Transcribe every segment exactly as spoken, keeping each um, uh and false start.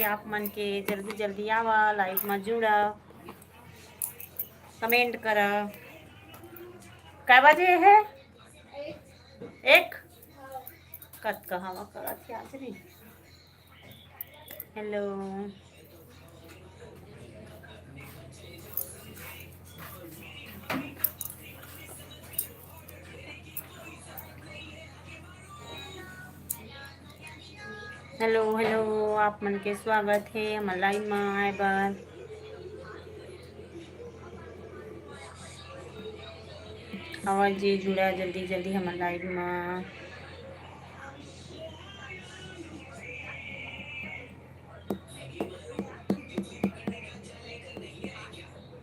आप मन के जल्दी जल्दी आवा, लाइव में जुड़ा, कमेंट करा। कै बजे है? एक? कतका हवा करत हे आज रे। हेलो। हेलो, हेलो, आप मन के स्वागत हे हमर लाइव म आए बर। आवा जी, जुड़ा जल्दी जल्दी हमर लाइव म।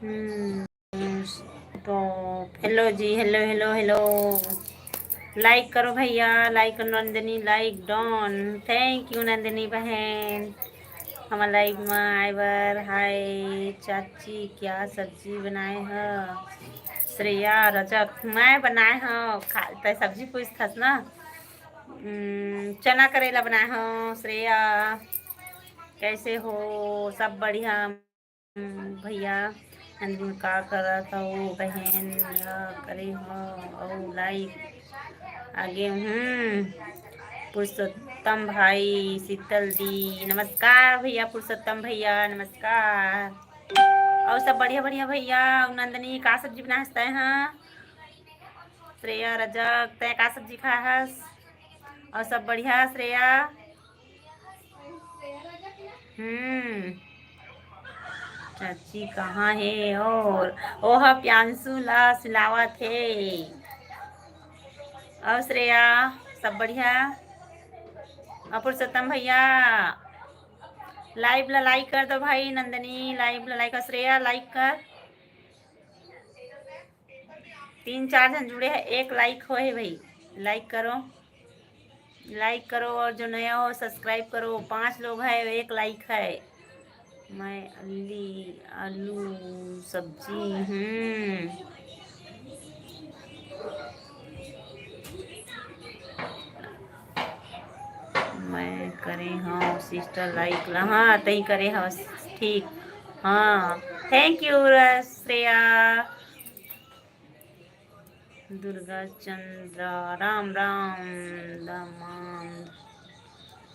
हम्म। तो हेलो जी, हेलो, हेलो, हेलो। लाइक करो भैया, लाइक करो नंदिनी, लाइक डन। थैंक यू नंदिनी बहन, हमर लाइव म आए बर। हाय चाची, क्या सब्जी बनाए ह? श्रेया रजक, मैं बनाए ह खा, तै सब्जी पूछथस ना। हम्म, चना करेला बनाए ह। श्रेया, कैसे हो? सब बढ़िया? हम्म, भैया, नंदिनी का करत हव बहन? या करे हो अउ लाइव आगे। हम्म, पुरुषोत्तम भाई, शीतल दी, नमस्कार भैया, पुरुषोत्तम भैया, नमस्कार। अउ सब बढ़िया, बढ़िया भैया। अउ नंदिनी, का सब्जी बनाए हस तैं ह? श्रेया रजक, तैं का सब्जी खाए हस? अउ सब बढ़िया श्रेया? हम्म, चाची कहाँ हे? और ओह प्यांशु ला सुलावत हे। और श्रेया, सब बढ़िया? और पुरुषोत्तम भैया, लाइव ला लाइक कर दो भाई। नंदनी, लाइव ला लाइक कर। श्रेया, लाइक कर। तीन चार झन जुड़े हैं, एक लाइक हो है भाई, लाइक करो, लाइक करो। और जो नया हो सब्सक्राइब करो। पांच लोग हैं, एक लाइक है। मैं अली आलू सब्जी। हम्म, मैं करे हूँ सिस्टर लाइक ला। हाँ, तई करे हस। ठीक। हाँ, थैंक यू श्रेया। दुर्गा चंद्रा, राम राम। दमांद,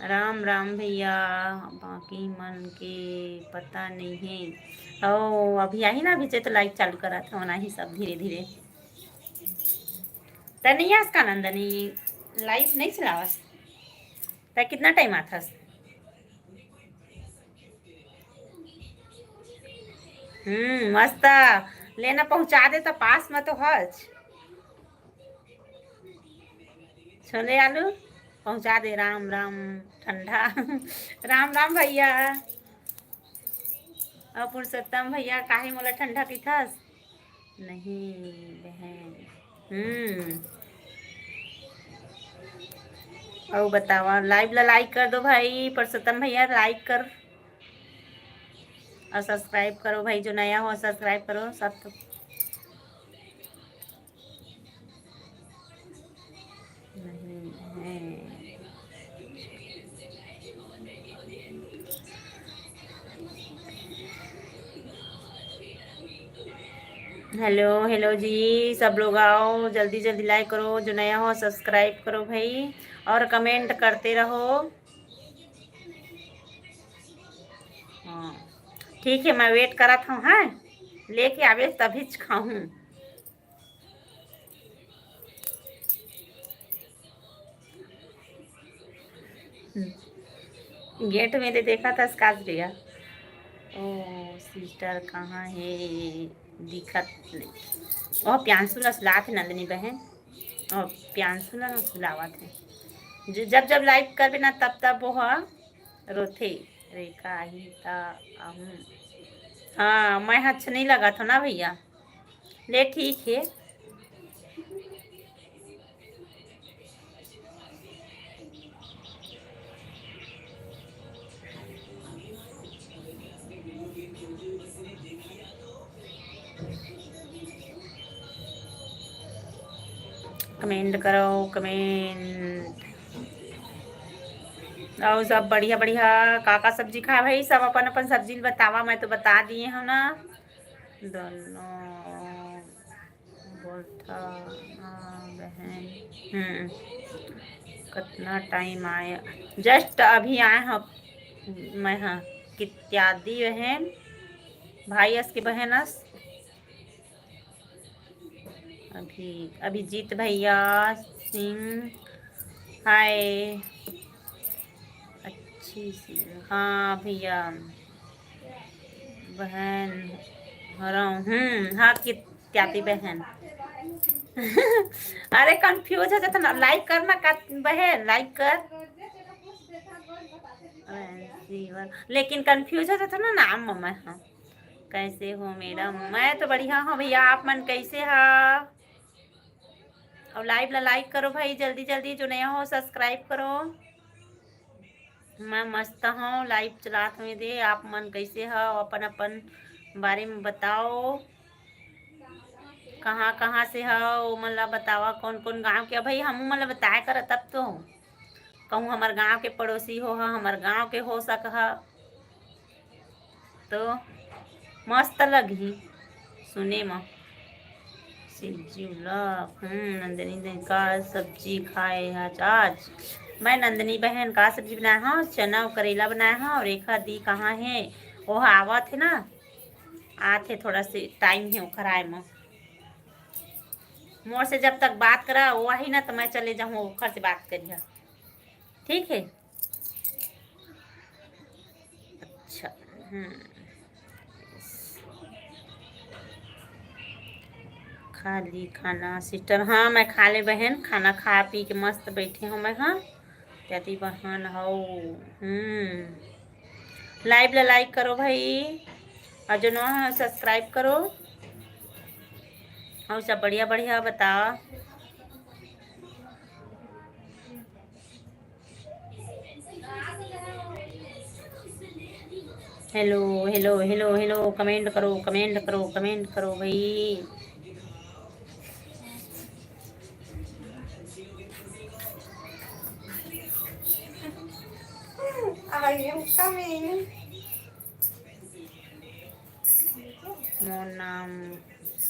राम राम भैया। बाकी मन के पता नहीं है। ओ, अभी आही ना, अभी से तो लाइव चालू करा था, वनाही सब धीरे धीरे। त नहीं आस का नंदनी, लाइव नहीं चलावस। त कितना टाइम आथस? हम्म, मस्त। लेना पहुंचा दे तो पास में तो हच। छोले आलू पहुंचा दे। राम राम ठंडा। राम राम भैया। और पुरुषोत्तम भैया, काहे मोला ठंडा कहिथस? नहीं बहन। हम्म। और बतावा, लाइव ला लाइक कर दो भाई, पुरुषोत्तम भैया लाइक कर। और सब्सक्राइब करो भाई, जो नया हो सब्सक्राइब करो सब तो। नहीं है। हेलो, हेलो जी, सब लोग आओ, जल्दी जल्दी लाइक करो, जो नया हो सब्सक्राइब करो भाई, और कमेंट करते रहो। हाँ, ठीक है, मैं वेट करत हूँ। हाँ, लेके आवे तभी खाऊँ। गेट में दे देखा था स्काच गया। ओ सिस्टर कहाँ है? दिखत नहीं। ओ प्यांशु ला सुलात है नंदनी बहन। ओ प्यांशु ला ना सुलावत है। जो जब जब लाइव करबे ना तब तब वो हा रोथे। रेखा आही ता आहूँ। हाँ, मैं अच्छा नहीं लगा था ना भैया। ले ठीक है। कमेंट करो, कमेंट। अउ सब बढ़िया बढ़िया का का सब्जी खाए भाई, सब अपन अपन सब्जी ल बतावा, मैं तो बता दिए हूँ ना। दोनों बोलता हाँ बहन। हम्म। कितना टाइम आए? जस्ट अभी आए हैं मैं। हाँ, कित्यादि बहन, भाई अस के बहन अस। अभी अभिजीत भैया सिंह, हाय। अच्छी सी, हाँ भैया, बहन हरव। हम्म, हाँ, कित्यादि बहन। अरे, कंफ्यूज हो जाता ना, लाइक कर ना का बहन, लाइक कर। बहन सीवर, लेकिन कंफ्यूज हो जाता ना नाम में। हाँ, कैसे हो मैडम? मैं तो बढ़िया हूँ भैया, आप मन कैसे हा? और लाइव ला लाइक करो भाई, जल्दी जल्दी, जो नया हो सब्सक्राइब करो। मैं मस्त हूँ, लाइव चलात हुए दे। आप मन कैसे हो, अपन अपन बारे में बताओ, कहाँ कहाँ से हो, ओमन ला बतावा, कौन कौन गाँव के। भाई, हमू मन ला बताया कर, तब तो कहूँ हमर गाँव के पड़ोसी हो, हमर गाँव के हो सक ह। तो मस्त लगही सुने म। सिज्जू vlog, हम्म, नंदिनी ने का सब्जी खाए आज? आज मैं नंदिनी बहन का सब्जी बनाए हूँ, चना और करेला बनाए हूँ, और एक दी कहाँ है, वो आवत है ना, आथे, थोड़ा से टाइम है ओखर आए म। मोर से जब तक बात करा, वो आही ना, तो मैं चले जाऊँ, ओखर से बात करिया, ठीक है? अच्छा, हम्म। खा ली खाना सिस्टर? हाँ, मैं खा ले बहन, खाना खा पी के मस्त बैठे हूँ मैं। हाँ, त्याती बहन हो। हम्म, लाइव ला लाइक करो भाई, और जो नवा है सब्सक्राइब करो, और सब बढ़िया बढ़िया बताओ। Hello, hello, hello, hello, comment करो, कमेंट करो, कमेंट करो भाई। I am coming। मोर नाम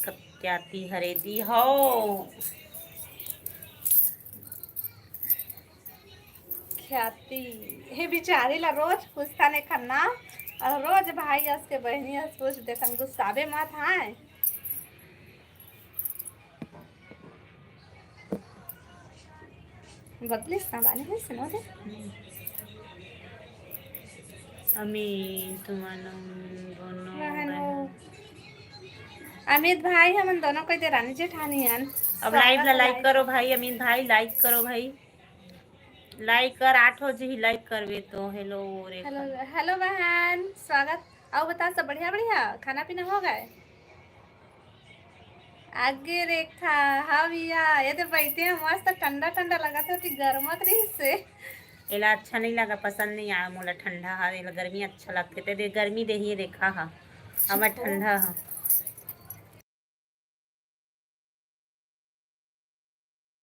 कत्याती हरेदी हो। ख्याति, हे बिचारी ला रोज पूछता ने खन्ना, और रोज भाई अस के बहनी अस पूछ देथन, गुस्साबे मत हाय। बदलिस ना बानी है, सुनो दे। अमित, तुमन दोनों बहन हो। बहन। अमित भाई, हमन दोनों कोई देरानी जेठानी हन। अब लाइव ला लाइक करो भाई, अमित भाई, लाइक करो भाई। लाइक कर, आठ हो जी लाइक करबे तो। हेलो रेखा। हेलो, हेलो बहन, स्वागत। आओ बता, सब बढ़िया, बढ़िया? खाना पीना हो गए? आगे रेखा, हाँ भैया, ये तो बैठे हैं, मस्त ठंडा ठंडा लगा था, गरमत रही से। एला अच्छा नहीं लगा, पसंद नहीं आया मोला ठंडा। हाँ, एला गर्मी अच्छा लगते, ते दे गर्मी दे ही देखा हा, अब ठंडा हा।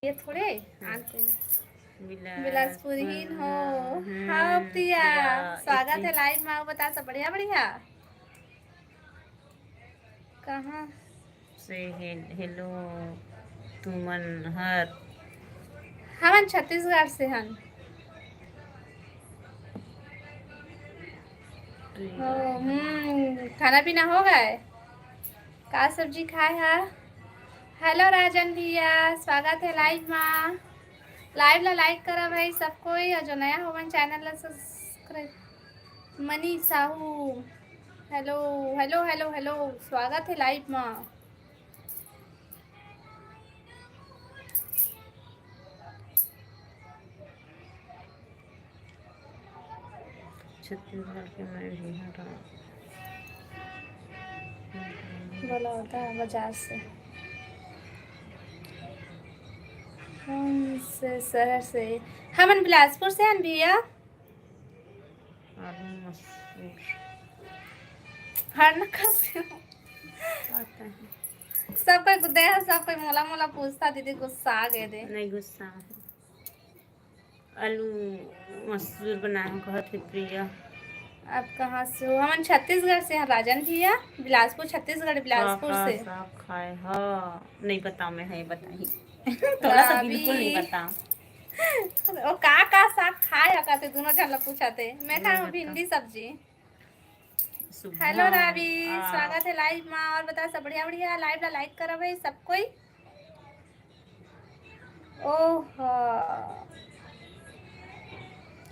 ये थोड़े हम्म। आन कोई। बिलासपुर बिलासपुर ही हो। हम्म, हाँ प्रिया, प्रिया, स्वागत है लाइव में। आओ बता, सब बढ़िया बढ़िया? कहाँ से हे-, हेलो तुमन हर? हमन छत्तीसगढ़ से हन। प्रिया। ओ, हम्म, खाना पीना हो गए? का सब्जी खाए हा? हेलो राजन भैया, स्वागत है लाइव मा। लाइव ला लाइक करा भाई सब कोई, और जो नया होवन चैनल ला subscribe. Manish Sahu, hello, hello, hello, hello, स्वागत है लाइव मा। छत्तीसगढ़ के मैं भी हरा। बोला होता है बाजार से। कौन से शहर से? हमन बिलासपुर से हन भैया। आलू मसूर। हर नखा से। पता है। सब कोई दे, सब कोई मोला मोला पूछता, दीदी गुस्सा आ गए दे। नहीं गुस्सा है। आलू मसूर बनाए हो कहत हे प्रिया। आप कहाँ से हो? हमन छत्तीसगढ़ से हैं राजन भैया, बिलासपुर, छत्तीसगढ़, बिलासपुर का से। साग खाए हो? नहीं पता, मैं है बताही। थोड़ा सा बिल्कुल नहीं पता। ओ का का साग खाए हो कहते दोनों झन ला पूछते। मैं खाए हूँ भिंडी सब्जी। हेलो रावी, स्वागत है लाइव मा। और बता सब बढ़िया बढ़िया। लाइव ला लाइक करा भाई सब कोई। ओह।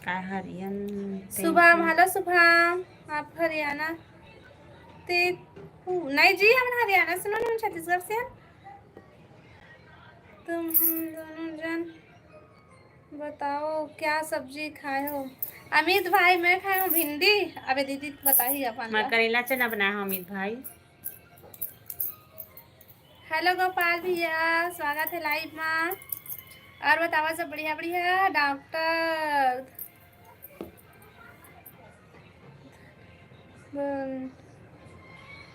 का हरियन? शुभम, हेलो शुभम, आप हरियाणा ते? नहीं जी, हम हरियाणा से नोनी, हम छत्तीसगढ़ से हैं। तुम हम दोनों जन बताओ क्या सब्जी खाए हो? अमित भाई, मैं खाए हूँ भिंडी। अबे दीदी बताही अपन मैं ला। करेला चना बनाए हूँ अमित भाई। हेलो गोपाल भैया, स्वागत है लाइव मा। और बतावा सब बढ़िया बढ़िया doctor.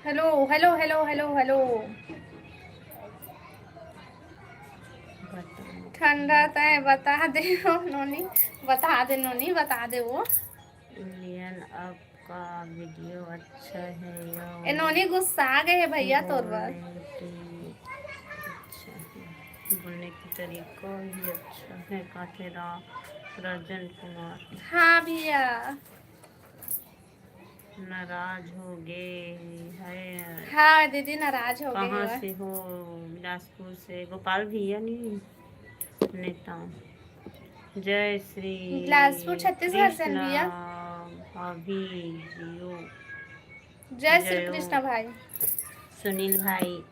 Hello hello hello hello hello. ठंडा तय बता दे वो नोनी, बता दे नोनी, बता दे वो। लियन अब का वीडियो अच्छा है यो। ए नोनी गुस्सा आ गए है भैया तोर बर। बोलने की, अच्छा है। बोलने की तरीका भी अच्छा है, काथे रा-, राजन कुमार। हाँ भैया। नाराज हो गए है। हाँ दीदी, नाराज हो गए कहाँ हो। से हो? बिलासपुर से। गोपाल भैया नहीं। नेता। जय श्री बिलासपुर, छत्तीसगढ़ से कृष्णा भैया। भाभी जियो। जय श्री जय कृष्णा भाई। सुनील भाई,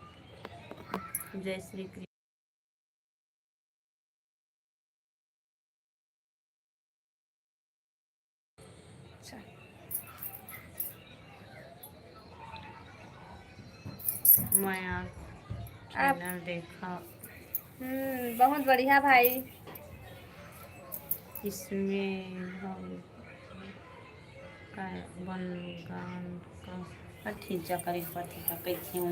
जय श्री कृष्ण। अच्छा। मैं आप आप चैनल देखा। हम्म, बहुत बढ़िया भाई। इसमें हम का बनगान का अठीचा करे पड़थे का कइसे हो?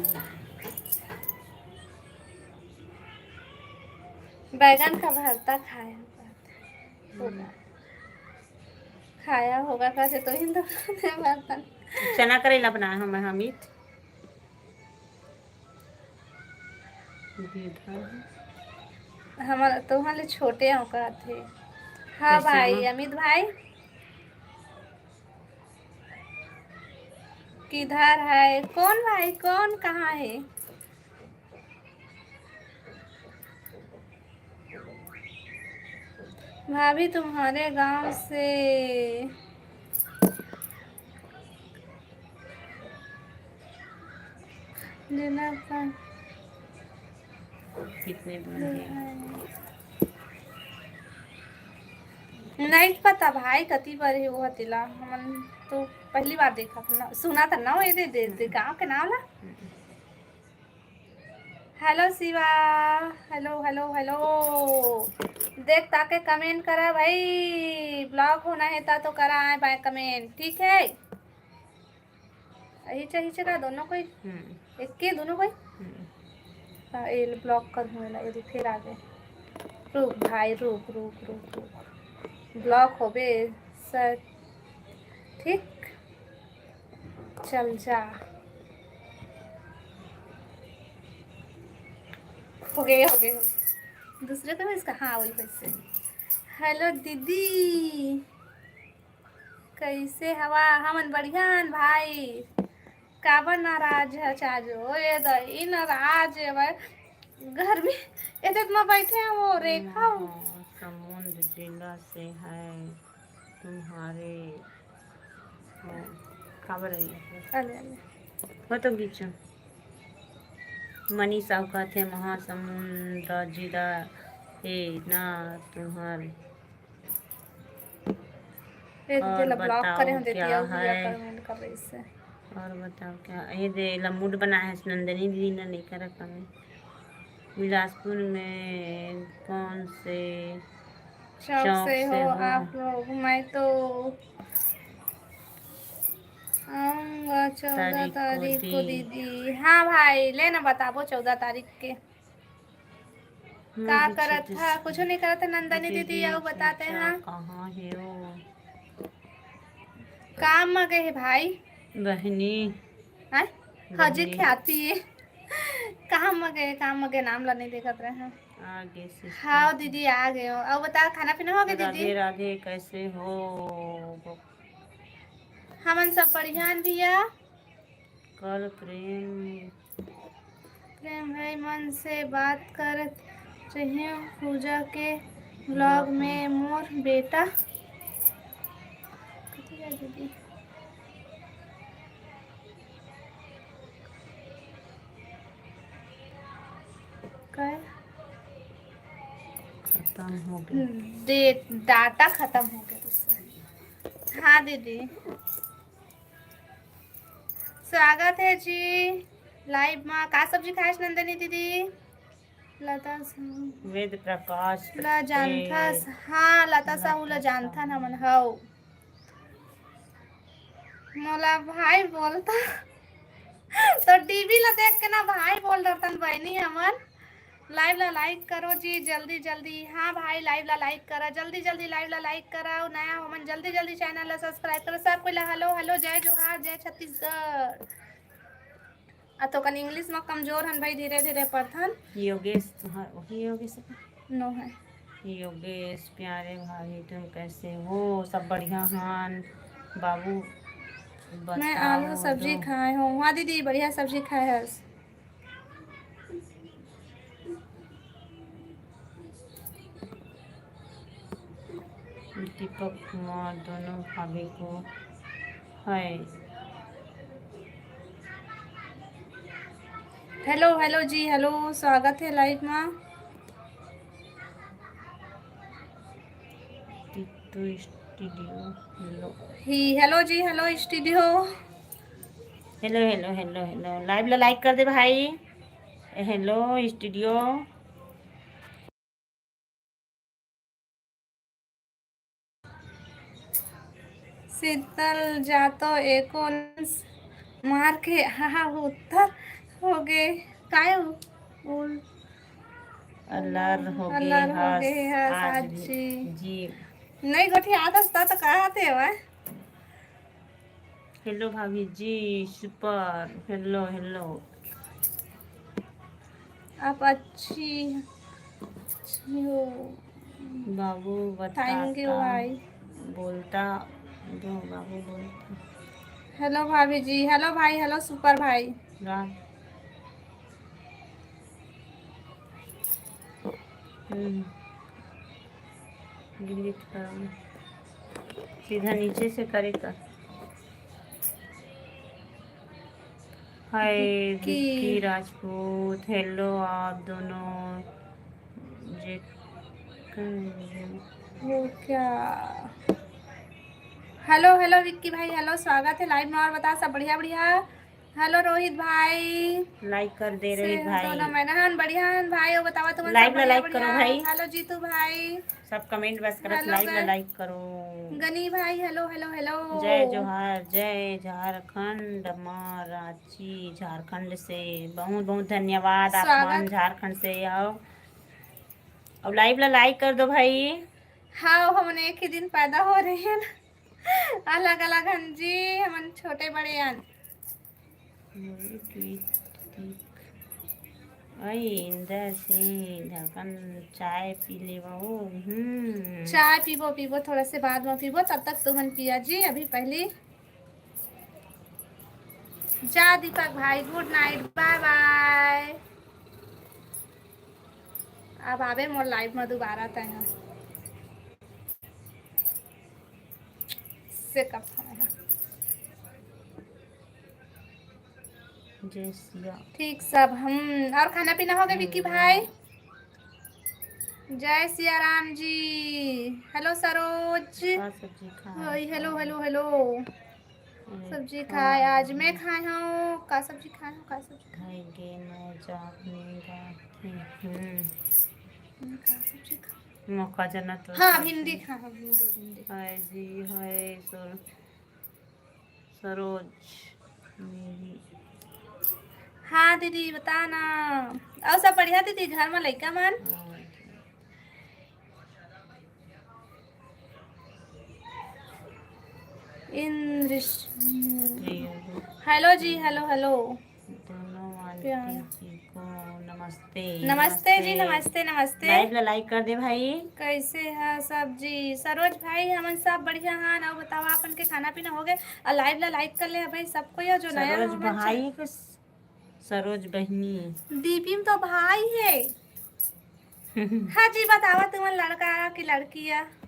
बैगन का भरता खाए होगा। खाया होगा कैसे तो हिंदू खाते हैं बर्तन। चना करेला बनाए हूँ मैं, अमित। हमारा तो वहाँ ले छोटे हो कहत हे। हाँ कैसे भाई हो? अमित भाई किधर है? कौन भाई, कौन कहाँ है? भाभी तुम्हारे गांव से लेना था। कितने दूर है? नहीं पता भाई, कति बार ही वो हतेला, हमन तो पहली बार देखा था ना, सुना था ना, वो ये दे, दे, दे, गाँव के नाम ला। Hello Shiva, hello, hello, hello. देख ताके कमेंट करा भाई, ब्लॉक होना है ता तो करा आए बाय कमेंट, ठीक है? हिचे, हिचे का दोनों कोई? हम्म। एक के दोनों कोई? हम्म। हाँ, ये ब्लॉक कर हूँ ना, ये फिर आ गए। रुक भाई, रुक, रुक, रुक, रुक। ब्लॉक हो बे सर, ठीक? चल जा। हो गए, हो गए, हो गए। दूसरे तो इसका, हाँ, वही वैसे। हेलो दीदी, कैसे हवा? हमन बढ़िया हन भाई। काबर नाराज है चाजो? ए दई नाराज है भाई। गर्मी एते में बैठे हैं वो रेखा। हाँ, समुंद जिला से है। तुम्हारे, हाँ, काबर आई है? अरे, अरे। हो तो बीच में। मनीषा कहते हैं महासमुंद जिला ए ना तुम्हारे। ए दीदी और ला ब्लॉक बताओ करे हम देती क्या हूँ, भैया है? कमेंट कर रही से। और बताओ क्या, ये दे ला मूड बनाया है नंदिनी दीदी ने, नहीं करा कमेंट। बिलासपुर में कौन से चौक चौक से से हो हो? आप लोग? मैं तो आऊंगा चौदह तारीख को तारीख को दीदी। दीदी। हाँ भाई, ले ना बताबो चौदह तारीख के। का करत हा? कुछो नहीं करत हा नंदनी दीदी, अउ बताते हा। कहाँ हे वो? काम म गए हे भाई। बहनी। हैं? हाँ जी, बहनी। ख्याति हे। काम म गए, काम म गए, नाम ला नहीं देखत रहे हैं। आ गे sister। हाँ दीदी, आ गए हो। अउ बता, खाना पीना हो गया दीदी? राधे राधे, कैसे हो? हमन सब बढ़िया हन भैया। कल प्रेम प्रेम भाई मन से बात करत रहियो पूजा के vlog में मोर बेटा। कथी है दीदी? काय? खत्म हो गया। डे-, data खत्म हो गया दूसरा। हाँ दीदी, स्वागत है जी live मा। का सब्जी खाएस नंदनी दीदी? लता साहू। वेद प्रकाश ला पटेल। जानथस? हाँ, लता साहू ला जानथन हमन। हव। मोला भाई बोलता। तो टीवी ला देख के ना भाई बोल डरतन बहनी हमन। Live ला like करो जी, जल्दी जल्दी। हाँ भाई, live ला like करा, जल्दी जल्दी live ला like करा। अउ नया हो मन, जल्दी जल्दी channel ला subscribe करो। सब कोई ला hello hello, जय जोहार, जय छत्तीसगढ़। आ तो कन English म कमजोर हन भाई, धीरे धीरे पढ़थन। योगेश, तुहार वही योगेश का? नो है। योगेश, प्यारे भाभी, तुम कैसे हो? सब बढ़िया हन बाबू? मैं आलू बताओ सब्जी दो। खाए हूँ। हाँ दीदी, बढ़िया सब्जी खाए हस। दीपक कुमार दोनों भाभी को है। Hello hello जी, hello, स्वागत है live मा। Tittu studio, hello। ही, hello जी, hello studio। Hello hello hello hello, live ला like कर दे भाई। Hello studio। शीतल जातो एको मार के हाहा उत्तर हो गे। काय उ-, उल-, अलर हो गे अलर हो हस गे हस आज आज भी। जी। नहीं गोठियात हस त, त कहत हे वह। Hello भाभी जी, super, hello hello। आप अच्छी, अच्छी हो। बाबू बताता, thank you भाई। बोलता दो, बाबू बोलता। Hello भाभी जी, hello भाई, hello super भाई। रात हम्म। Delete करो। सीधा नीचे से करे का। हाय विक्की। विक्की राजपूत, hello आप दोनों। जे वो क्या? Hello hello विक्की भाई, hello, स्वागत है live में। और बता, सब बढ़िया बढ़िया? Hello रोहित भाई। Like कर दे से रोहित भाई। दोनों मैना हन, बढ़िया हन भाई, वो बतावा तुमन सब live ला बढ़िया like करो बढ़िया? भाई। Hello जीतू भाई। सब comment बस करत hello live ला ग-, like करो। गनी भाई, hello hello hello। जय जोहार, जय झारखंड, माँ रांची झारखंड से बहुत बहुत धन्यवाद आप स्वागत। मन झारखंड से आओ। अब live ला like कर दो भाई। हाँ, हमन एक ही दिन पैदा हो रहे हैं ना। अलग अलग हन जी, हमन छोटे बड़े हन। अई इंदर सिंह धड़कन, चाय पी लेवा हो। हम्म। चाय पीबो, पीबो, थोड़ा से बाद में पीबो, तब तक तुमन पिया जी, अभी पहली। जा दीपक भाई, good night, bye bye। अब आबे मोर live में दोबारा तैं ह। से कब खाना है? जय सिया। ठीक सब हम। और खाना पीना हो गया विक्की भाई? जय सिया राम जी। Hello सरोज। का सब्जी खाए? हाय, hello hello hello। अरे सब्जी खाए आज मैं खाए हूँ। का सब्जी खाए हूँ? का सब्जी खाए? खाएंगे मैं जात नहीं रात में। हम्म। हम्म, का सब्जी खाए? मौका जना तो हाँ, सब्जी। भिंडी खाए हूँ, भिंडी, भिंडी। हाय जी, हाय सर-, सरोज मेरी। हाँ दीदी, बता ना। और सब बढ़िया दीदी, घर में लइका मन? हाँ। इंद्रिश, हेलो जी, हेलो, हेलो। दोनों आंटी प्यार। जी को नमस्ते। नमस्ते जी, नमस्ते। नमस्ते, नमस्ते। Live ला like कर दे भाई। कैसे है सब जी? सरोज भाई, हमन सब बढ़िया हन। अउ बताओ, आपन के खाना पीना हो गए? अउ live ला like कर ले भाई, सब कोई जो नया सरोज हो, हमन भाई चा- को, सरोज बहिनी। दीपी में तो भाई है। हाँ जी, बतावा तुमन लड़का कि लड़की है?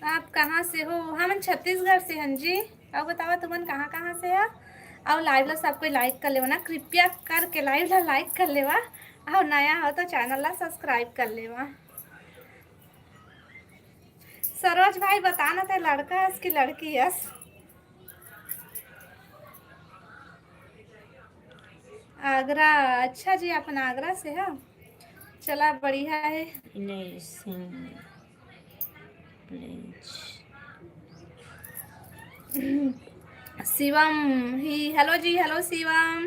आप कहाँ से हो? हमन छत्तीसगढ़ से हन जी। अउ बतावा तुमन कहाँ कहाँ से है? अउ live ला सब कोई like कर लेवा ना, कृपया करके live ला like कर लेवा। अउ नया हो तो channel ला subscribe कर लेवा। सरोज भाई, बता ना, ते लड़का हस कि लड़की हस? आगरा। अच्छा जी, अपन आगरा से है। चला, बढ़िया है। नहीं, सिंह, please। शिवम ही, हेलो जी, हेलो शिवम।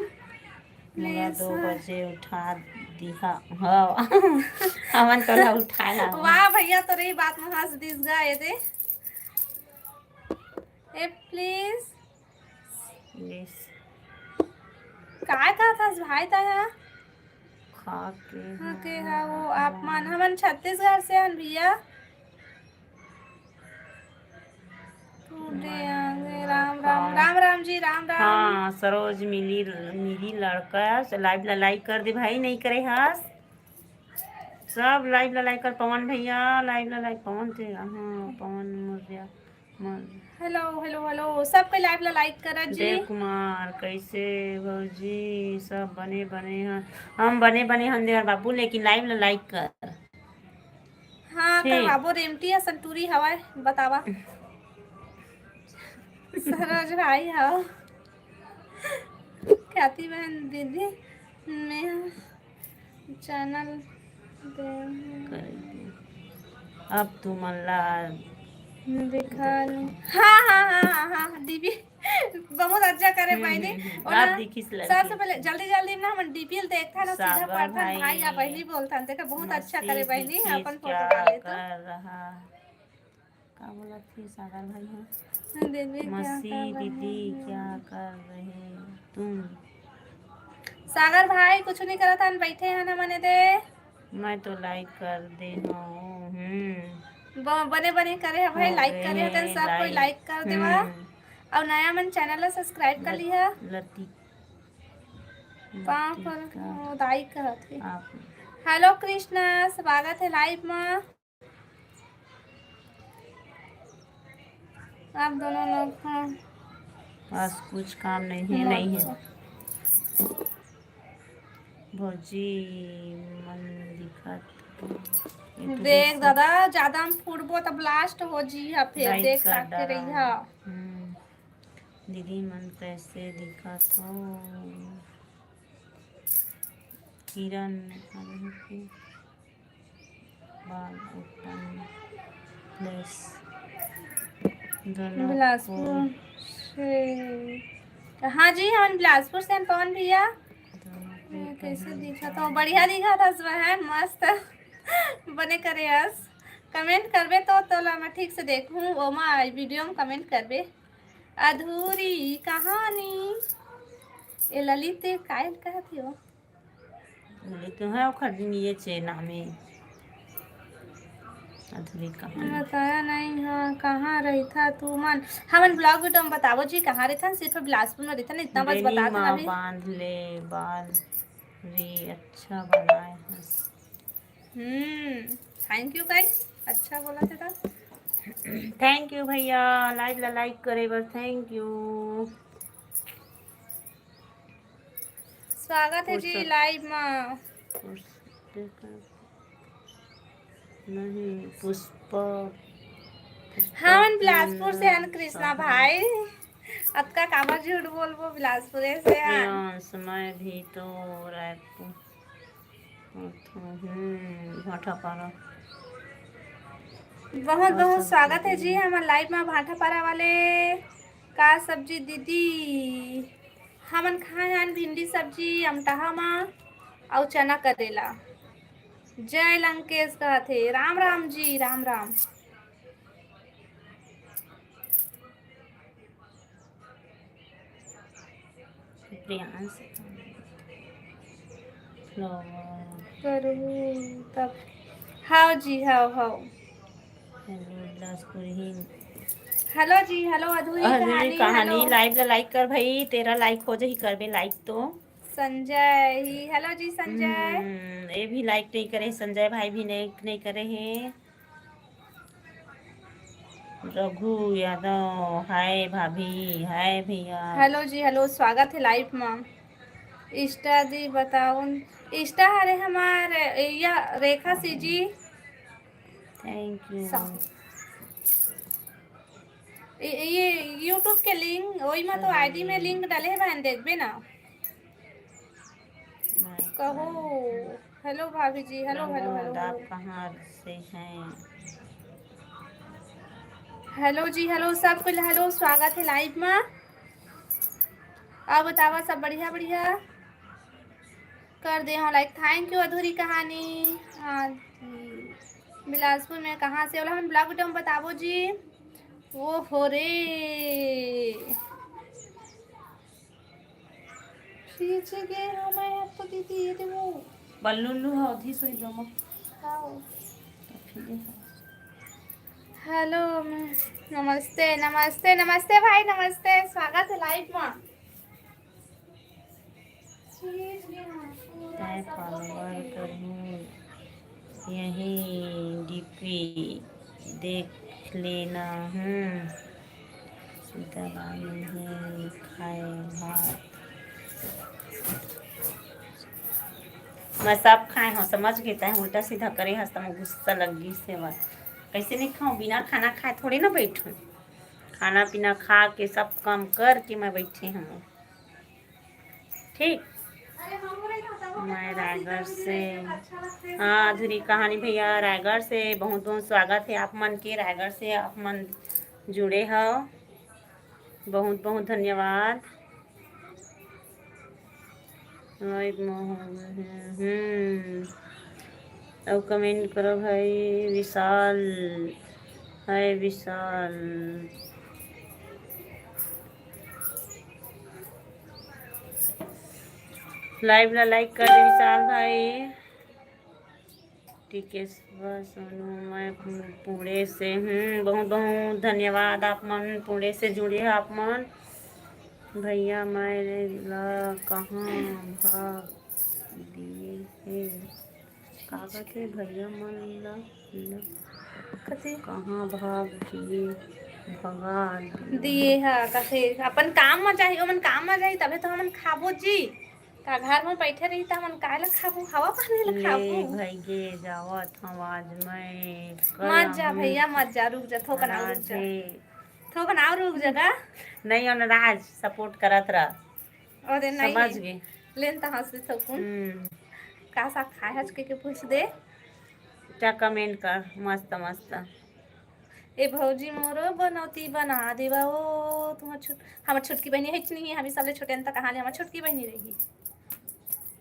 मोला दो बजे उठा दिहा। हाँ। हमन तोला उठाए ला। वाह भैया, तोरे ही बात में हंस दिस गा, ये दे। ए, please। Yes। काय कहत हस भाई तैं हा? खा के हाँ, के हा वो आप मन। हमन छत्तीसगढ़ से हन भैया। टूटे आगे, राम राम, राम राम जी, राम राम। हाँ, सरोज मिली, मिली लड़का, live ला like कर दे भाई, नहीं करे हस। सब live ला like कर, पवन भैया, live ला like, पवन थे, हाँ, पवन मौर्य, मन। हेलो, हेलो, हेलो, सब कोई live ला like करा जी। देव कुमार, कैसे भौजी? सब बने, बने हन। हम बने, बने हन देवर बाबू, लेकिन live ला like कर। हाँ, ठीक। कहाबो रेमटी असन टूरी हवय, बतावा। सरोज भाई हव। ख्याति बहन दीदी, मैं channel दे अब तुमन ला दिखा लूं। हाँ, हाँ, हाँ, हाँ, हाँ, दीदी। बहुत अच्छा करे हम्म, बहिनी। हम्म, हम्म। ओला आप दिखिस लड़की। सबसे पहले जल्दी जल्दी में ना हमन DP ल देखथन ना, सीधा सागर पढ़थन, भाई। भाई या बहिनी बोलथन। देखा, बहुत अच्छा करे बहिनी, अपन फोटो डाले तो। कर रहा, का बोलत हे सागर भाई ह? दीदी, क्या मसी कर रहे दीदी, हैं? क्या कर रहे तुम? सागर भाई, कुछ नहीं करत हन, बैठे हन हमन दे। मैं तो like कर दे हूँ। हम्म। ब-, बने बने करे हे भाई, हो like करे हे, तेन सब कोई like। Like कर देवा। हम्म। अउ नया मन channel ला subscribe कर लत-, लिहा। लती-, पाँव लती पर का उदाई कहत हे। आप। हेलो कृष्णा, स्वागत हे live मा। आप दोनों लोग, हाँ। बस कुछ काम नहीं है, नहीं है। भौजी मन दिखत तो ये तो देख बस दादा, ज्यादा हम फूटबो त blast हो जी हा, फेर like देख कर ताक के रही डरा। हा। हम्म। दीदी मन कैसे दिखत हो? किरण, बाल उत्पन्न place। बिलासपुर से। हाँ जी, हमन बिलासपुर से हन पवन भैया। कैसे दिखत हो? बढ़िया दिखत हस बहन, मस्त। बने करे हस। Comment करबे तो तोला मैं ठीक से देखूं, ओमा video में comment करबे। अधूरी कहानी। ए ललित, काय कहत हो? बोले तो है, ओखर दिन ये चे नाम है। अधूरी कहानी। बताया नहीं, हाँ, कहाँ रहिथा तू मन? हमन vlog video में बताबो जी, कहाँ रहिथन, सिर्फ बिलासपुर में रहिथन, इतना बस बता देना भी। बांध ले बाल रे, अच्छा बनाए हस। हम्म, thank you guys, अच्छा बोला थे तो। Thank you भैया, live ला like करे बर thank you। स्वागत है जी live मा। नहीं, पुष्पा, पुष्पा हमन बिलासपुर से हन कृष्णा भाई। अतका काबर झूठ बोलबो, बिलासपुरे से हन। प्रियांश, मैं भी तो रायपुर। हम्म, भाटापारा। बहुत बहुत स्वागत है जी हमर live मा भाटापारा वाले। का सब्जी दीदी? हमन खाए हन भिंडी सब्जी अमटहा मा अउ चना करेला। जय लंकेश कहत हे, राम राम जी, राम राम। प्रियांश। फ्लावर। करू तब। हाव जी, हाव, हाव। हेलो, बिलासपुर ही। हेलो जी, हेलो, अधूरी अधूरी कहानी, कहानी, हेलो। Live ला like कर भाई, तेरा like हो जाही, करबे like तो। संजय ही, हेलो जी संजय। हम्म, ये भी like नहीं करे, संजय भाई भी नहीं, नहीं करे हे। रघु यादव, हाय भाभी, हाय भैया। हेलो जी, हेलो, स्वागत है live में। Insta जी बताओ, Insta हरे हमार या रेखा सी जी। Thank you। सा-, ये, ये YouTube के link, वही में तो ID में link डाले हैं बहन, देखबे ना। कहो, हेलो भाभी जी, हेलो, हेलो, हेलो, आप हेलो। कहाँ से हैं? हेलो जी, हेलो, सब कुछ हेलो, स्वागत है live में। अब बतावा, सब बढ़िया, बढ़िया कर दे हो like। Thank you अधूरी कहानी। हाँ जी, बिलासपुर में कहाँ से? ओला हमन block video में बताबो जी। ओ हो रे, खींच गे हमें तो दीदी, ये दे वो। बल्लू उल्लू ह, ओधी सोई दो म। आओ। हेलो, नमस्ते, नमस्ते, नमस्ते भाई, नमस्ते, स्वागत है live में। खींच गे हमें पूरा तय सब लोग follower के। करहूँ, यही DP देख लेना। हम्म। दवाई नहीं खाए भात। मैं सब खाए हूँ, समझ गई, तैं उल्टा सीधा करे हस, त मैं गुस्सा लग गई से बस। कैसे नहीं खाऊँ? बिना खाना खाए थोड़ी ना बैठूँ। खाना पीना खा के, सब काम करके मैं बैठी हूँ। ठीक, मैं रायगढ़ से। हाँ, अधूरी कहानी भैया, रायगढ़ से बहुत बहुत स्वागत है आप मन के। रायगढ़ से आप मन जुड़े हो, बहुत बहुत धन्यवाद। Live में हो गए हैं। हम्म। अब comment करो भाई, विशाल, हाय विशाल। Live ला like कर दे विशाल भाई। टीकेश्वर सोनू, मैं पुणे से हूँ। बहुत बहुत धन्यवाद, आप मन पुणे से जुड़े हो आप मन। भैया मैं ला कहाँ भाग दिए हे? का कथे भैया मन ला, ला कथे? कहाँ भाग दिए? भगा दिए। दिए हा, कथे अपन काम म जाही, ओमन काम म जाही, तभे तो हमन खाबो जी। का घर म बैठे रही त हमन काय ला खाबो? हवा पानी ला ले खाबो। भाई गे जावत हूँ आज मैं। मत जा भैया, मत जा, रुक जा, थोकन अउ रुक जा। राधे। थोकन अउ रुक जा गा। नहीं, ओ नाराज, support करत रह। अरे नहीं। समझ गे। लेन त हंस दे थोकुन। हम्म। का साग खाए हस के, के पूछ दे। क्या comment कर, मस्त मस्त। ए भौजी मोरो बनौती बना देवा ओ, तुम्हार छुट-, हमर छोटकी बहिनी है कि नहीं है? हम सबले छोटे अंत कहाँ ले हमर छोटकी बहिनी रही।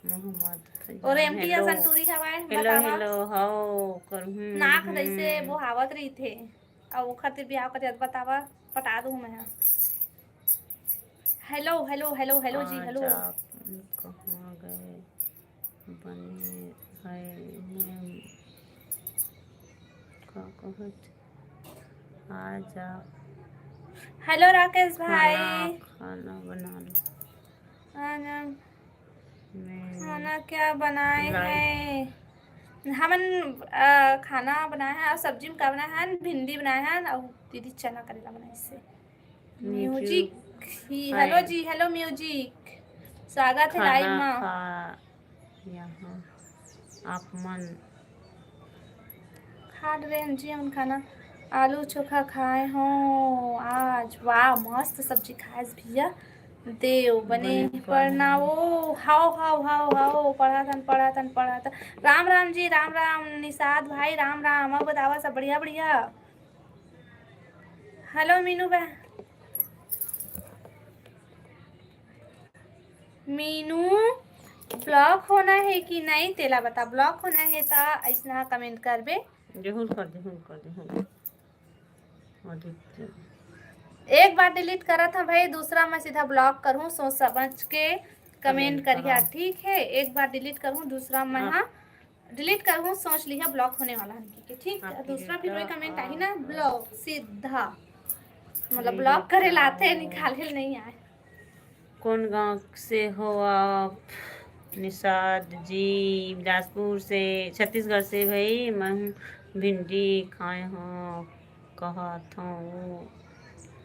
मोहम्मद फैजान, और एमटी hello। असन टूरी हवाए, hello, बतावा। Hello, हाओ, कर, हम्म, नाक हम्म। जैसे बोहावत रही थे। अब ओखर ते बिहाव कर जात बतावा, पटा दूँ मैं। Hello, hello, hello, hello जी, आज hello। आप कहाँ गए? बने है मैं का कहत, आ जा। Hello राकेश भाई। खाना, खाना बना लो। आ जा। मैं खाना क्या बनाए हैं? हमन, अ, खाना बनाए हैं और सब्जी में का बनाए हैं? भिंडी बनाए हैं और दीदी चना करेला बनाए से। Music। Music ही, hello जी, hello music। स्वागत है live में। यहाँ आप मन। खा डरेन जी हमन खाना, आलू चोखा खाए हो आज। वाह, मस्त सब्जी खाए भैया। देव बने बने पढ़ना पढ़ना। ओ, हाओ, हाओ, हाओ, हाओ, पढ़त हन, पढ़त हन, पढ़त हन। राम राम जी, राम राम निषाद भाई, राम राम। अब बतावा सब बढ़िया, बढ़िया। Hello मीनू बहन। मीनू, block होना है कि नहीं, तेला बता। Block होना है त अइसना comment करबे। जरूर कर दे, जरूर कर दे, जरूर। आदित्य। एक बार delete करत हूँ भाई, दूसरा मैं सीधा block करूँ, सोच समझ के। कमेंट करिहा, ठीक है। एक बार डिलीट करूँ, दूसरा मैं, हाँ, डिलीट करूँ, सोच लिहा ब्लॉक होने वाला है कि, ठीक। दूसरा फिर वही कमेंट आही ना, ब्लॉक सीधा, मतलब ब्लॉक करे लाते, निकाले नहीं आए। कौन गांव से हो आप? निषाद जी, बिलासपुर से, छत्तीसगढ़ से। भाई, मैं हूँ भिंडी खाए हो, कहत हूँ,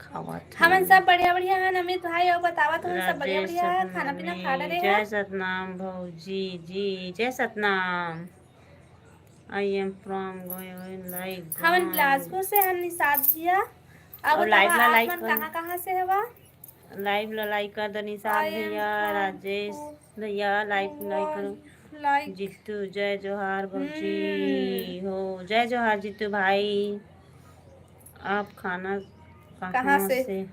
खावत हमन हूँ। सब बढ़िया बढ़िया हैं अमित भाई, और बतावत हूँ सब बढ़िया राजेश बढ़िया है, खाना पीना खा सतनाम, डरे जय हैं। सतनाम भौजी जी, जय Satnam. I am from Goyal, like हमन गोयल। बिलासपुर से हैं निषाद भैया। अब और लाइव बतावा, ला आप लाइक मन कर। कहाँ कहाँ से हवा? लाइव ला लाइक कर दो निषाद I am भैया, from राजेश भैया, लाइक, लाइक करो। गोयल, like। जीतू, जय जोहार भौजी हम्म। हो, जय जोहार जीतू भाई। आप खाना कहाँ कहाँ से? से?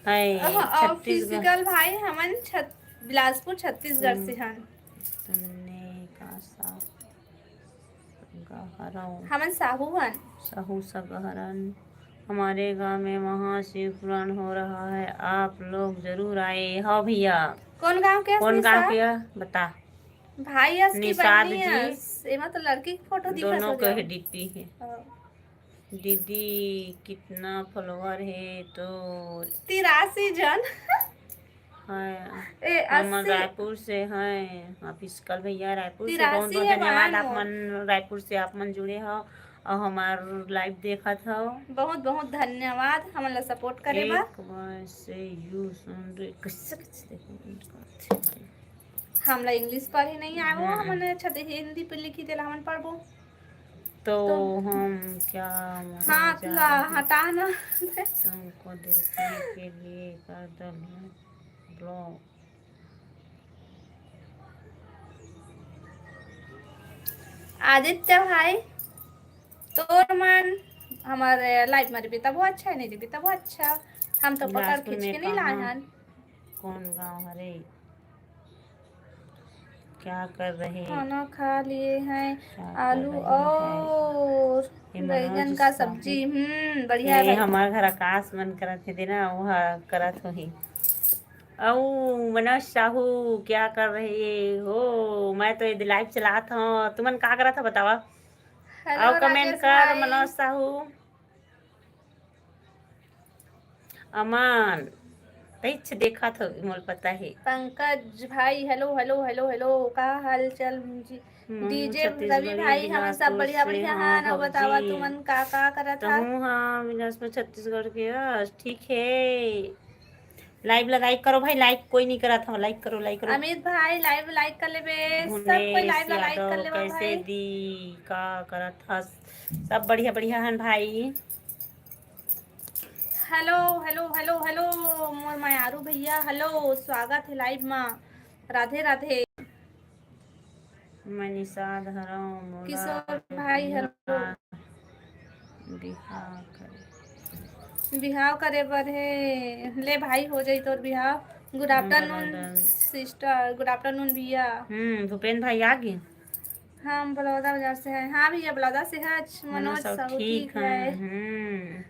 है अह, और छत्तीसगढ़। फिजिकल भाई, हमन छत-, बिलासपुर, छत्तीसगढ़ से हम्म। हन। तुमने का साथ गहरव। हमन साहू हन। साहू सा गहरन। हमारे गांव में महाशिव पुराण हो रहा है, आप लोग जरूर आए। हाँ भैया। कौन गांव के कौन गांव निषाद? के? बता। भाई अस की निषाद बहिनी जी। अस। एमा तो लड़की के फोटो दिखत दोनों हो के जाओ। डीपी है। हाँ। दीदी, कितना फॉलोअर है तो? तिरासी जन। हाँ, ए, हमन अस्सी। रायपुर से हैं। आप इसकल भैया रायपुर से, बहुत तिरासी बहुत है धन्यवाद। बहन आप वो। मन रायपुर से आप मन जुड़े हो और हमार लाइव देखत हो। बहुत बहुत धन्यवाद हमन ला सपोर्ट करे बर। एक बार से यू सुन रहे, कैसे कैसे देखो इनका। हमला इंग्लिश पढ़े नहीं आए हो, हाँ। हमन अच्छा हिंदी पे लिखी तेला हमन पढ़बो। तो तो हम क्या मना हाथ ला चाहते हटा ना। तुमको देखने के लिए कर दो ब्लॉक। आदित्य भाई, तोर मन हमारे लाइव में रहिबे तभो अच्छा है, नहीं रहिबे तभो अच्छा। हम तो पकड़ बिलासपुर खींच में के नहीं लाए कहाँ? हन। कौन गांव हरे? क्या कर रहे? खाना खा लिए हैं, क्या कर आलू रहे हैं? और ये मनोज बैगन का साहू। सब्जी। हम्म, बढ़िया ये है। हमार घर आकाश मन करत हे देना, वो करत होही। अउ मनोज साहू, क्या कर रहे हो? मैं तो ये लाइव चलात हूँ, तुमन का करत हो बतावा? हेलो अउ कमेंट राजेश कर भाई। मनोज साहू। अमन, तैछ देखत हो, मोल पता है। पंकज भाई, हेलो, हेलो, हेलो, हेलो, का हाल चाल जी? मनु डीजे छत्तीसगढ़ी रवि भाई, हमन सब बिलासपुर बढ़िया, से, बढ़िया हाँ, हन। अउ बतावा, भौजी। तुमन का, का करत हव? तहूँ हाँ, बिलासपुर छत्तीसगढ़ के हस, ठीक है। लाइव ला लाइक करो भाई, लाइक कोई नहीं करत हव, लाइक करो, लाइक करो। अमित भाई, लाइव लाइक कर लेबे, सब कोई भुवनेश लाइव ला लाइक कर यादव, लेबे कैसे भाई। दी, का करत हस? सब बढ़िया, बढ़िया हन भाई। हेलो, हेलो, हेलो, हेलो, मोर मयारू भैया, हेलो, स्वागत है लाइव मा। राधे, राधे। मैं निषाद हरव, मोला किशोर भाई, हेलो। बिहाव करे। बिहाव करे बर हे। ले भाई, हो जाई तोर बिहाव। Good afternoon, Madan. Sister, good afternoon भैया। हम्म, भूपेन भाई आ गे? हम बलौदा बाजार से हैं। हाँ भैया, बलौदा से है। आज मनोज मनोज साहू साहू ठीक ठीक है। है। हम्म।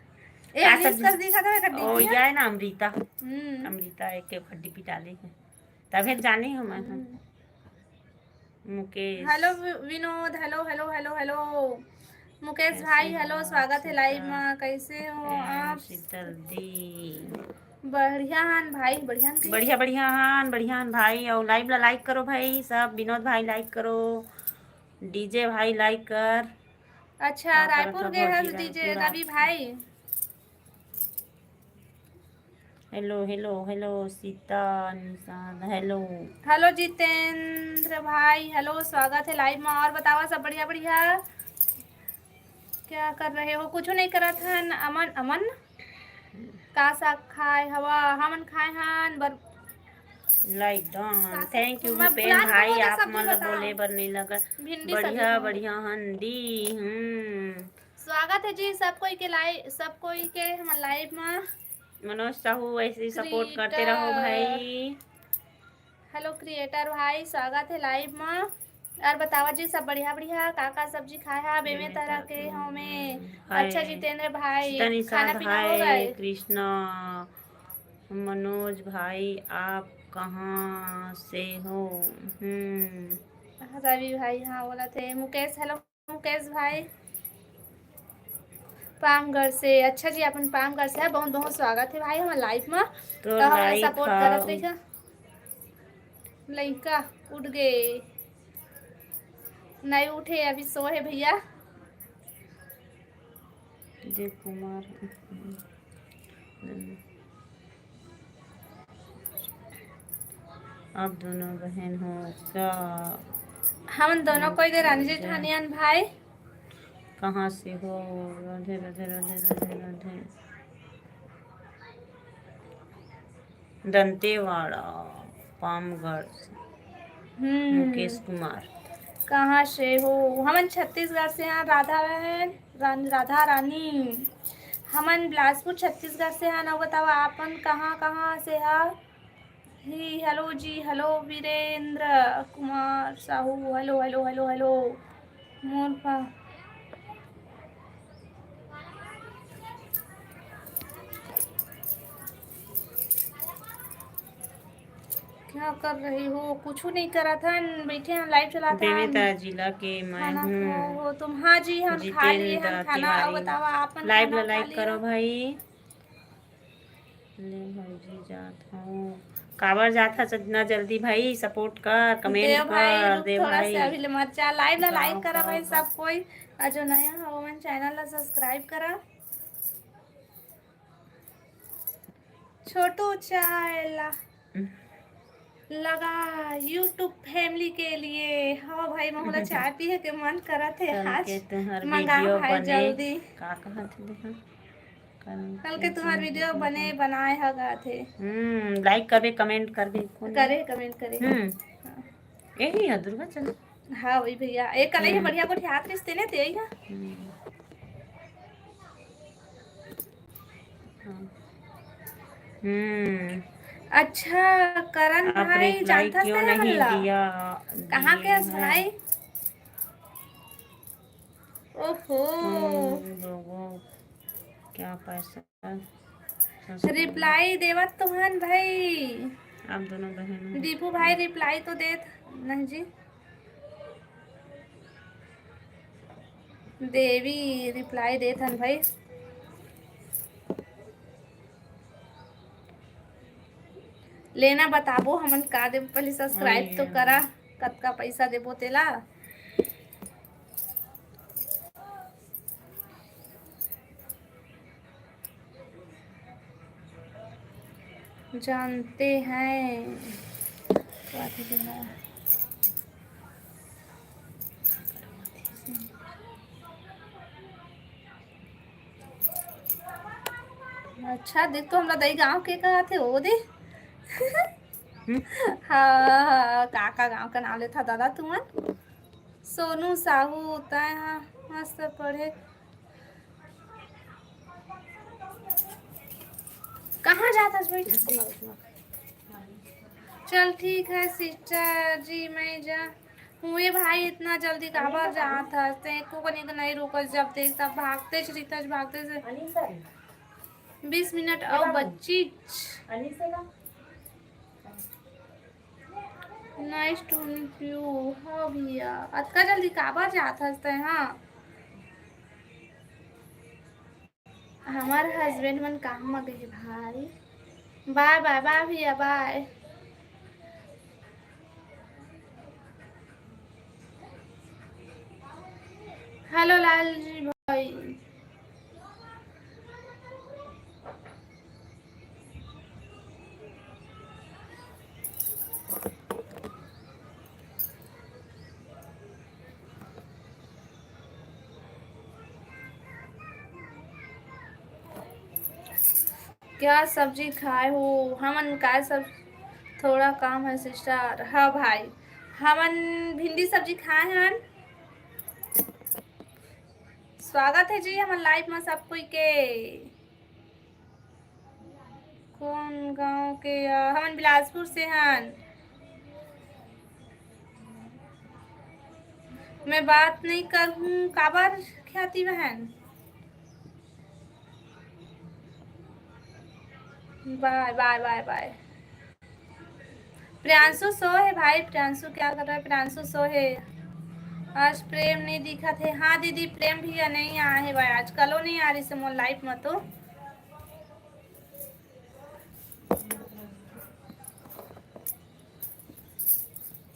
ए, का अनिस सब्जी? कर दिखा था, कर ओ, दिखा। या है ना अमृता। हम्म। अमृता एक के खड्डी पिटाली है। तभे जाने हो मैं, हाँ। हम्म। मुकेश। हेलो वि-, Vinod, hello, hello, hello, hello. Mukesh कैसे भाई, हेलो, हो आप स्वागत है लाइव शीतल? मा। कैसे हो हैं आप? शीतल दी। बढ़िया हन भाई, बढ़िया हन कहीं? बढ़िया, बढ़िया हन, बढ़िया हन भाई। और लाइव ला लाइक करो भाई सब। विनोद भाई लाइक करो, डीजे भाई लाइक कर। अच्छा, का करत रायपुर हो गे हस भौजी, डीजे रायपुर आ? रवि भाई? Hello, hello, hello, Sita Nishad, hello. Hello Jitendra भाई, हेलो, स्वागत है लाइव में। और बतावा सब बढ़िया, बढ़िया? क्या कर रहे हो? कुछ नहीं करत हन। अमन, अमन, का साग खाए हवा? हमन खाए हन बर- लाइक डन। साग, थैंक यू मैं भूपेन भुला भाई, गई, आप सब्जी मन ला बताओ। बोले बर नहीं लगा। भिंडी सब्जी बढ़िया, बनाऊंगी। बढ़िया हन दी। हम्म। स्वागत है जी सब कोई के लाइव, सब कोई के हमर लाइव में। मनोज साहू, ऐसे ही सपोर्ट करते रहो क्रिएटर। भाई। हेलो क्रिएटर भाई, स्वागत है लाइव में। और बतावा जी, सब बढ़िया बढ़िया, का का सब्जी खाए हा? बेमे बेमे तरह तरह के के होमे। हाय। अच्छा जितेंद्र भाई, सीता निषाद, खाना पीना हो हाय, गए? कृष्णा। मनोज भाई, आप कहाँ से हो? हम्म। रवि भाई, हाँ, बोलत हे। मुकेश, हेलो मुकेश भाई, पामगढ़ से। अच्छा जी, अपन पामगढ़ से हे। बहुत बहुत स्वागत हे भाई हमर live में। तो तो हमला like support करत रहिहा। लइका उठ गे, नहीं उठे, अभी सो हे भैया। देव कुमार, आप दोनों बहन हो का? हमन दोनों कोई दे रानी जेठानियन भाई। कहाँ से हो? राधे, राधे, राधे, राधे, राधे। दंतेवाड़ा, पामगढ़। हम्म। मुकेश कुमार। कहाँ से हो? हमन छत्तीसगढ़ से हैं, राधा बहन, रान-, राधा रानी। हमन बिलासपुर, छत्तीसगढ़ से हैं। ना बताओ, आपन कहाँ, कहाँ से है? ही, हेलो जी, hello Virendra Kumar Sahu, hello, hello, hello, hello. मोर पा-, क्या कर रही हो? कुछू नहीं करत हन, बैठे हैं, live चलात हन। बेमेतरा जिला के मैं हूँ। खाना खाए हो तुम? हाँ जी, हम खा लिए हन खाना। अब बताओ, आप मन live ला like करो भाई। ले भौजी, जात हूँ। काबर जात हस इतना जल्दी भाई? Support कर, comment कर दे भाई। अभी ले मत जा, live ला like करा भाई सब कोई। और जो नया हो, मन channel ला subscribe करा। छोटू चाय ला लगा YouTube family के लिए। हाँ भाई, मोला चाय पिए के मन करत हे आज। मंगा भाई जल्दी। का कहत हे देखा? कल के तुम्हार video बने बनाए ह गात हे। हम्म, like करबे, comment करबे, करे comment करे। हम्म। हाँ। यही है दुर्गा चंद। हाँ वही भैया, एक कलई है। हम्म। बढ़िया गोठियात रिश्ते ने ते ही है। हम्म। हाँ। हम्म। अच्छा करण भाई, जानता क्यों नहीं दिया? कहाँ के हस भाई? ओहो। हम्म, लोगों, क्या पैसा? Reply देवत तो हन भाई। आप दोनों बहन हो। दीपू भाई reply तो देत नहीं जी। देवी reply देत हन भाई। लेना बताबो हमन का देबो, पहले subscribe तो करा, कतका पैसा देबो तेला। जानते हैं। अच्छा देख तो हमला दई गांव के कहा थे वो दे। हाँ हाँ, का का गांव का नाम लेथा दादा तुमन? सोनू साहू, तय हाँ मस्त पढ़े। कहाँ जाथस भाई? चल ठीक है sister जी, मैं जा हुए भाई, इतना जल्दी काबर जात हस? ते एको कनी के नहीं रुकस, जब देख तब भागते रहिथस, भागते से बीस मिनट अउ बच्ची। Nice to meet you। हाँ भैया, अतका जल्दी काबर जात हस तैं? हाँ, हमार husband मन काम म गए भाई। Bye bye bye भैया, bye। Hello लाल जी भाई। क्या सब्जी खाए हो? हमन काय सब थोड़ा काम है sister। हाँ भाई, हमन भिंडी सब्जी खाए हन। स्वागत है जी हमन live में सब कोई के। कौन गांव के? हमन बिलासपुर से हन। मैं बात नहीं करूँ काबर ख्याति बहन। बाय बाय बाय बाय। प्रियांशु सो है भाई, प्रियांशु क्या कर रहा है? प्रियांशु सो है। आज प्रेम नहीं दिखा थे। हाँ दीदी, प्रेम भी नहीं आए है भाई, आज कलो नहीं आ रही से मोर लाइफ में तो।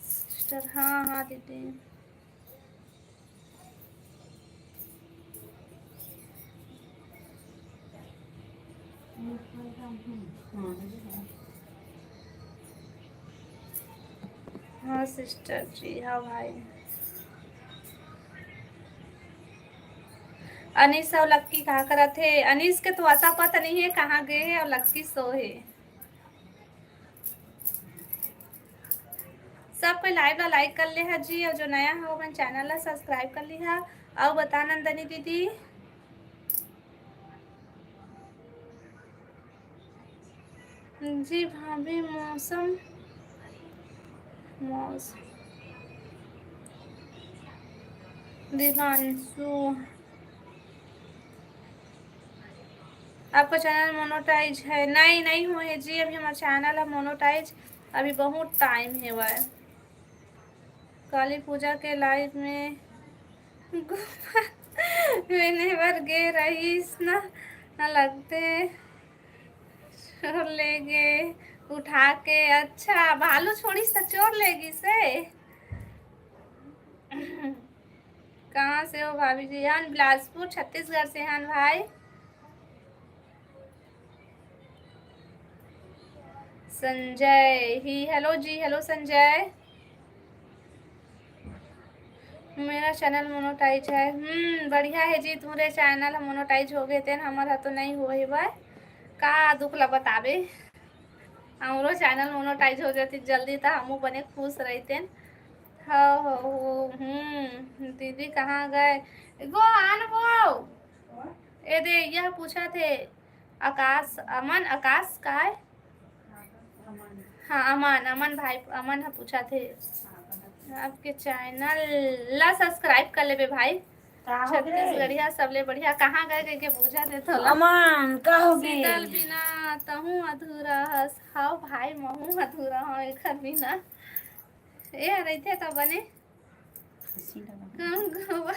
सिस्टर, हाँ हाँ दीदी। हाँ सिस्टर जी, हाँ भाई। अनिश और लक्की का करत हे? अनिश के तो अता पता नहीं है कहाँ गए है और लक्की सो है। सब कोई लाइव ला लाइक कर ले हा जी, और जो नया है वो अपन चैनल ला सब्सक्राइब कर ली हा। और बता नंदनी दीदी। जी भाभी, मौसम, मौसम, दिवांशु, आपका चैनल मोनोटाइज है? नहीं, नहीं हुए है जी, अभी हमारा चैनल है मोनोटाइज, अभी बहुत टाइम है वह। काली पूजा के लाइव में घूमने बर गे रहीस ना, ना लगते चोर ले गे उठा के। अच्छा, भालू छोड़ीस त चोर ले गिस हे। कहाँ से हो भाभी जी? हन बिलासपुर छत्तीसगढ़ से हन भाई। संजय ही, हेलो जी, हेलो संजय। मेरा चैनल मोनोटाइज है। हम्म, बढ़िया है जी, तुम्हरे चैनल ह मोनोटाइज हो गए तेन, हमर ह तो नहीं हुए हे भाई। का दुख ला बताबे, हमरो चैनल मोनोटाइज हो जाती जल्दी त हमू बने खुश रहतेन। हो हो हो। हम्म, दीदी कहाँ गए? गो आन वो। ए दे, यह पूछा थे आकाश, अमन, आकाश का है? हाँ, अमन, अमन भाई, अमन ह पूछा थे। आपके चैनल ला सब्सक्राइब कर लेबे भाई। का हो गे? छत्तीसगढ़िया सबले बढ़िया। कहाँ गए कह के पूछा थे थोला। अमन, का हो गे? शीतल बिना, तहूँ अधूरा हस। हाव भाई, महूँ अधूरा हूँ एकर बिना। ए रहिथे त बने। हंसी लगा। कहूँ गोबर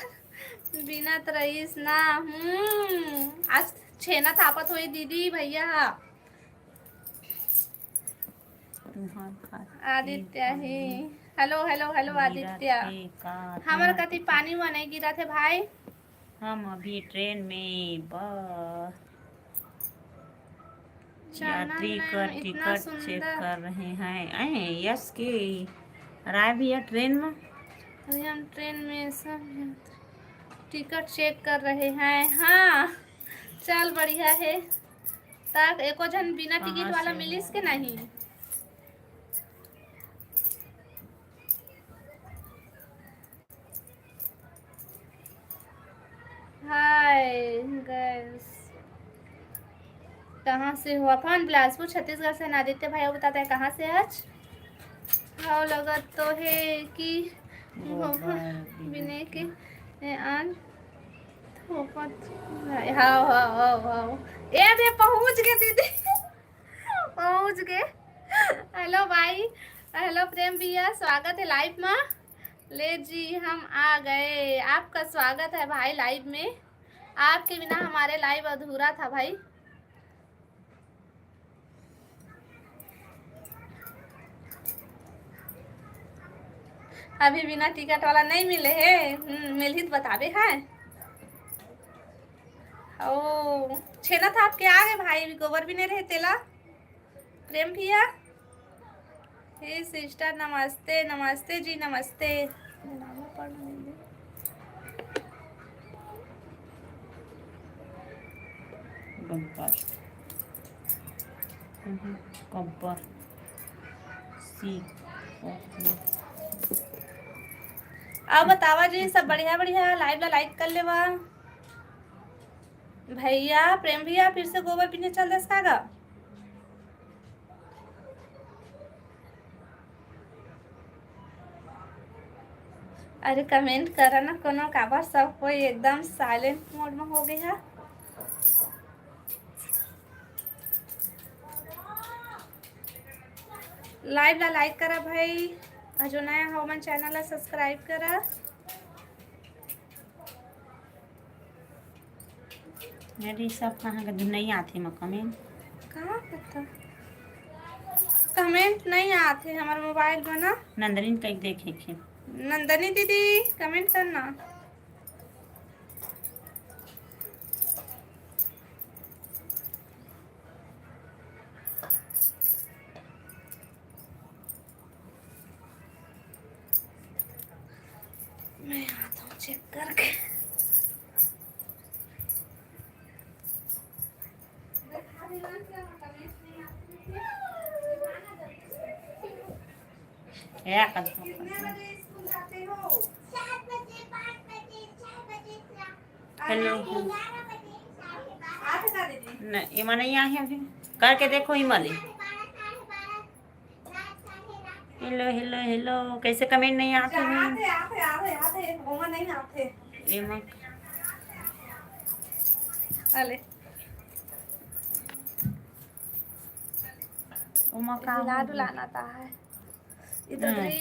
बिना त रहीस ना। हम्म, आज छेना थापत होई दीदी भैया। तुहार खातिर आदित्य ही। हेलो, हेलो, हेलो, गिरत आदित्य। हे का? हमर कति पानी हुआ नहीं गिरत हे भाई। हम अभी ट्रेन में बस चंदन यात्री कर मैम, इतना टिकट चेक सुंदर। कर रहे हैं। अरे, यस के राय भैया ट्रेन में। अभी हम ट्रेन में सब यात्री टिकट चेक कर रहे हैं। हाँ, चल बढ़िया है। तक एको झन बिना टिकट कहाँ वाला से मिलिस हो? के नहीं? हाय गाइस, कहाँ से हो? अपन बिलासपुर छत्तीसगढ़ से। आदित्य भाई, वो बताता है कहाँ से आज? हाव लगत तो है कि गोबर बिने के ए आन थोपत। हाव, हाव, हाव, हाव। ए दे पहुँच गे दीदी। पहुँच गे। हेलो भाई, हेलो प्रेम भैया, स्वागत है लाइव में। ले जी, हम आ गए। आपका स्वागत है भाई लाइव में। आपके बिना हमारे लाइव अधूरा था भाई। अभी बिना टिकट वाला नहीं मिले हे। हम्म, मिलही त बताबे है। ओ, छेना थाप के आ गए भाई, गोबर बिने रहे तेला। प्रेम भैया। हे सिस्टर, नमस्ते, नमस्ते जी, नमस्ते। गंपार। कंपर। सी। ओके। अब बतावा जी, सब बढ़िया, बढ़िया, लाइव ला लाइक कर लेवा। भैया, प्रेम भैया, फिर से गोबर पीने चल देस का गा? अरे comment करा ना कोनो, काबर सब कोई एकदम silent mode में हो गया है। Live ला like करा भाई, अउ जो नया हो मन channel ला subscribe करा। अरे, सब कहाँ का नहीं आथे म comment? कहाँ पता? Comment नहीं आथे हमर mobile में ना। नंदनी कहीं देखे के। नंदनी दीदी, comment करना। मैं आता हूँ check करके। या कर। Hello। नहीं, एमा नहीं आहे अभी। करके देखो, एमा ले। Hello, hello, hello। कैसे comment नहीं आते हैं? आते, आते, आते, आते, ओमा नहीं आते। एमा। अले। ओमा का हिला हो गया? डुलाना ता है। इधर हम्म। भी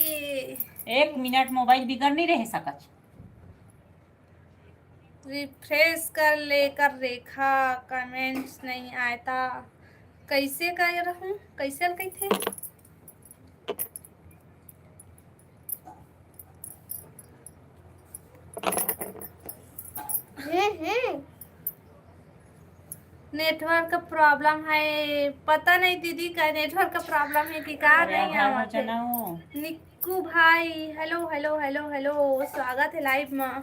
एक मिनट mobile बिगर नहीं रह सकत। Refresh कर ले कर रेखा, comments नहीं आए ता कैसे कर रहूं? कैसे ल कहिथे? हम्म, हम्म। Network problem है, पता नहीं दीदी का network का problem है कि का अरे, नहीं आधा आवत है। बजना हो। निक्कू भाई, hello, hello, hello, hello, स्वागत है live में।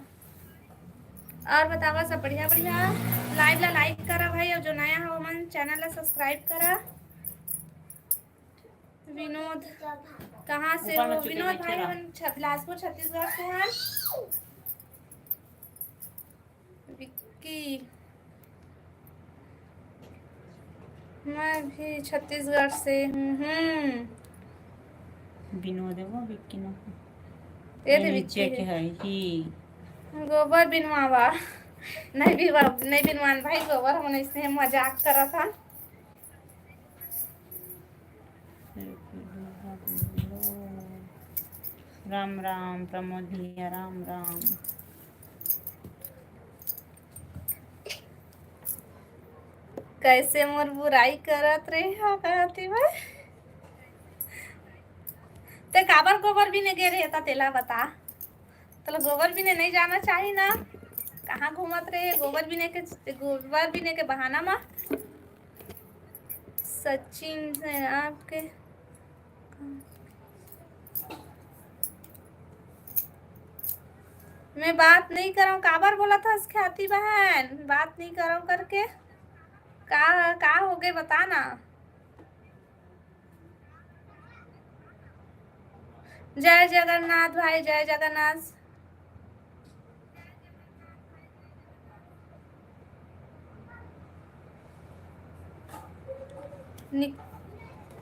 और बतावा सब बढ़िया, बढ़िया। Live ला like करा भाई, और जो नया हो मन channel ला subscribe करा। विनोद, कहाँ से ऊपर में हो? चुके विनोद बैठे भाई, रहो। हम छ-, बिलासपुर, छत्तीसगढ़ से हैं। विक्की, मैं भी छत्तीसगढ़ से हूँ। हम्म। विनोद है वो, विक्की ना। ये तो ये नीचे विक्की के है। है, ही। गोबर बिनवावा। नहीं बिनवा-, नहीं बिनवान भाई गोबर, हमन इसने मजाक करा था। राम राम प्रमोद भैया, राम राम। कैसे मोर बुराई करत रहे हा कहती भाई। ते काबर गोबर बिने गे रहे ता तेला बता। तोला गोबर बिने नहीं जाना चाहिए ना, कहाँ घूमत रहे गोबर बिने के, गोबर बिने के बहाना मा। सचिन से आपके मैं बात नहीं करूँ, काबर बोला था ख्याति बहन, बात नहीं करूँ करके। का, का हो गए बता ना। जय जगन्नाथ भाई, जय जगन्नाथ। निक-,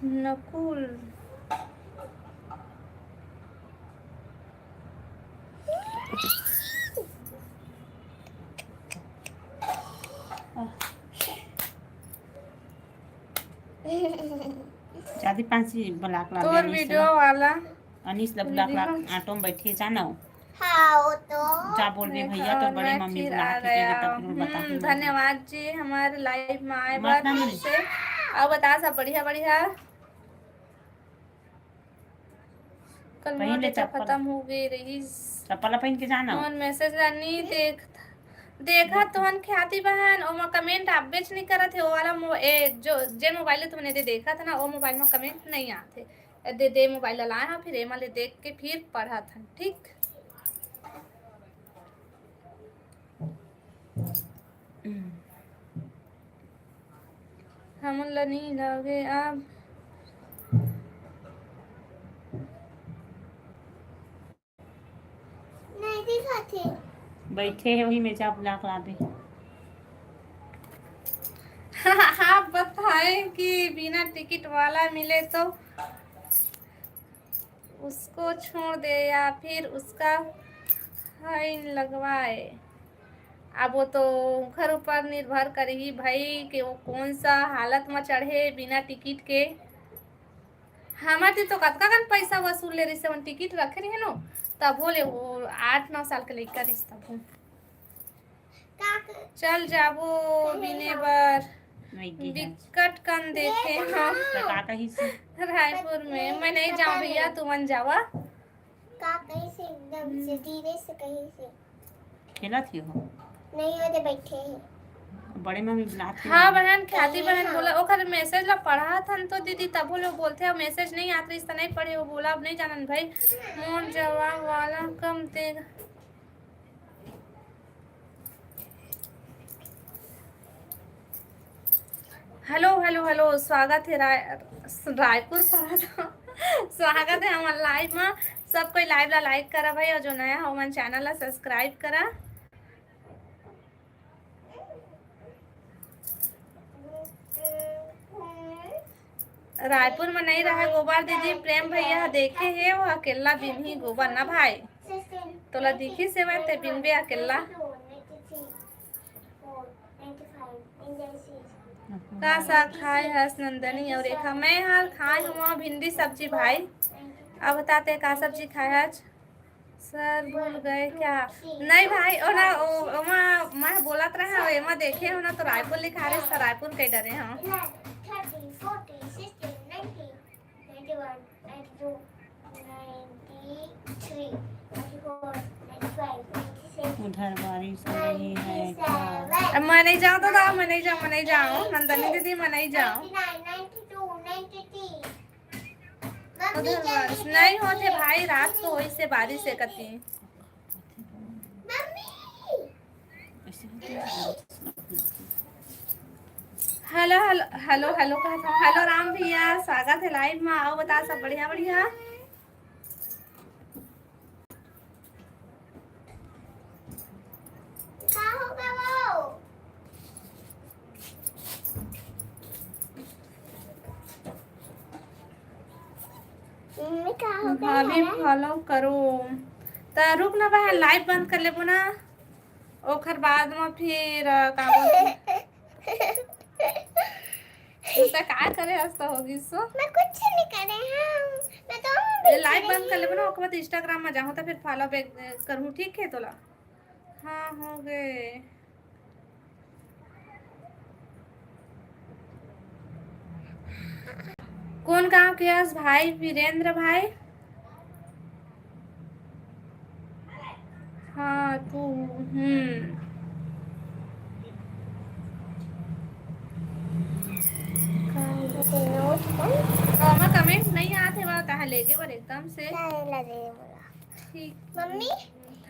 नकुल। जादी पांसी ब्लॉक ला तोर दे, अनीस वीडियो ला। वाला अनीस ला ब्लॉक ला। वीडियो। ऑटो में बैठे जानो। हाँ, वो तो। जा बोल बे मैं भैया, तो और बड़े मैं मम्मी फिर बुला आ के गया। तेरे तक रोल बता हम्म, के धन्यवाद जी हमारे लाइव में आए मत बार ना फिर मिल। से। और बता सब बढ़िया, बढ़िया। कल पहन मोर ले डेटा चप्पल। खत्म हो गई रहीस। चप्पल पहन के जाना। मोर मैसेज ला नी देख, देखा तोहन ख्याति बहन, ओमा कमेंट आबेच नहीं करत हे, ओ वाला मो-, ए, जो, जे मोबाइल ले तुमन दे देखा था ना, ओ मोबाइल में कमेंट नहीं आते। ए, दे, दे मोबाइल ला लाए हाँ, फिर एमा ले देख के फिर पढ़त हन, ठीक? हमन ला नी लगे अब। नहीं दिखाते। बैठे हे वही में जा ब्लॉक लाबे। आप बताएं कि बिना टिकट वाला मिले तो उसको छोड़ दे या फिर उसका फाइन लगवाए। अब वो तो ओखर ऊपर निर्भर करही भाई कि वो कौन सा हालत में चढ़े बिना टिकट के। हमर ती तो कतका कन पैसा वसूल ले रहिस, हमन टिकट रखे रहे नो, तभो ले वो आठ नौ साल के लइका रहिस तभो। चल जाबो बिने बर। बिकट कन देखे हम। रायपुर में। मैं नहीं जाऊँ भैया, तुमन जावा। का कइसे एकदम से धीरे से कहीं से खेलत ही हो। नहीं होते बैठे हैं। बड़े मम्मी बुलात हे। हाँ बहन, ख्याति बहन बोला, ओकर मैसेज ला पढ़त हन तो दीदी तभो ले बोलथे, अउ मैसेज नहीं आत रहिस त नहीं पढ़े, वो बोला अब नहीं जानन भाई। मोर जवाब वाला कम देगा। हेलो हेलो हेलो, स्वागत है राय-, रायपुर पहुंच। स्वागत है हमर लाइव में। सब कोई लाइव ला लाइक करा भाई, और जो नया हो मन चैनल ला सब्सक्राइब करा। रायपुर में नहीं रहा गोबर दीदी, प्रेम भैया देखे हे, वो अकेला बिनही गोबर ना भाई। तोला दिखी से मैं ते बिनबे अकेला। का साग खाए हस नंदनी और रेखा? मैं हाल खाए हुआ भिंडी सब्जी भाई। अब बताते का सब्जी खाए हस? सर भूल गए क्या? नहीं भाई, ओना, ओ, ओमा मैं बोलत रहे हो, एमा देखे हो ना तो रायपुर लिखा रहे, सर रायपुर के डरे हो। उधर बारिश हो रही है क्या? अब मैं नहीं जाऊँ तो दादा, मैं नहीं जाऊँ, मैं नहीं जाऊँ, नंदनी दीदी, मैं नहीं जाऊँ। उधर बारिश नहीं होते भाई, रात को वैसे बारिश है कती। हेलो हेलो हेलो हेलो, कहत हूँ हेलो राम भैया, स्वागत है लाइव में। आओ बता, सब बढ़िया बढ़िया? का होगा वो? मम्मी, का होगा भाभी यार? फॉलो करो। त रुक ना बहन, लाइव बंद कर लेबो ना, ओखर बाद में फिर, अ, का बोलथे? तू त का करे हस त होगी सो? मैं कुछ नहीं करे हूँ। मैं तो ये लाइव बंद कर लेबो ना, ओकर बाद Instagram में जाहूँ त फिर फॉलो बैक, अ, करहूँ, ठीक है तोला? हाँ, हो गए। कौन गांव के हस भाई? वीरेंद्र भाई। हाँ, तू, हम्म। तो हमारा कमेंट नहीं आते बा, कहाँ लेके बर एकदम से। ठीक। मम्मी,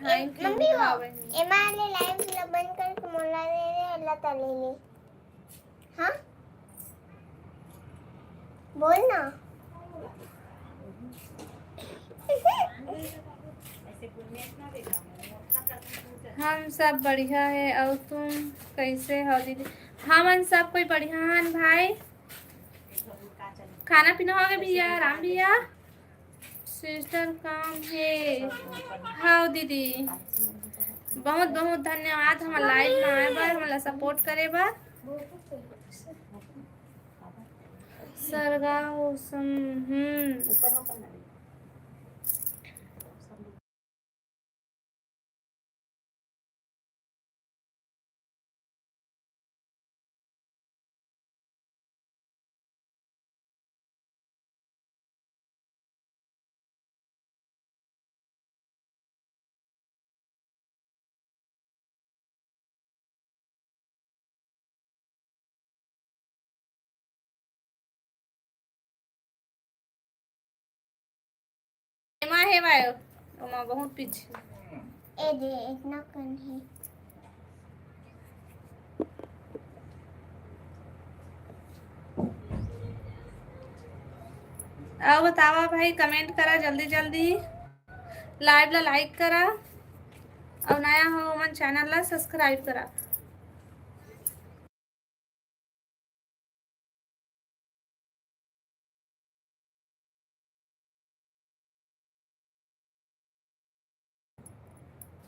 thank you, मम्मी, वो हाँ बहन। एमा ले लाइव ला बंद कर के मोला दे दे, अल्लाह ताला ले। हाँ? बोल ना। हम सब बढ़िया है, और तुम कैसे हो दीदी? हमन सब कोई बढ़िया हन भाई। खाना पीना हो गया भैया, राम भैया? सिस्टर काम हे। हाँ दीदी, बहुत बहुत धन्यवाद हमर लाइव में आए बर, हमला सपोर्ट करे बर। सरगाव सम-, हम्म। एमा हे भाई, ओमा बहुत पीछे। ए दे, इतना कन हे। अउ बतावा भाई, कमेंट करा जल्दी जल्दी, लाइव ला लाइक करा, अउ नया हो ओमन चैनल ला सब्सक्राइब करा।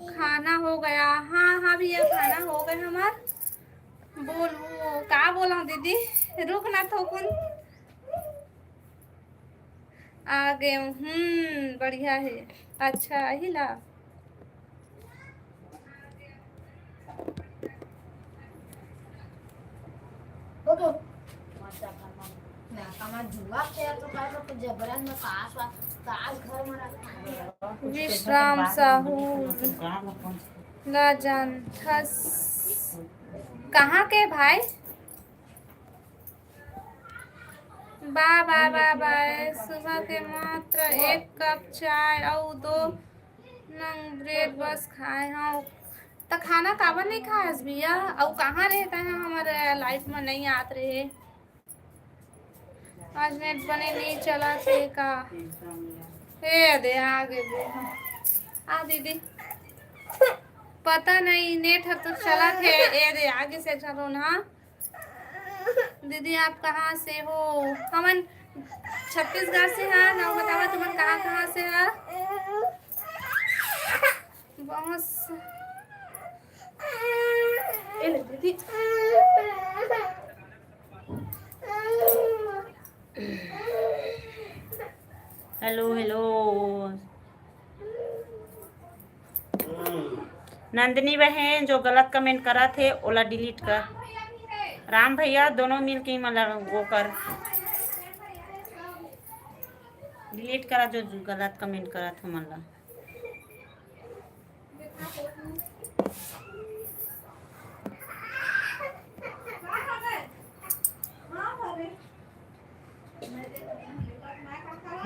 खाना हो गया। हाँ, हाँ भैया, खाना हो गया हमार। बोलू, का बोला दीदी? रुक ना थोकुन। आ गए। हम्म, बढ़िया है। अच्छा, यही ला। विश्राम साहू। ला जानथस कहाँ के भाई? बा, बा, बा, बा, सुबह के मात्र एक कप चाय अउ दो नंग ब्रेड बस खाए हव। त खाना काबर नहीं खाए हस भैया? अउ कहाँ रहता है, हमारे लाइफ में नहीं आत रहे। आज नेट बने नहीं चला थे का? ए दे, आ गए दे। आ दीदी, पता नहीं, नेट हर तो चला थे। ए दे, आगे से अच्छा तो ना। दीदी, आप कहाँ से हो? हमन छत्तीसगढ़ से हा ना, बतावा तुमन कहाँ, कहाँ से हा? बहुत स-, ए ले दीदी। Hello, hello. नंदिनी बहन, जो गलत कमेंट करत हे, ओला डिलीट कर। राम भैया, दोनों मिल के मन ला वो कर, डिलीट करा, जो गलत कमेंट करत हे, मन ला।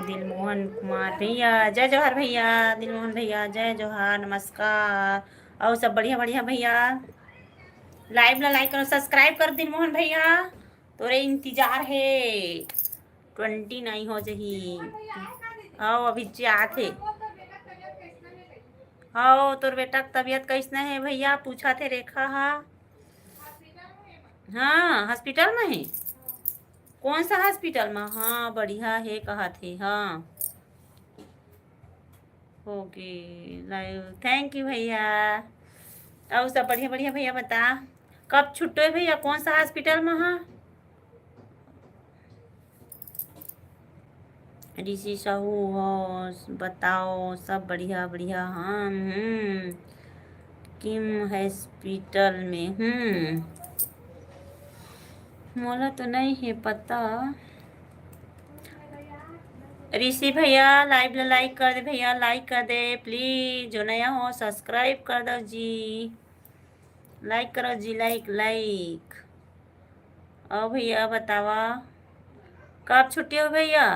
दिलमोहन कुमार भैया, जय जोहार भैया। दिलमोहन भैया, जय जोहार, नमस्कार। अउ सब बढ़िया बढ़िया भैया, लाइव ला लाइक करो, सब्सक्राइब कर दिलमोहन भैया, तोरे इंतजार हे। ट्वेंटी नाइन हो जही। अउ अभी जात हे। अउ तोर बेटा के तबीयत कैसना हे भैया, पूछा थे रेखा हा। हाँ, हॉस्पिटल में हे। कौन सा हॉस्पिटल में? हाँ, बढ़िया हे कहा थे। हाँ, ओके, लाइव, थैंक यू भैया। अउ सब बढ़िया बढ़िया भैया, बता कब छुट्टो हे भैया, कौन सा हॉस्पिटल में? हाँ, ऋषि साहू हो, बताओ, सब बढ़िया बढ़िया? हाँ, हम्म, किम हॉस्पिटल में? हम्म, मोला तो नहीं है पता। ऋषि भैया, लाइव ला लाइक कर दे भैया, लाइक कर दे प्लीज। जो नया हो, सब्सक्राइब कर दो जी, लाइक करो जी, लाइक, लाइक। अउ भैया बतावा, कब छुट्टी हो भैया?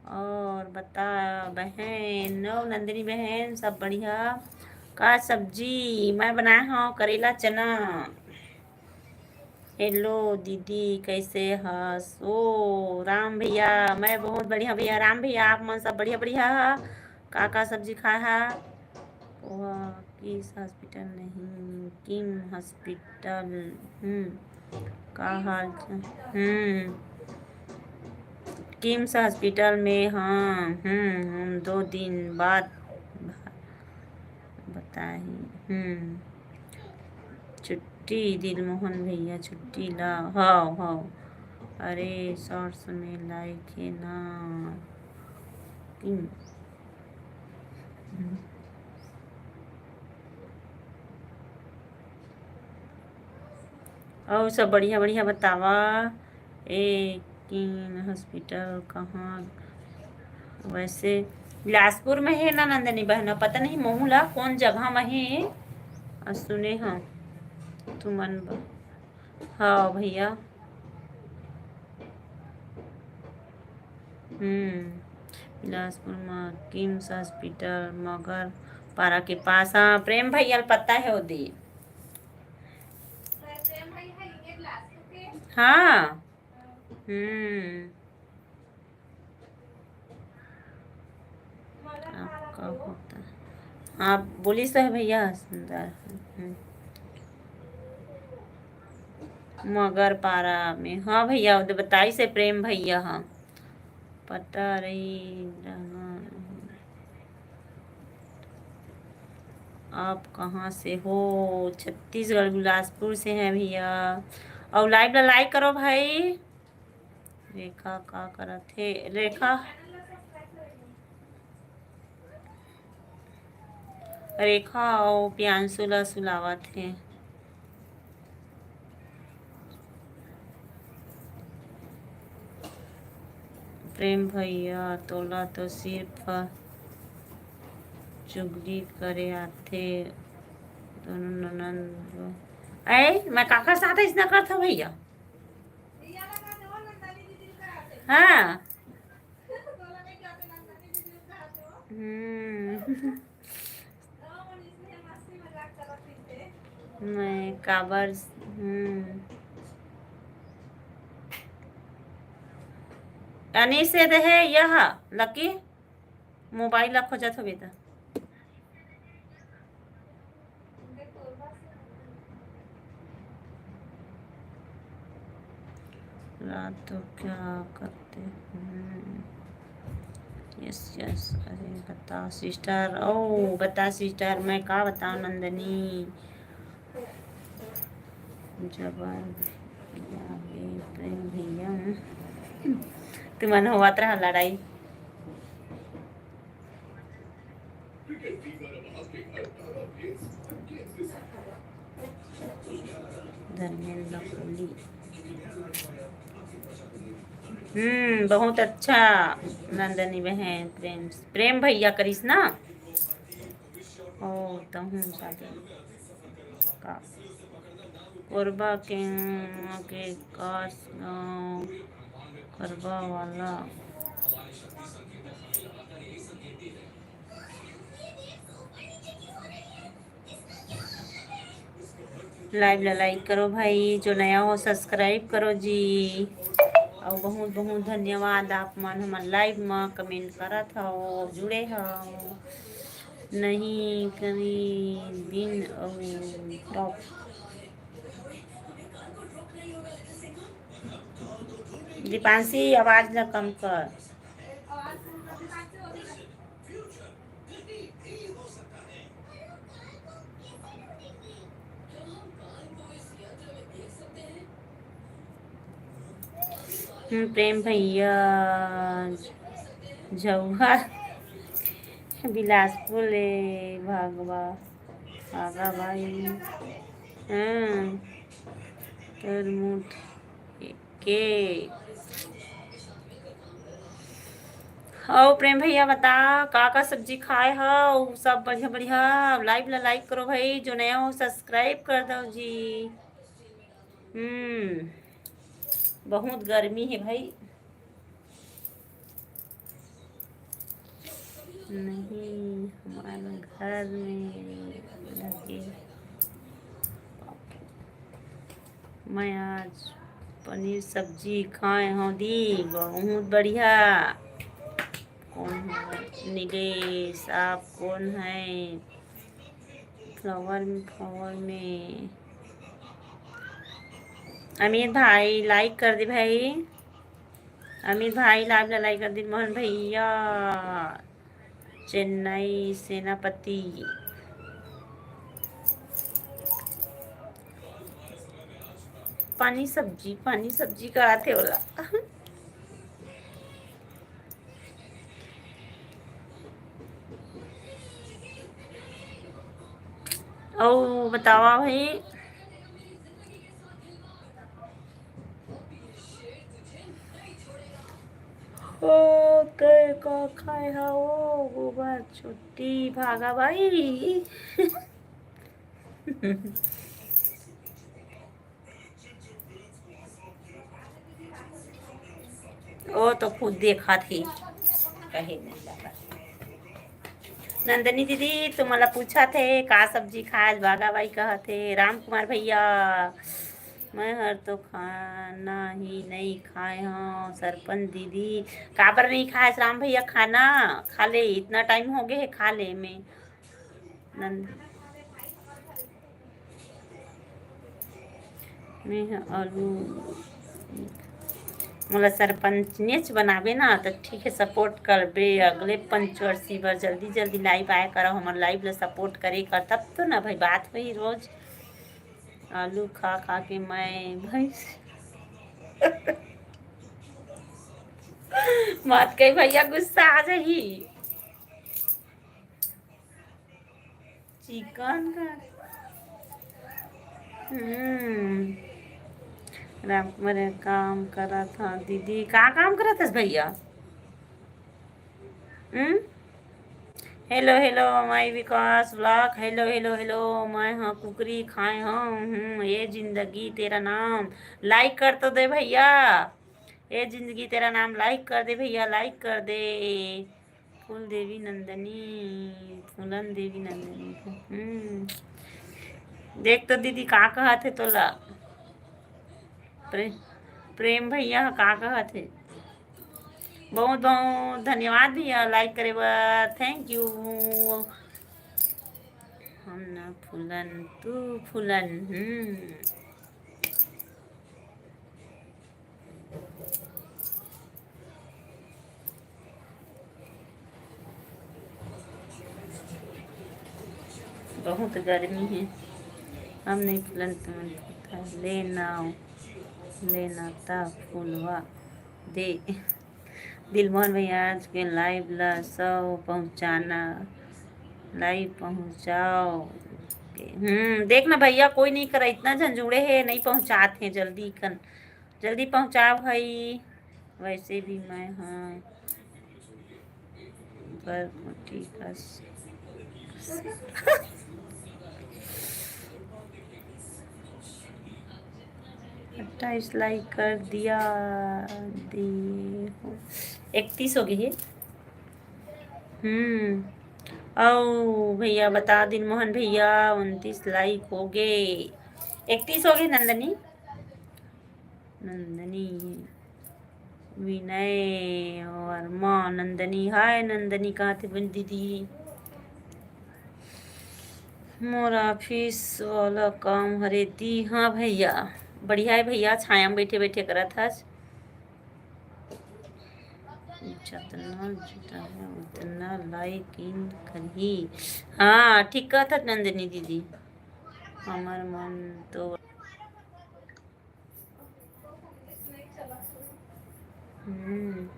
और बता बहन, ओ नंदिनी बहन, सब बढ़िया? का सब्जी मैं बनाए हव? करेला चना। हेलो दीदी, कैसे हस? ओ राम भैया, मैं बहुत बढ़िया भैया। राम भैया, आप मन सब बढ़िया बढ़िया हा? का का सब्जी खाए हा? ओहा किस हॉस्पिटल नहीं, किम हॉस्पिटल। हम्म, का हाल च-, हम्म, किम्स हॉस्पिटल में, हाँ, हम्म, हम दो दिन बाद बताही। हम्म, छुट्टी, दिलमोहन भैया, छुट्टी ला, हव, हव। अरे, शॉर्ट्स में लाइक हे ना, किम। अउ सब बढ़िया बढ़िया बतावा। ए, किम हॉस्पिटल कहाँ? वैसे बिलासपुर में हे ना नंदनी बहना, पता नहीं महू ला कौन जगह में हे। अ, सुने हव तुमन ब-, हव भैया। हम्म, बिलासपुर में किम्स हॉस्पिटल मगर पारा के पास। हाँ, प्रेम भैया ल पता हे ओदे। हाँ। हम्म। आपका होता। हाँ, बोलिस तो हे भैया, सुंदर। हम्म। मगर पारा में, हाँ भैया, ओदे बताइस हे प्रेम भैया, हाँ। पता रही रहना। आप कहाँ से हो? छत्तीसगढ़, बिलासपुर से हैं भैया। अउ लाइव ला लाइक करो भाई। रेखा का करत हे? रेखा, रेखा अउ प्रियांशु ला सुलावत हे। प्रेम भैया, तोला तो सिर्फ चुगली करे आथे। दोनों ननद। ए, मैं काकर साथ अइसना करथव भैया? हाँ। हम्म। मैं काबर, हम्म। अनिशेद हे यह, लकी मोबाइल ला खोजत होबे त। रात तो क्या करते हैं? Yes, yes. अरे बता सिस्टर, ओ बता सिस्टर, मैं का बताऊं नंदनी। जबर भैया, ए प्रेम भैया, तुमन होवत रहा लड़ाई। धर्मेंद्र कोहली। हम्म, बहुत अच्छा नंदनी बहन, प्रेम, प्रेम भैया करिस ना। ओ, तहूँ शादी का। कोरबा के, के कास गाँव, कोरबा वाला। Live ला like करो भाई, जो नया हो subscribe करो जी। अउ बहुत बहुत धन्यवाद, आप मन हमर live म comment करत हव, जुड़े हव। नहीं कमी दिन अउ top। दीपांशी, आवाज ला कम कर। हम्म, प्रेम भैया झउहा बिलासपुर ले भागवा, भागा भाई। हाँ, तोर मुठ के। अउ प्रेम भैया बता, का का सब्जी खाए हव? सब बढ़िया बढ़िया। Live ला like करो भाई, जो नया हो subscribe कर दव जी। हम्म, बहुत गर्मी हे भाई। नहीं, हमारे घर में लगे। मैं आज पनीर सब्जी खाए हव दी, बहुत बढ़िया। कौन है? निलेश, आप कौन है? Flower में, flower में। अमित भाई, like कर दे भाई। अमित भाई, live ला like कर दे। मोहन भैया, चेन्नई सेनापति। पानी सब्जी, पानी सब्जी का आथे ओला। अउ बतावा भाई। ओ, के का खाए हा ओ, गोबर छुट्टी भागा भाई। ओ तो खुद देखत हे, कहे नहीं लगा। नंदनी दीदी, तुमला पूछत हे, का सब्जी खाए भागा भाई कहत हे। राम कुमार भैया, मैं हर तो खाना ही नहीं खाए हव। सरपंच दीदी, काबर नहीं खाए राम भैया खाना? खा ले, इतना time हो गए है, खा ले। मैं नंद, मैं ह आलू, मोला सरपंचनेच बनाबे ना, त ठीक है, support करबे। अगले पंचवर्षी बर जल्दी जल्दी live आया करो, हमर live ला support करे कर, तब तो ना भाई बात होही रोज। आलू खा खा के मैं भैंस मत कही भैया, गुस्सा आ जाही। चिकन का। हम्म। राम कुमार काम करत हा दीदी, का काम करत हस भैया? हम्म। हेलो हेलो, माय विकास ब्लॉग। हेलो हेलो हेलो, मैं हाँ कुकरी खाए हूँ। हम्म, ये जिंदगी तेरा नाम। लाइक कर तो दे भैया, ये जिंदगी तेरा नाम। लाइक कर दे भैया, लाइक कर दे। फूल देवी नंदनी, फूलन देवी नंदनी। हम्म। देख तो दीदी का कहत हे तोला। प्रे-, प्रेम भैया ह का कहत हे। बहुत बहुत धन्यवाद भैया लाइक करे बर, थैंक यू। हम ना फूलन, तू फूलन। हम्म। बहुत गर्मी है, हम नहीं फूलन तुमन फूलता। ले नाव, ले नाता फूलवा दे। दिलमोहन भैया आज के लाइव ला सौ पहुँचाना, लाइव पहुँचाओ। हम्म, देख ना भैया, कोई नहीं करा, इतना झन जुड़े हे, नहीं पहुँचात हे, जल्दी कन, जल्दी पहुँचाओ भाई। वैसे भी मैं हाँ पर ठीक है। अट्ठाईस लाइक कर दिया, देखो इकतीस हो गई है। हम्म। आओ भैया बता, दिलमोहन भैया, उनतीस लाइक हो गए, इकतीस हो गए नंदनी। नंदनी, विनय वर्मा, नंदनी, हाय नंदनी, कहाँ थे बन दीदी? मोर ऑफिस वाला काम हरे दी। हाँ भैया, बढ़िया है भैया, छाया में बैठे बैठे करत हस। जितना जितना है उतना लाइक इन करही। हाँ, ठीक कहत हस नंदिनी दीदी, हमर मन तो। हम्म।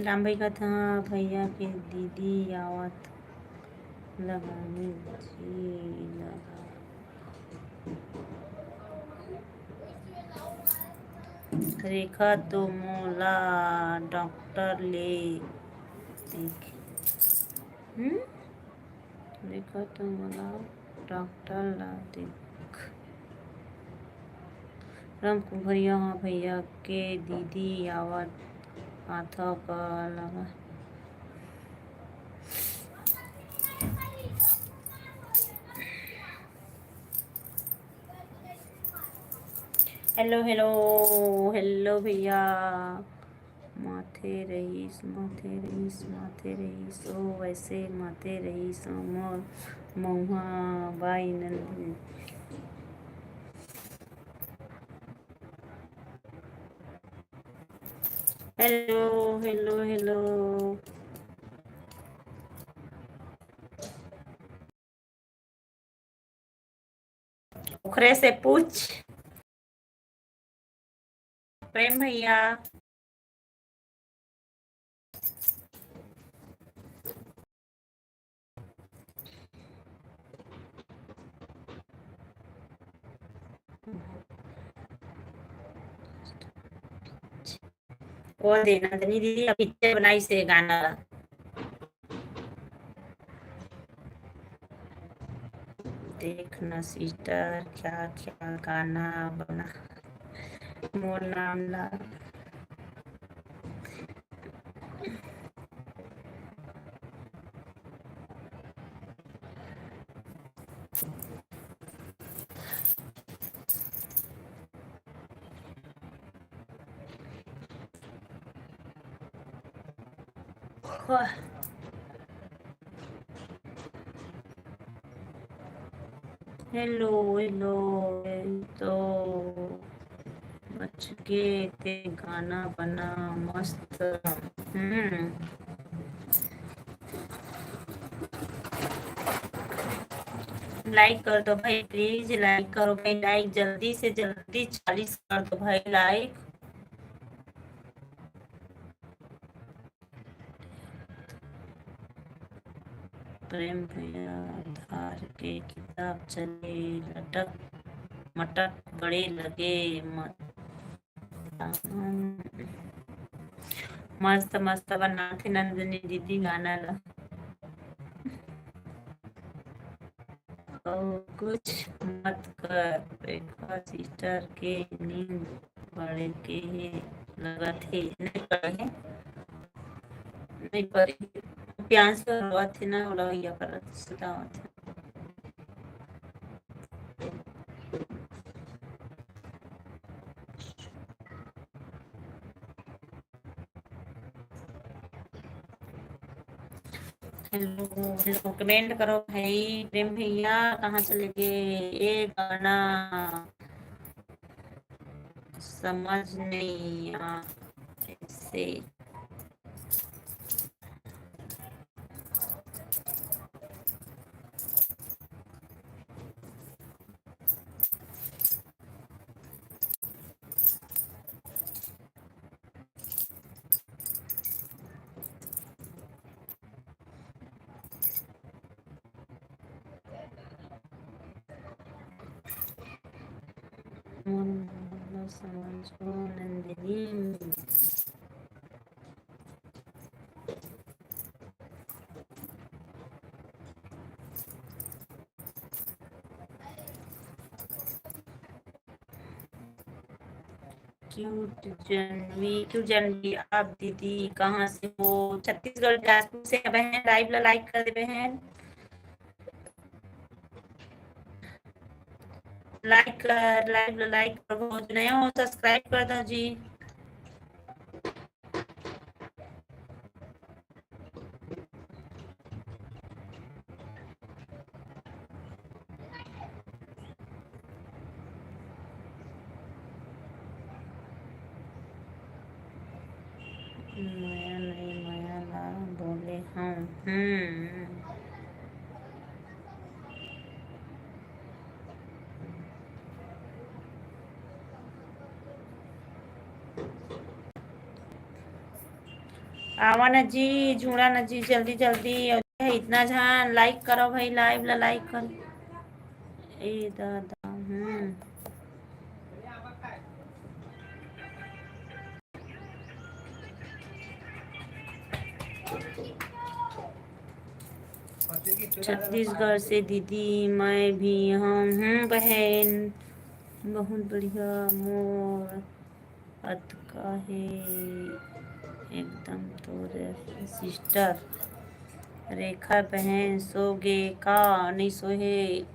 राम भाई कहत हे, हाँ, भैया के दीदी आवत, लगानी जी लगा। रेखा तो मोला डॉक्टर ले देख। हम्म? रेखा तो मोला डॉक्टर ला देख। राम कुंभरिया, हाँ भैया के दीदी आवत, आथा का लगा। हेलो, हेलो, हेलो भैया। माथे रहीस, माथे रहीस, माथे रहीस, ओ वैसे माथे रहीस, ओ मोर मउहा बाई नंदिनी। Hello, hello, hello. ओखरे से पूछ। प्रेम भैया। वो दे नंदिनी दीदी, अब पिक्चर बनाई से गाना ला। देख ना सिस्टर, क्या क्या गाना बना मोर नाम ला। हेलो, हेलो, तो बच के ते गाना बना मस्त। हम्म। लाइक कर दो भाई, प्लीज लाइक करो भाई, लाइक जल्दी से जल्दी चालीस कर दो भाई लाइक। प्रेम भैया धार के किताब चले लटक मटक बड़े लगे मत। मस्त मस्त बनाथे नंदिनी दीदी गाना ला। अउ कुछ मत कर रेखा सिस्टर के नींद पड़े के हे लगत हे, नहीं पड़े हे, नहीं पड़े। प्यास तो रोवत हे ना, ओला भैया करत सतावत हे। हेलो, हेलो, कमेंट करो भाई। प्रेम भैया कहाँ चले गए? ये गाना समझ नहीं आ ऐसे। मन समझो नंदिनी। क्यूट जानवी, क्यूट जानवी, आप दीदी कहाँ से हो? छत्तीसगढ़ बिलासपुर से। बहन, लाइव ला लाइक कर दे बहन, लाइक कर, लाइव ला लाइक कर, बहुत नया हो, सब्सक्राइब कर दो जी। मया नहीं, मया ला बोले हूँ। हम्म। आवा न जी, जुड़ा न जी, जल्दी जल्दी। अउ इतना झन लाइक करो भाई, लाइव ला लाइक करो। ए दादा, हम्म। छत्तीसगढ़ से दीदी, मैं भी हूँ। हम्म, बहन, बहुत बढ़िया। मोर अतका हे एकदम तोर सिस्टर। रेखा बहन सो गे का? नहीं सोहे।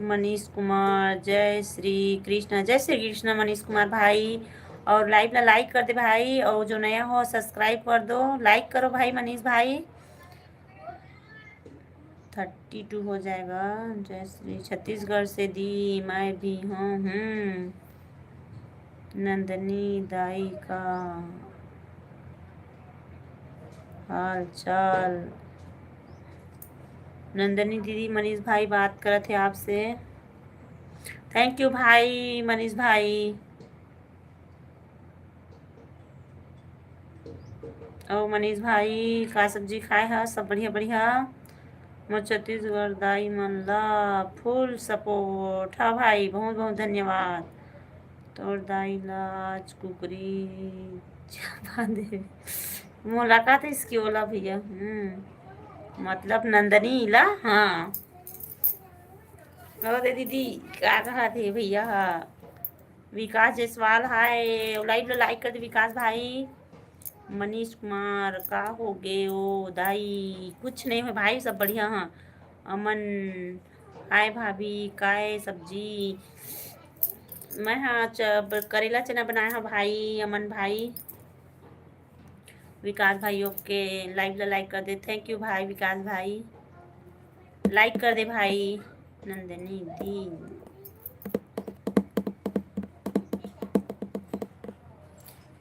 मनीष कुमार, जय श्री कृष्णा। जय श्री कृष्णा मनीष कुमार भाई। और लाइव ला लाइक कर दे भाई, और जो नया हो सब्सक्राइब कर दो, लाइक करो भाई मनीष भाई। थर्टी टू हो जाएगा। जय श्री छत्तीसगढ़ से दी, मैं भी हूँ। हम्म, नंदनी दाई का हाल चाल। नंदनी दीदी, मनीष भाई बात करत हे आपसे। थैंक यू भाई, मनीष भाई। अउ मनीष भाई, का सब्जी खाए ह? सब बढ़िया बढ़िया। मोर छत्तीसगढ़ दाई मन ला फुल सपोर्ट। हाँ भाई, बहुत बहुत धन्यवाद। तोर दाई ला आज कुकरी चबा दे। मुलाकात है इसकी ओला भैया। हम्म, मतलब नंदनी ला। हाँ, और दे दीदी, का कहा थे भैया? हाँ, विकास जायसवाल, हाय, लाइव ला लाइक कर दे विकास भाई। मनीष कुमार, का हो गे ओ दाई? कुछ नहीं हो भाई, सब बढ़िया। हाँ, अमन, हाय भाभी, काय सब्जी? मैं हा च-, ब-, करेला चना बनाए हा भाई, अमन भाई। विकास भाई, ओके, लाइव ला लाइक कर दे। थैंक यू भाई विकास भाई, लाइक कर दे भाई। नंदिनी दी,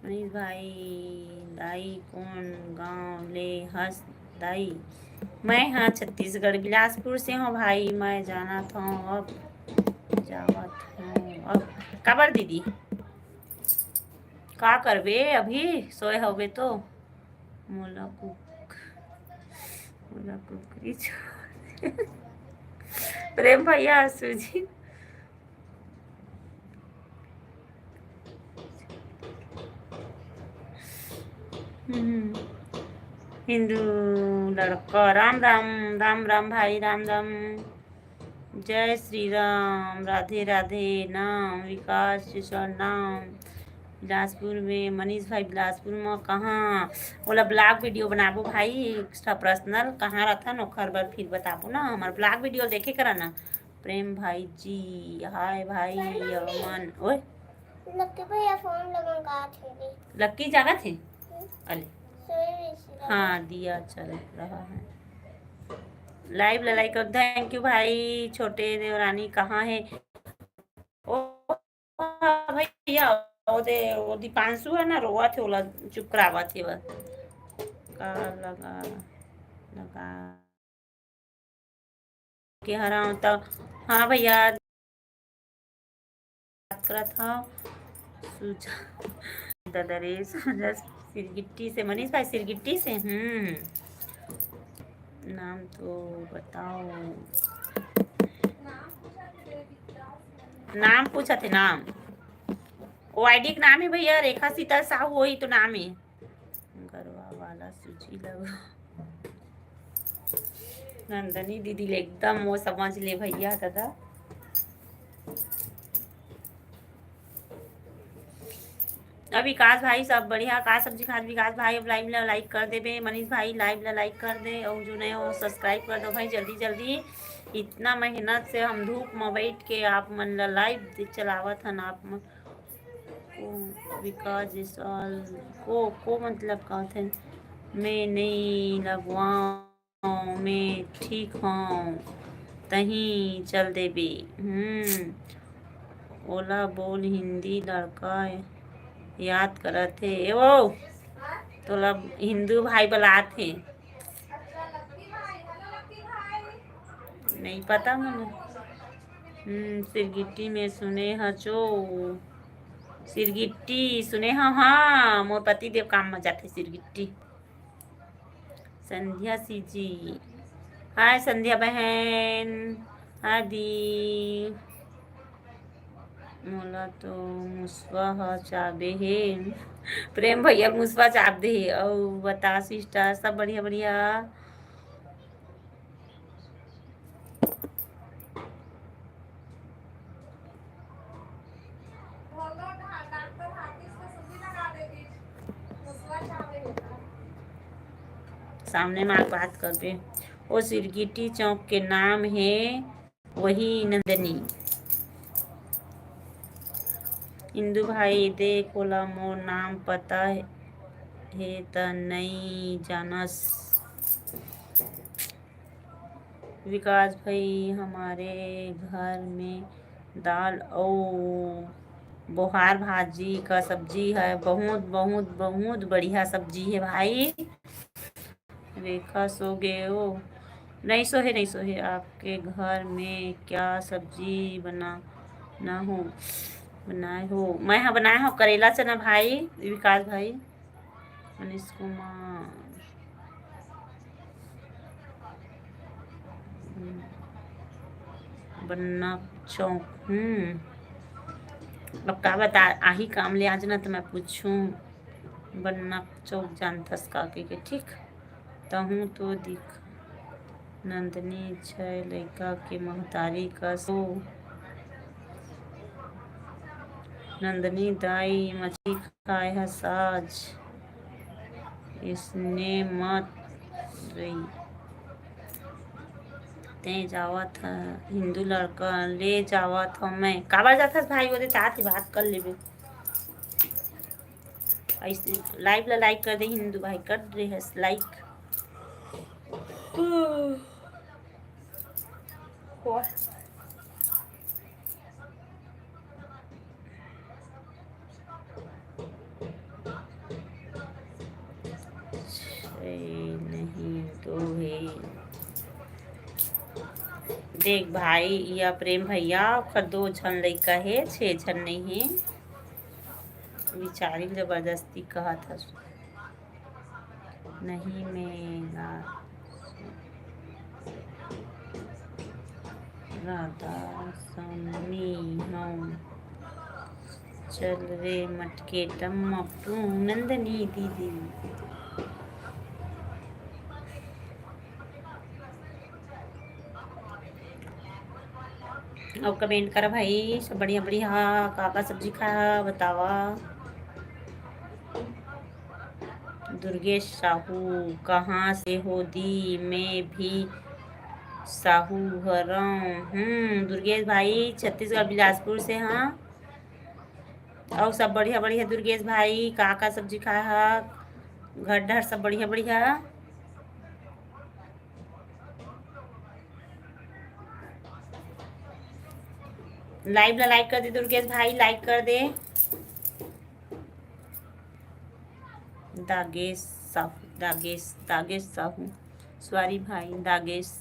मनीष भाई, दाई कोन गांव ले हस दाई? मैं हाँ छत्तीसगढ़ बिलासपुर से हूँ भाई। मैं जानत हूँ अब, जावत हूँ अब। काबर दीदी, का करबे, अभी सोए होबे तो? मोला कुक, मोला कुकरी छोड़। प्रेम भैया, सूजी। हम्म। हिंदू लड़का, राम राम, राम राम भाई, राम राम। जय श्री राम, राधे राधे। नाम विकास जायसवाल, नाम बिलासपुर में। मनीष भाई, बिलासपुर में कहाँ? ओला ब्लॉग वीडियो बनाबो भाई, एक्स्ट्रा पर्सनल, कहाँ रहथन ओखर बर फिर बताबो ना, हमर ब्लॉग वीडियो देखे करा ना। प्रेम भाई जी, हाय भाई। अमन, ओए, लक्की भैया फोन लगा का थे। लक्की जागत हे? हम्म। अले। सोए रहिस लगा। हाँ, दिया चल रहा है। लाइव ला लाइक कर, थैंक यू भाई। छोटे देवरानी कहाँ है? ओ भैया, वो दे, वो दीपांशु है ना, रोवत हे, ओला चुप करावत हे बस। का लगा, लगा के हराम त। हाँ भैया, बात करत हव। सुजा, दादा रे, सुजा सिरगिट्टी से, मनीष भाई सिरगिट्टी से। हम्म, नाम तो बताओ। नाम पूछत हे, नाम। वो आईडी के नाम हे भैया, रेखा सीता साहू, वही तो नाम हे। गरवा वाला सूजी लगा। नंदनी दीदी ले एकदम वो समझ ले भैया दादा। अब विकास भाई सब बढ़िया, का सब्जी खात विकास भाई? अब लाइव ला लाइक कर देबे, मनीष भाई लाइव ला लाइक कर दे, और जो नए हो सब्सक्राइब कर दो भाई जल्दी जल्दी। इतना मेहनत से हम धूप में बैठ के आप मन ला लाइव दे-, चलावत हन आप मन। को विकास जायसवाल को, को मतलब का होथे? मैं नहीं लगवाऊँ, मैं ठीक हूँ, तहीं चल देबे। हम्म, ओला बोल हिंदी लड़का याद करत हे। ए वो, तोला हिंदू भाई बलात हे। नहीं पता मोला। हम्म, सिरगिट्टी में सुने ह चो। सिरगिट्टी सुने ह, हाँ, मोर पति देव काम में जाथे सिरगिट्टी। संध्या सीजी, हाय संध्या बहन, हाय दी। मोला तो मुसवा ह चाबे हे। प्रेम भैया मुसवा चाब दे हे। अउ बता सिस्टर, सब बढ़िया बढ़िया? सामने में आके बात करबे। ओ सिरगिटी चौक के नाम हे वही नंदनी। इंदू भाई देख, ओला मोर नाम पता हे त नई जानस। विकास भाई, हमारे घर में दाल अउ बोहार भाजी का सब्जी है। बहुत, बहुत, बहुत बढ़िया सब्जी है भाई। रेखा सो गए हो? नहीं सोहे, नहीं सोहे। आपके घर में क्या सब्जी बना, ना हो, बनाए हो? मैं हाँ बनाए हो करेला चना भाई, विकास भाई। मनीष कुमार, हम्म, बन्ना चौक। हम्म, अब का बता, आही काम ले आज ना तो मैं पूछूं, बन्ना चौक जानथस का के, के ठीक। तहूँ तो दिख नंदनी छै लइका के महतारी कस। ओ, नंदनी दाई मछली खाए हस आज, इसने मत रही। ते जावत ह हिंदू लड़का ले जावत ह मैं। काबर जाथस भाई? ओदे तात ही बात कर लेबे। ऐसे live ला like कर दे हिंदू भाई, कर दे हस like। ए, नहीं तो हे। देख भाई, या प्रेम भैया, ओकर दो झन लइका हे, छे झन नहीं हे। बिचारी जबरदस्ती कहत हस। नहीं, मैं रा-, राधा स्वामी हूँ। चल रे मटके टम्मपटू नंदनी दीदी। अउ comment करा भाई, सब बढ़िया बढ़िया। का का सब्जी खाया बतावा। दुर्गेश साहू, कहाँ से हो दी? मैं भी साहू हरौं। हम्म, दुर्गेश भाई छत्तीसगढ़ बिलासपुर से। हाँ, अउ सब बढ़िया बढ़िया दुर्गेश भाई, का का सब्जी खाया हा? घर डहर सब बढ़िया बढ़िया। Live ला like कर दे दुर्गेश भाई, like कर दे। दागेश साहू, दागेश, दागेश साहू, sorry भाई, दागेश,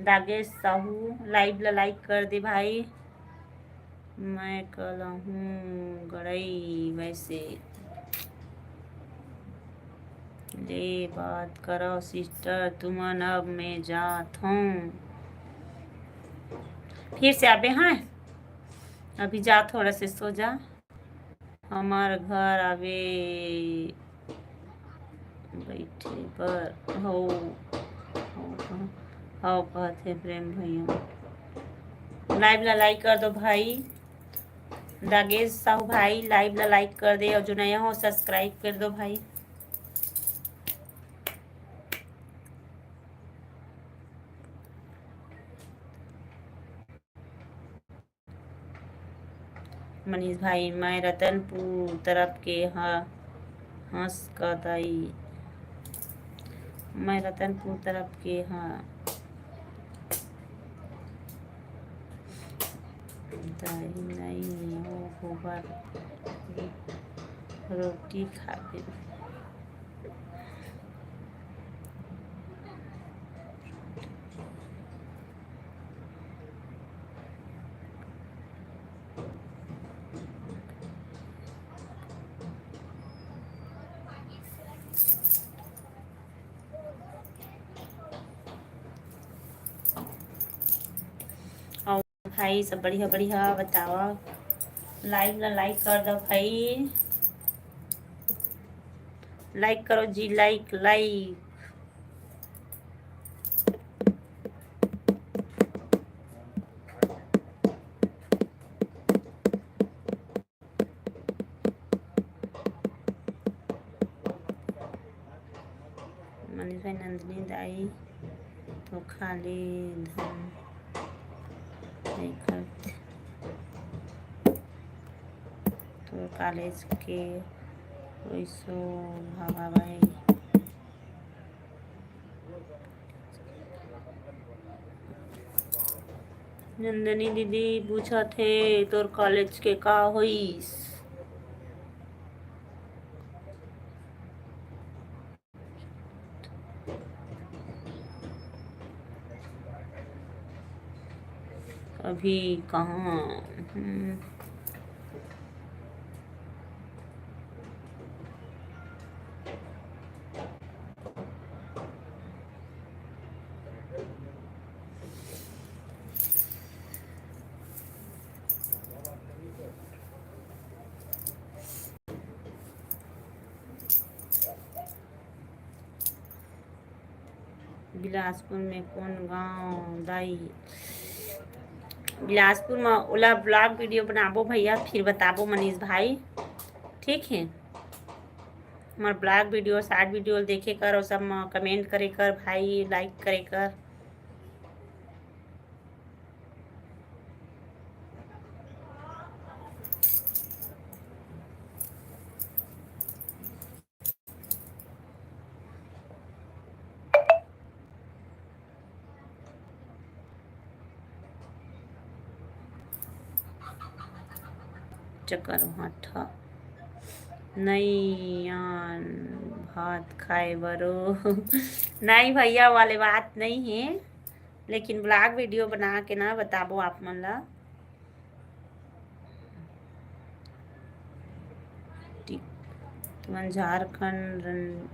दागेश साहू, live ला like कर दे भाई। मैं कल हूँ गड़ई वैसे। ले बात करो sister तुमन, अब मैं जात हूँ। फिर से आबे, हाँ, अभी जा, थोड़ा से सो जा। हमार घर आवे बैठे बर हो, हो, हो कहत हे प्रेम भैया। Live ला like कर दो भाई, दागेश साहू भाई, live ला like कर दे, अउ जो नया हो subscribe कर दो भाई। मनीष भाई, मैं रतनपुर तरफ के ह-, हंस का दाई, मैं रतनपुर तरफ के ह-, दाई नहीं, वो गोबर रोटी खाबे। भाई सब बढ़िया बढ़िया बतावा। Live ला like कर दो भाई, like करो जी, like, like। मनीष भाई, नंदिनी दाई तो खाली धन नहीं करते। तो कॉलेज के वैसो भागा भाई। नंदिनी दीदी पूछत हे, तोर कॉलेज के का होइस? अभी कहाँ? हम्म। बिलासपुर में कौन गांव दाई? बिलासपुर में ओला vlog video बनाबो भैया, फिर बताबो मनीष भाई, ठीक है? हमार vlog video, short video देखे कर और सब में comment करे कर भाई, like करे कर। चक्कर भाठा। नई आन भात खाए बरो। नहीं भैया, वाले बात नहीं है, लेकिन ब्लॉग वीडियो बना के ना बताबो आप मन ला। ठीक, तुमन झारखंड रन-,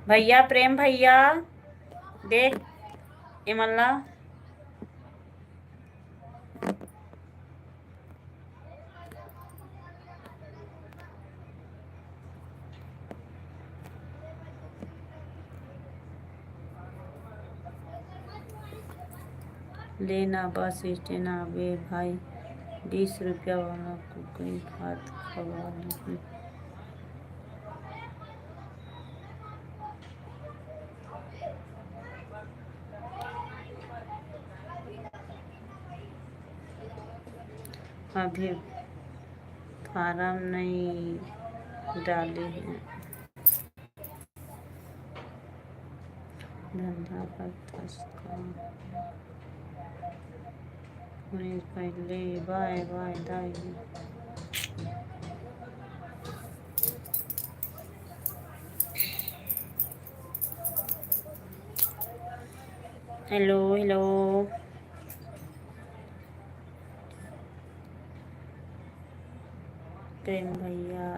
भैया प्रेम भैया, देख एमन ला। लेना बस स्टैंड आवे भाई, बीस रुपया वाला को कई भात खवा नहीं। अभी फारम नहीं डाले हैं। धंधा पर दस का। मैं पहले बाय बाय दाई। Hello, hello. प्रेम भैया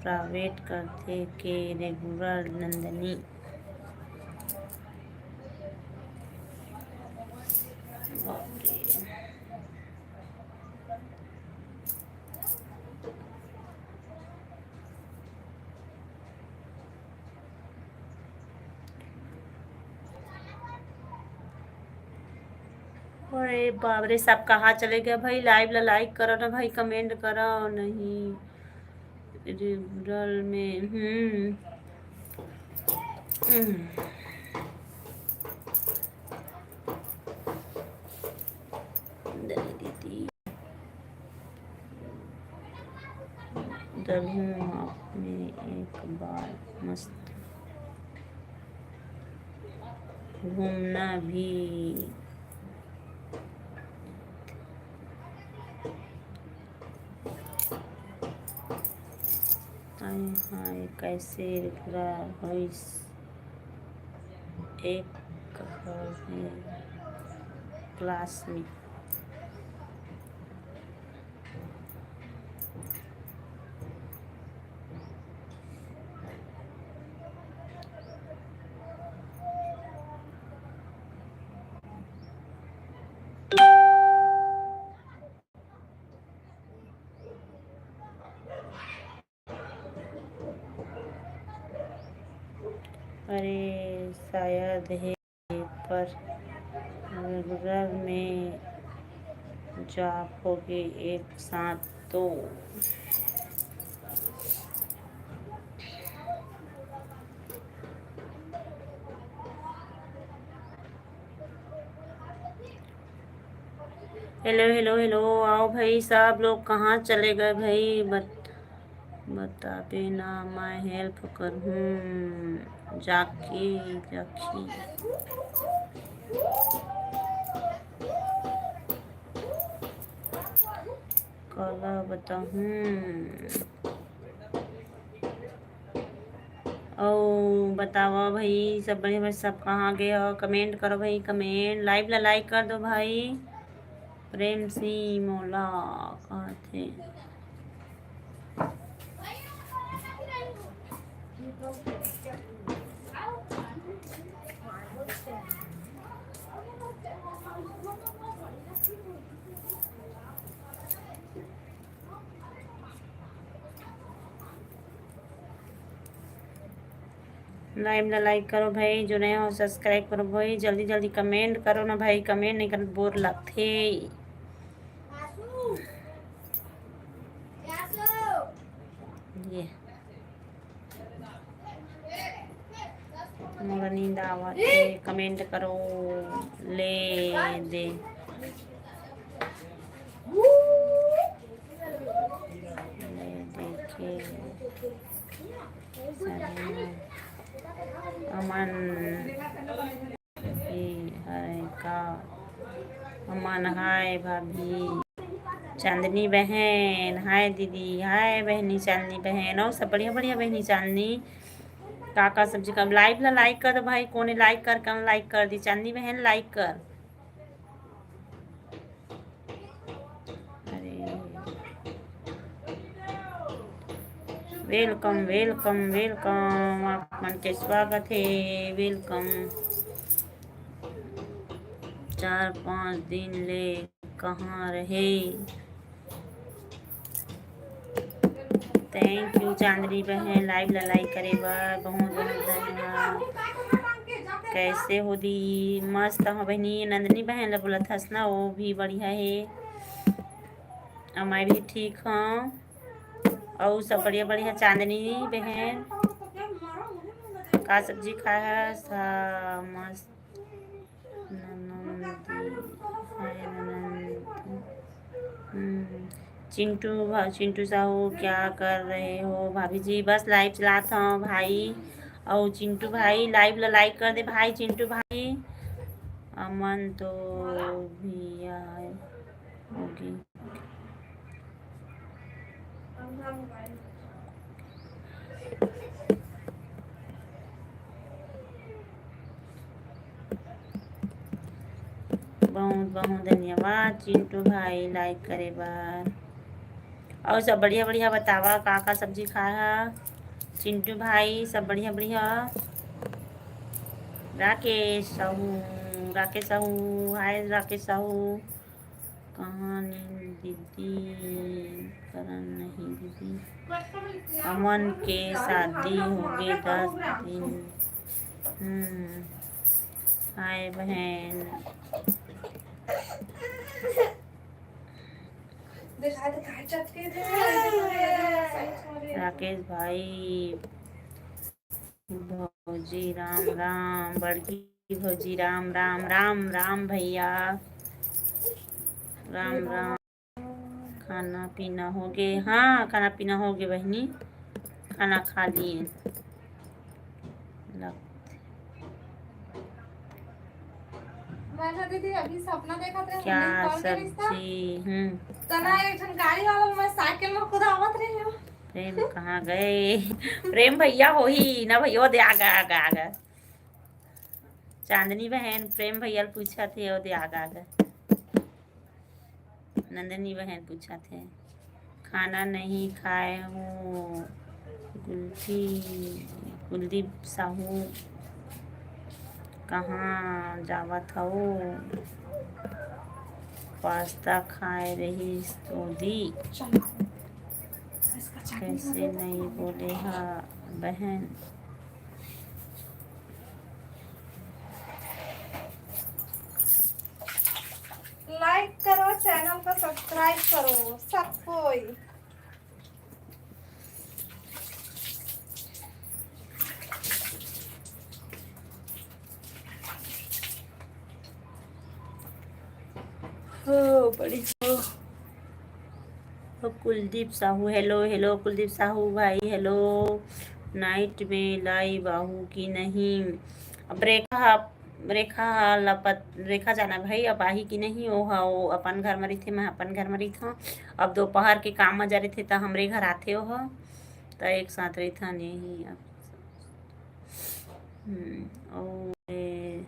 प्राइवेट करथे के रेगुलर नंदनी। बाप रे। अरे बाप रे, सब कहाँ चले गए भाई? लाइव ला लाइक करो ना भाई, कमेंट करो नहीं। रेगुलर में, हम्म। हम्म। दे दीदी। दलहूँ आप में एक बार मस्त घूमना भी। हाय हाय, कैसे पूरा होइस एक क्लास में। अरे शायद है, पर रेगुलर में जॉब होगे एक साथ तो। हेलो, हेलो, हेलो, आओ भाई, सब लोग कहाँ चले गए भाई? बत-, बताबे ना, मैं हेल्प करहूँ जाके, जाके। काला बताहूँ। अउ बतावा भाई, सब बढ़िया भाई, सब कहाँ गए हो? कमेंट करो भाई, कमेंट, लाइव ला लाइक कर दो भाई। प्रेम सिंह मोला कहत हे। लाइव ला लाइक करो भाई, जो नया हो सब्सक्राइब करो भाई, जल्दी जल्दी कमेंट करो ना भाई, कमेंट नहीं कर बोर लगथे। ये मोला नींद आवत हे, कमेंट करो, ले दे। ले देखे। सही में। अमन, ये है का? अमन, हाय भाभी। चांदनी बहन, हाय दीदी, हाय बहनी चांदनी बहन, और सब बढ़िया बढ़िया बहनी चांदनी। का का सब्जी का? लाइव ला लाइक कर दो भाई, कोने लाइक कर, कौन लाइक कर दी? चांदनी बहन लाइक कर। अरे, वेलकम, वेलकम, वेलकम, आप मन के स्वागत हे, वेलकम। चार पाँच दिन ले कहाँ रहे? Thank you चांदनी बहन, लाइव ला लाइक करे बर बहुत बहुत धन्यवाद। कैसे हो दी? मस्त हो बहनी। नंदनी बहन ला बोलत हस ना, वो भी बढ़िया हे, अउ मैं भी ठीक हूँ। अउ सब बढ़िया बढ़िया। चांदनी बहन, का सब्जी खाए हस? हाँ, मस्त। ननंदी, हाय ननंदी। हम्म, चिंटू भा-, चिंटू साहू, क्या कर रहे हो भाभी जी? बस लाइव चलात हूँ भाई। और चिंटू भाई, लाइव ला लाइक कर दे भाई, चिंटू भाई। अमन तो भी आए होगी। बहुत बहुत धन्यवाद चिंटू भाई, लाइक करे बर। और सब बढ़िया बढ़िया बतावा, का का सब्जी खाए हा चिंटू भाई? सब बढ़िया बढ़िया। राकेश साहू, राकेश साहू, हाय राकेश साहू। कहाँ नील दीदी? करण नहीं दीदी, अमन के शादी होगे दस दिन। हम्म, हाय बहन। राकेश भाई, भौजी राम राम, बड़की भौजी राम राम, राम राम भैया, राम राम। खाना पीना होगे? हाँ, खाना पीना होगे बहनी, खाना खा लिए। लगते मैं तो दीदी अभी सपना देखत रहे, क्या सब्जी? हम्म। तना एक ठन गाड़ी वाला मैं साइकिल में खुद आवत रहे हो। प्रेम कहाँ गए? प्रेम भैया होही ना भैया, वो दे आगा, आगा, आगा। चांदनी बहन, प्रेम भैया ल पूछत हे, वो दे आगा, आगा। नंदनी बहन पूछत हे, खाना नहीं खाए हूँ। कुलदीप, कुलदीप साहू, कहाँ जावत हव? पास्ता खाए रहिस तो दी। कैसे नहीं बोले हा बहन? लाइक करो, चैनल को सब्सक्राइब करो सब कोई। हो, बड़ी हो। कुलदीप साहू, हेलो, हेलो कुलदीप साहू भाई, हेलो। नाइट में लाइव आहू कि नहीं? अब रेखा, रेखा लपत, रेखा जाना भाई, अब आही कि नहीं? ओह, ओ अपन घर में रहिथे, मैं अपन घर में रहिथव। अब दोपहर के काम में जा रहिथे, त हमरे घर आथे ओह, त एक साथ रहिथन यही। अब हम्म, ओ, ए।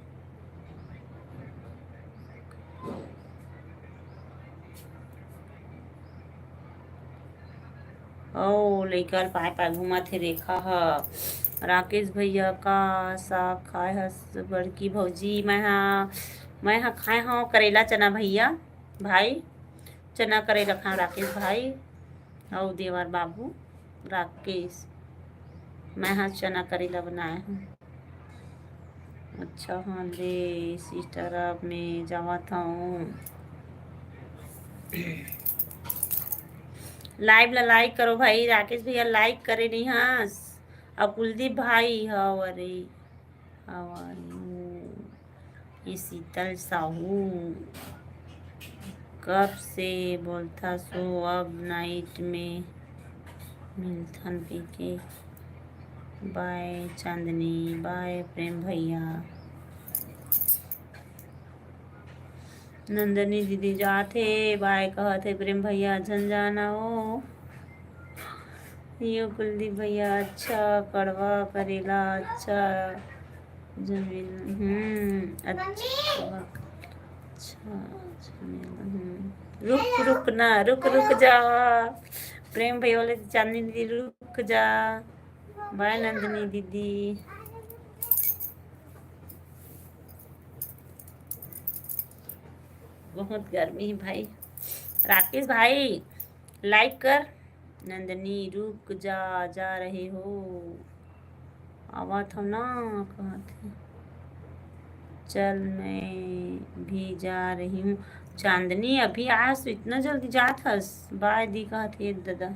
ओ, लइका ल पाए पाए घूमत हे रेखा ह। राकेश भैया, का साग खाए हस बड़की भौजी? मैं ह, मैं ह खाए हव करेला चना भैया, भाई, चना करेला खाए राकेश भाई। अउ देवर बाबू राकेश, मैं ह चना करेला बनाए हूँ। अच्छा, हाँ ले सिस्टर, अब मैं जावत हूँ। लाइव ला लाइक करो भाई, राकेश भैया लाइक करे नहीं हस। अब कुलदीप भाई, हाउ अरे, हाउ आर यू? ये शीतल साहू कब से बोलथस ओ, अब नाइट में मिलथन कहिके। बाय चांदनी, बाय प्रेम भैया। नंदनी दीदी जात हे, बाय कहत हे प्रेम भैया, झन जाना ओ। यो कुलदीप भैया, अच्छा, कड़वा करेला, अच्छा, जमीन, हम्म, अच्छा, अच्छा, जमीन, हम्म। रुक, रुक ना, रुक, रुक जा। प्रेम भैया बोले, "चांदनी दीदी, रुक जा।" बाय नंदनी दीदी। बहुत गर्मी है भाई। राकेश भाई, लाइक कर। नंदनी, रुक जा, जा रहे हो। आवत हो ना, कहत हे। चल, मैं भी जा रही हूँ। चांदनी, अभी आज तो इतना जल्दी जात हस? बाय दी, कहत हे दादा।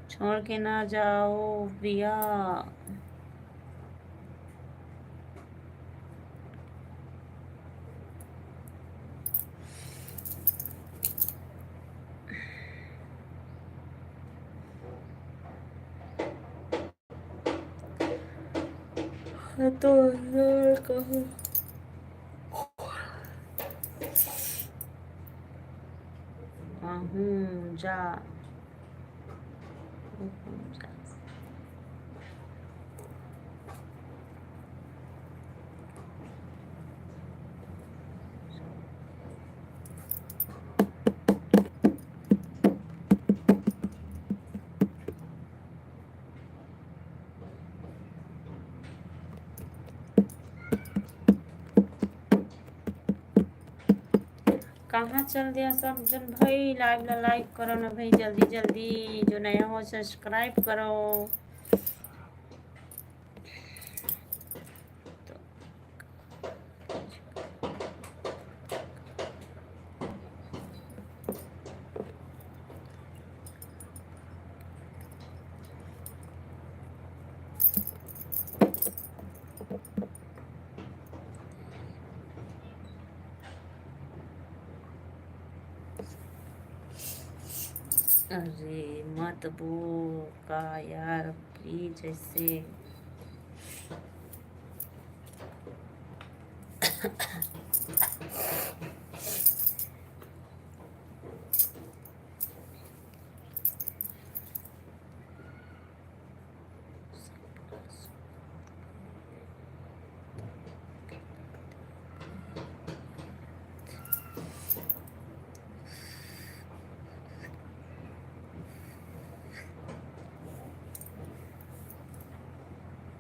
छोड़ के ना जाओ प्रिया। तो अंदर कहाँ? आहूँ जा। कहाँ चल दिया सब जन भाई? लाइव ला लाइक करो ना भाई, जल्दी जल्दी। जो नया हो, सब्सक्राइब करो। अरे मत बो का यार, प्लीज ऐसे।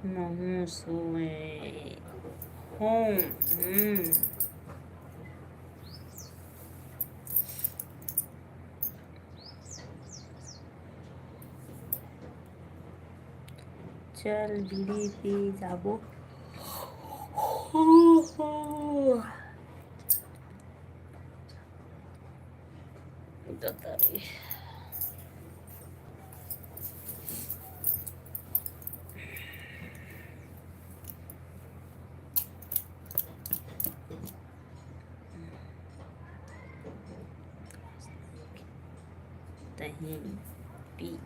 महूँ सोए हों। हम्म। चल बीड़ी पी जाबो। तहीं पी।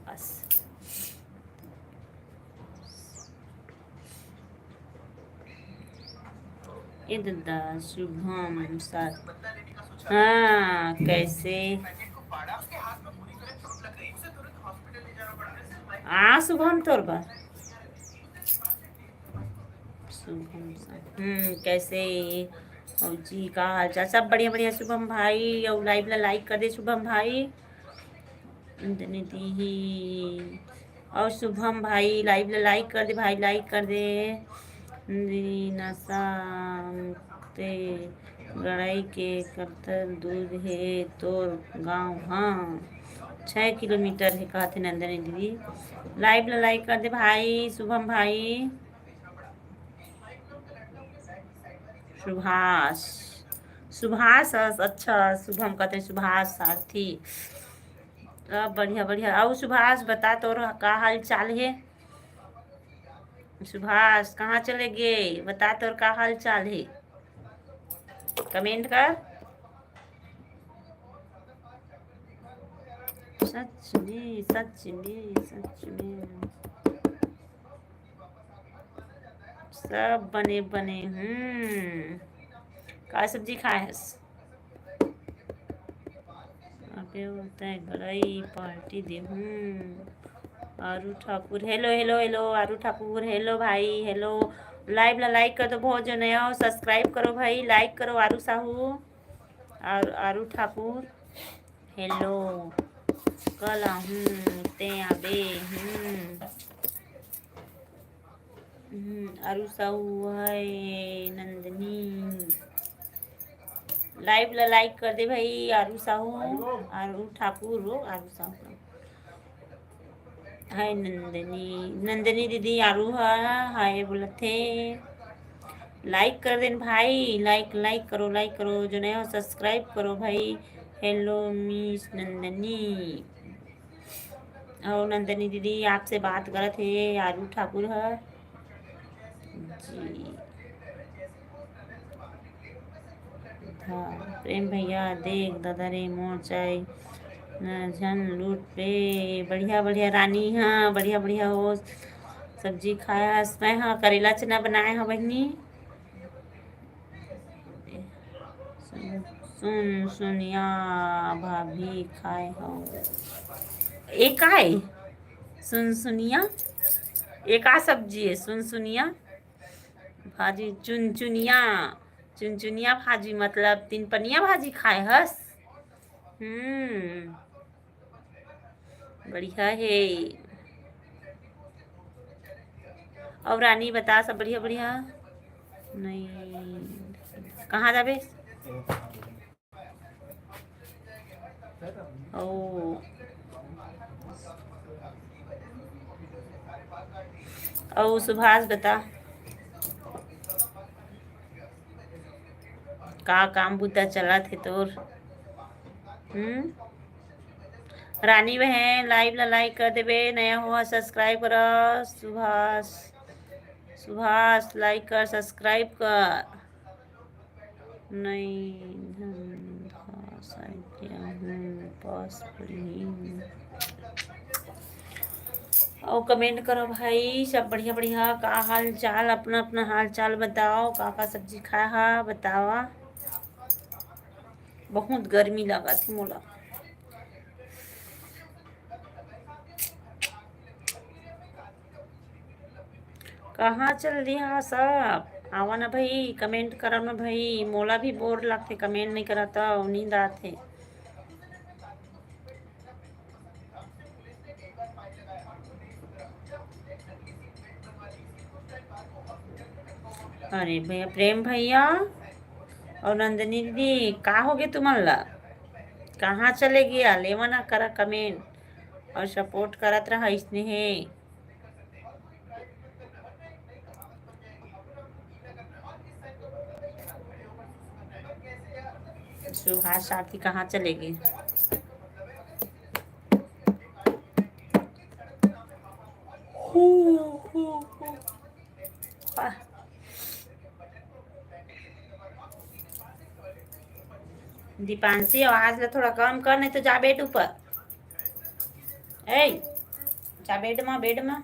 बस। ए दादा, शुभम सर। हाँ, कैसे? हाँ, शुभम तोर बा। शुभम सर। हम्म, कैसे? और जी, का हाल चाल? सब बढ़िया, बढ़िया शुभम भाई। और लाइव ला लाइक कर दे शुभम भाई। दीदी। और शुभम भाई, लाइव ला लाइक कर दे भाई, लाइक कर दे। दीदी, नशा ते गड़ई के कतका दूर हे तोर गाँव? हाँ, छः किलोमीटर हे, कहत हे नंदनी दीदी। लाइव ला लाइक कर दे भाई, शुभम भाई। सुभाष, सुभाष, अच्छा, शुभम कहत हे सुभाष सारथी। अब बढ़िया, बढ़िया। अउ सुभाष, बता, तोर का हाल चाल हे? सुभाष, कहाँ चले गे? बता, तोर का हाल चाल हे? कमेंट कर। सच में, सच में, सच में। सब बने बने। हम्म। का सब्जी खाए हस? अबे, होता है गरई पार्टी दे। हम्म। आरू ठाकुर, हेलो, हेलो, हेलो, आरू ठाकुर, हेलो भाई, हेलो। लाइव ला लाइक कर दो, बहुत जो नया हो, सब्सक्राइब करो भाई, लाइक करो, आरू साहू और आरू ठाकुर। हेलो, कल आहूँ, ते आबे। हम्म। हम्म, आरू साहू है नंदिनी। लाइव ला लाइक कर दे भाई, आरू साहू, आरू ठाकुर हो, आरू साहू। हाय नंदिनी, नंदिनी दीदी आरू हा, हाय बोलत हे। लाइक कर देन भाई, लाइक, लाइक करो, लाइक करो, जो नया हो सब्सक्राइब करो भाई। हेलो मिस नंदिनी। अउ नंदिनी दीदी आपसे बात करत हे आरू ठाकुर ह जी। हाँ, प्रेम भैया, देख दादा रे, मोर चाय न झन लूट पे। बढ़िया, बढ़िया रानी, हाँ, बढ़िया, बढ़िया हो। सब्जी खाया हस तैं? हाँ, करेला चना बनाए हव बहिनी। सुन, सुनिया भाभी खाए हो। ए काय? सुन, सुनिया? ए का सब्जी है? सुन, सुनिया? भाजी चुनचुनिया, चुनचुनिया भाजी, मतलब तीन पनिया भाजी खाए हस? हम्म, बढ़िया हे। अउ रानी बता, सब बढ़िया, बढ़िया? नहीं, कहाँ जाबे? ओ, अउ सुभाष बता, का काम बुता चलत हे तोर? हम्म, रानी बहन, लाइव ला लाइक कर देबे, नया हुआ सब्सक्राइब कर। सुभाष, सुभाष लाइक कर, सब्सक्राइब कर। नहीं, धंधा साइकिल हूँ, पास पड़ी। अउ कमेंट करो भाई, सब बढ़िया बढ़िया। का हाल चाल? अपना अपना हाल चाल बताओ, का का सब्जी खाए हा, बतावा। बहुत गर्मी लागत हे मोला। कहाँ चल दिहा सब? आवा ना भाई, कमेंट करो ना भाई, मोला भी बोर लगथे, कमेंट नहीं करत तो नींद आथे। अरे भैया, प्रेम भैया और नंदिनी दीदी, का हो गे तुमन ला? कहाँ चले गया? लेवा ना करा कमेंट और सपोर्ट करत रहा इसने हे। सुभाष साथी कहाँ चले गए? हू, हू, हू। आह। दीपांशी, आवाज ला थोड़ा कम कर, नहीं तो जा बेड ऊपर। ए, जा बेड में, बेड में।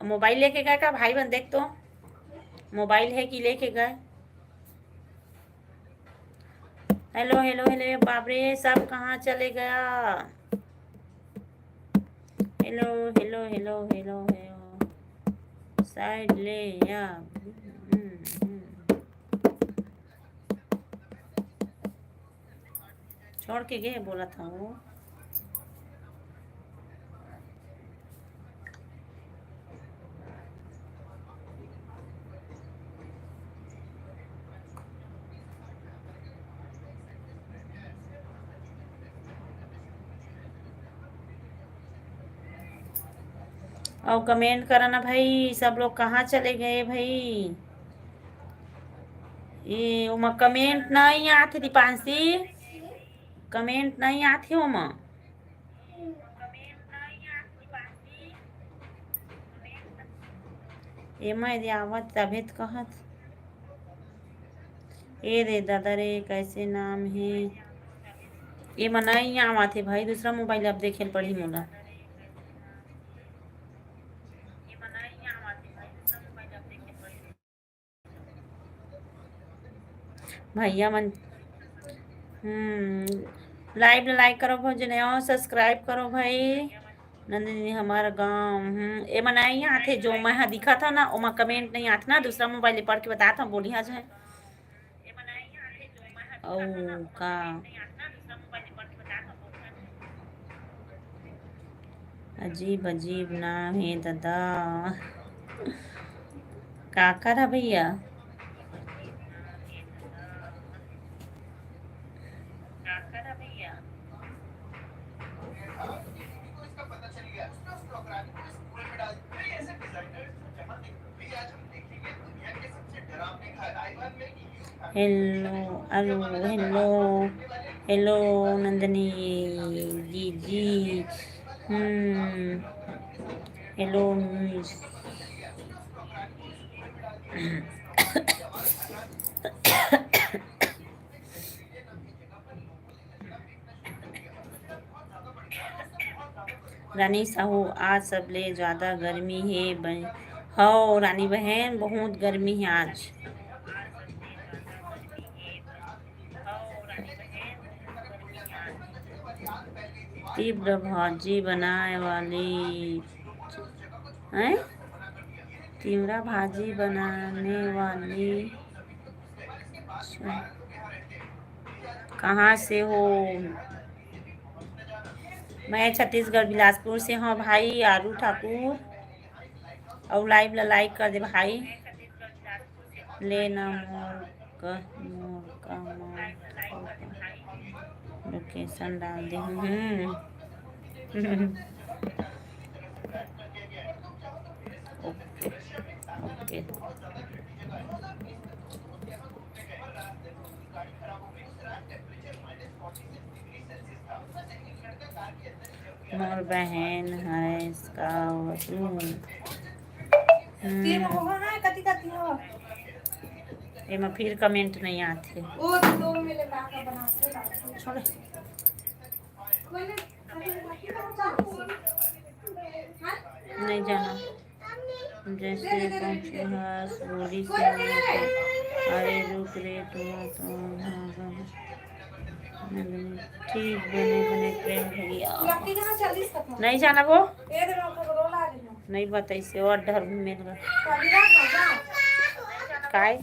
मोबाइल लेके गए का भाई बहन? देख तो, मोबाइल है कि लेके गए? हेलो, हेलो, हेलो, बाप रे, सब कहाँ चले गया? Hello, hello, hello, hello, hello. Side ले या। हम्म, हम्म। छोड़ के गे बोलत हूँ। अउ कमेंट करा ना भाई, सब लोग कहाँ चले गए भाई? ये ओमा कमेंट नहीं आथे दीपांशी, कमेंट नहीं आथे ओमा। एमा यदि आवत तभे त कहत। ए रे दादा रे, कैसे नाम हे? एमा नइ आवत हे भाई, दूसरा मोबाइल अब देखे ल पड़ही मोला। भैया मन, हम्म, लाइव ला लाइक करो भाई, जने और सब्सक्राइब करो भाई। नंदिनी हमार गांव, हम्म, ए मन आई यहाँ थे, जो मैं हा दिखा था ना, ओमा कमेंट नहीं आत ना, दूसरा मोबाइल ले पढ़ के बतात हूँ, बोली आज है। ओ का अजीब अजीब नाम हे दादा। का कर भैया? हेलो, हेलो, हेलो, नंदनी जीजी। हम्म, हेलो, मिस। रानी साहू, आज सबले ज्यादा गर्मी हे बन-, हौ रानी बहन, बहुत गर्मी हे आज। तीव्र भाजी बनाए वाली, हैं? तीव्रा भाजी बनाने वाली। अच्छा। कहाँ से हो? मैं छत्तीसगढ़ बिलासपुर से हूँ भाई, आरू ठाकुर। और लाइव ला लाइक कर दे भाई। लेना मोर क-, मोर का माँ लोकेशन डाल दे हूँ। हम्म। ओके, ओके। मोर बहन हरस का तू? हम्म। एमा फिर कमेंट नहीं आथे। छोड़। नहीं जाना। जैसे पहुंचे हस, बोली से नहीं। अरे रुक रे, तू तो ठीक बने बने प्रेम भैया। नहीं जाना वो। नहीं बताइसे और डर घूमे लगा। काय?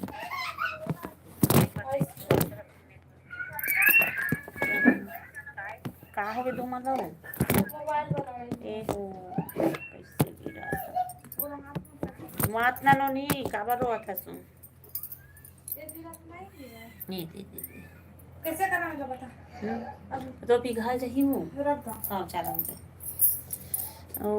का होगे दो मन लो? ए हो, कैसे गिरा? मात ना नो नी, काबर रोवत हसु? ये दे, दे, दे। कैसे करना है बता? हम्म? अब तो पिघल जही हूँ। रख दो। हाँ, चला मुझे। ओ,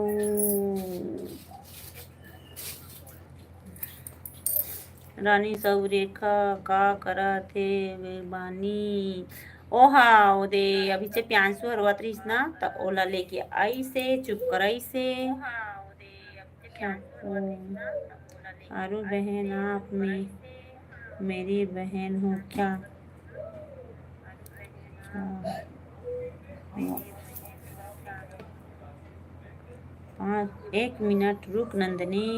रानी सौरेखा का करत हे वे बानी? ओहा, ओदे अभी से प्यांशु हरवत रहिस ना, त ओला लेके आइसे, चुप कराइसे। क्या? ओ, आरू बहन, आप में मेरी बहन हो क्या? हाँ। पाँच, एक मिनट रुक नंदनी।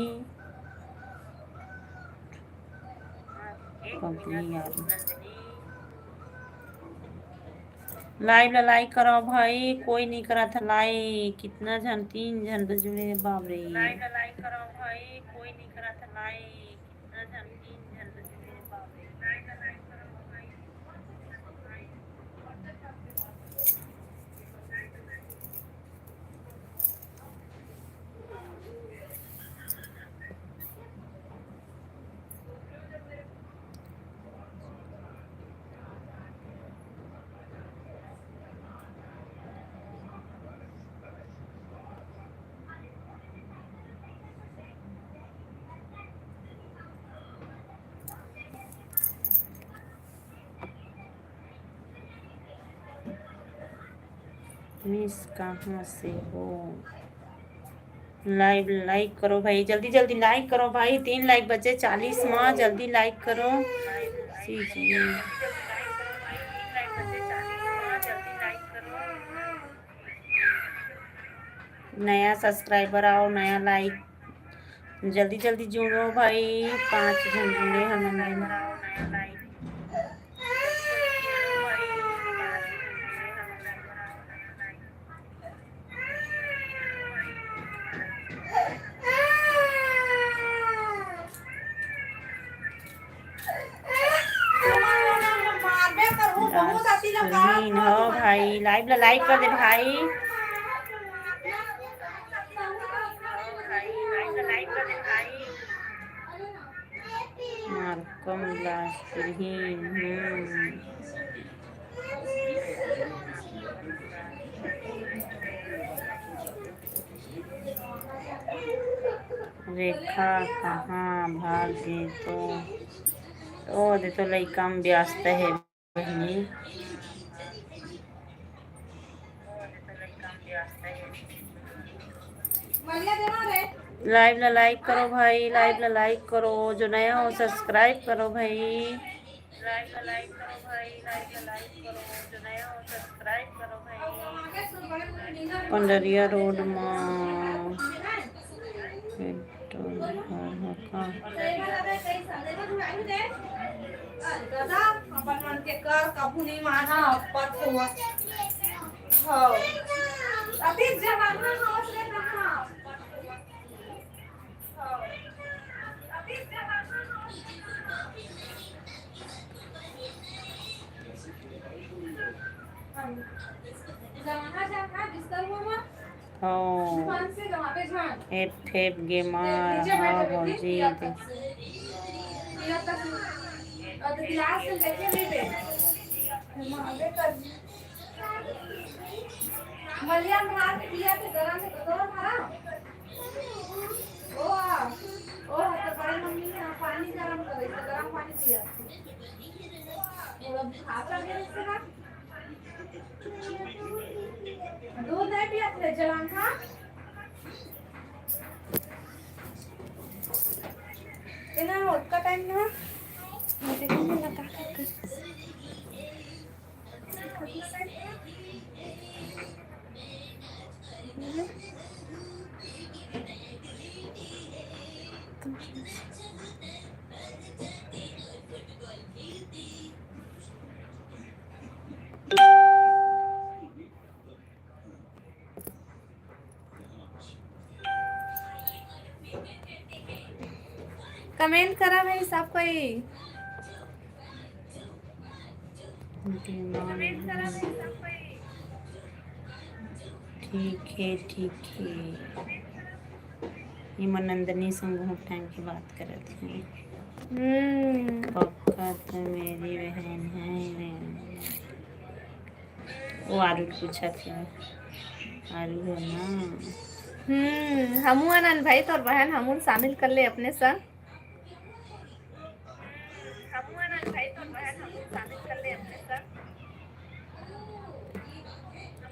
पगली यार। लाइव ला लाइक करो भाई, कोई नहीं करत हे लाइक। कितना झन, तीन झन तो जुड़े हे, बाप रे। लाइव ला लाइक करो भाई, कोई नहीं करत हे लाइक। मिस कहाँ से हो? लाइव लाइक करो भाई, जल्दी जल्दी लाइक करो भाई, तीन लाइक बचे चालीस मा, जल्दी लाइक करो। सी जी। नया सब्सक्राइबर आओ, नया लाइक, जल्दी जल्दी जुड़ो भाई, पाँच झन जुड़े हमन। लीन हो भाई, लाइव ला लाइक कर दे भाई। मारकम ला लीन, हम्म। रेखा कहाँ भाग गे तो, ओ दे तो लइका में व्यस्त हे बहिनी। लाइव ला लाइक करो भाई, लाइव ला लाइक करो, जो नया हो सब्सक्राइब करो भाई। लाइव ला लाइक करो भाई, लाइव ला लाइक करो, जो नया हो सब्सक्राइब करो भाई। पंडरिया रोड मा पेट्रोल भर हो का? दादा, अपन मन के कर, कभू नहीं माना, पत हुआ। हो। अभी जमाना हो, उसने कहा। हाँ। एफ एफ गेमर, हाँ भौजी। मलिया भात पिया के गरम है, तो गरम है। ओ, ओ, तो बड़ी मम्मी ने पानी गरम करे, तो गरम पानी पिया। थोड़ा बुखार लगे इससे ना। दूध नहीं पिया थे, जलान था। इतना होत का टाइम ना, मुझे भी लगा था। कमेंट करा भाई सब कोई। ठीक है, ठीक है। ये मन नंदनी संग बहुत टाइम की बात करत है। हम्म। पक्का तो मेरी बहन है। वो आरू पूछत हे, आरू हो ना? हम्म, हमू आनन भाई, तोर बहन हमू ल शामिल कर ले अपने संग।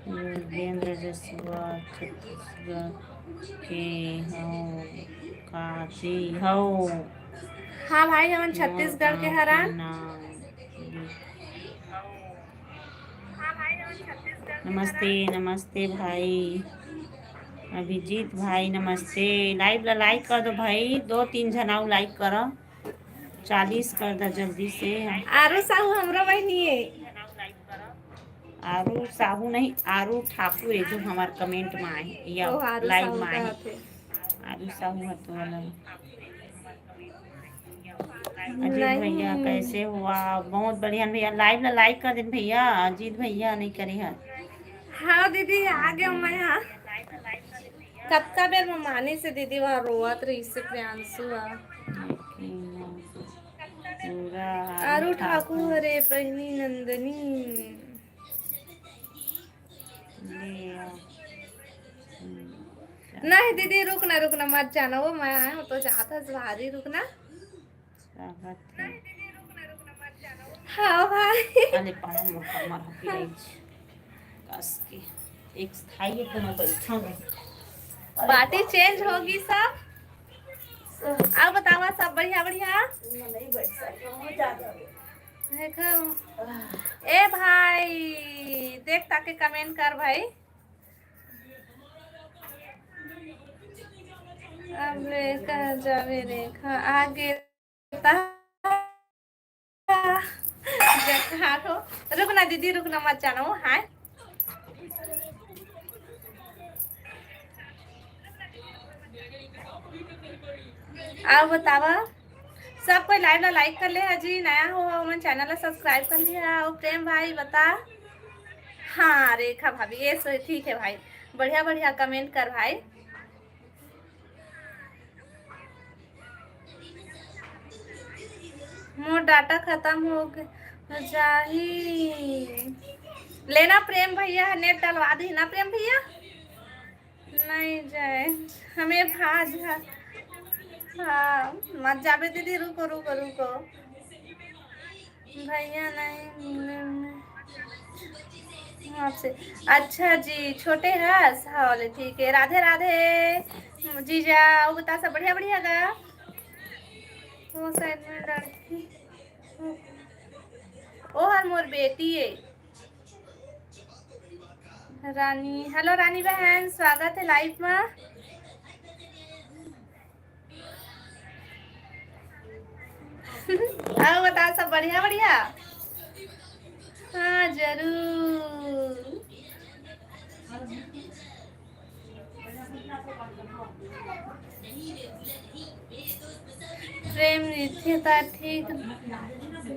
योगेंद्र जसवा छत्तीसगढ़ के हो, काजी हो? हाँ भाई, हमन छत्तीसगढ़ के हरन। नमस्ते, नमस्ते भाई अभिजीत भाई, नमस्ते। लाइव ला लाइक कर दो भाई, दो तीन झन अउ लाइक करो, चालीस कर दो जल्दी से। आरू साहू हमरो बहिनी है। आरू साहू नहीं, आरू ठाकुर है जो हमार कमेंट में आए या ओ, आरू लाइव साहू में आए। आरू साहू है तो अलग। अजीत भैया कैसे हो आप? बहुत बढ़िया भैया, लाइव ला लाइक कर देन भैया। अजीत भैया नहीं करे है। हाँ दीदी, आ गया मैं। हाँ, कतका बेर में मानी से दीदी वहाँ रोवत रही से प्रियांशु हा। पूरा आरू ठाकुर, अरे बहनी नंदनी। नहीं दीदी, रुकना, रुकना, मत जाना, वो मैं आया हूँ तो जाता भारी, रुकना। स्वागत है। हाँ भाई। अरे पाँव मोर कमर ह पिराइच। कस के। एक स्थायी एक न बैठा नहीं। पार्टी चेंज होगी सब। अब बतावा, सब बढ़िया बढ़िया? नहीं बैठ सकता हूँ, ज्यादा। देखो, ए भाई, देख ताके कमेंट कर भाई। अब ले कह जावे रेखा आगे ता। रुक ना दीदी, रुक ना, मत जाना वो। हाय, आओ बतावा। सब कोई लाइव ला लाइक कर ले हा जी, नया हो हमन चैनल ला सब्सक्राइब कर लिया। और प्रेम भाई बता। हाँ रेखा भाभी, ये सो ठीक है भाई, बढ़िया बढ़िया कमेंट कर भाई। मोर डाटा खत्म हो ग-, हो जाही। लेना प्रेम भैया, नेट डलवा दी ना प्रेम भैया। नहीं जाए, हमें भाज है। हाँ, मत जाबे दीदी, रुको, रुको, रुको। भैया नहीं मिले में आपसे। अच्छा जी, छोटे हस, हाँ, ले ठीक है। राधे राधे जीजा, वो बता सब बढ़िया, बढ़िया गा। वो साइड में लड़की, ओ हर मोर बेटी है। रानी, हेलो रानी बहन, स्वागत है लाइव में। आओ बता, सब बढ़िया बढ़िया? हाँ, जरूर। प्रेम रहिथे त ठीक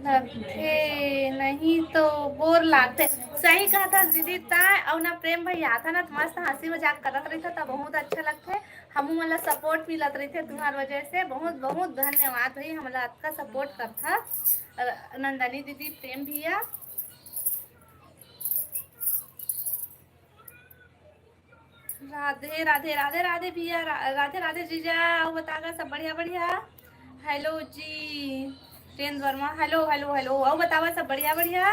लगथे, नहीं तो बोर लागथे। सही कहत हस दीदी, ता अउ ना प्रेम भैया आता ना, त मस्त हंसी मजाक करत रहिथे, त बहुत अच्छा लगथे। हमू मन ला सपोर्ट मिलत रहिथे तुम्हार वजह से। बहुत बहुत धन्यवाद भाई, हमला अतका सपोर्ट करथा। अ, नंदनी दीदी, प्रेम भैया। राधे राधे, राधे राधे भैया, रा-, राधे राधे जीजा। अउ बता गा, सब बढ़िया बढ़िया? हेलो जी प्रेम वर्मा, हेलो हेलो हेलो। अउ बतावा, सब बढ़िया बढ़िया?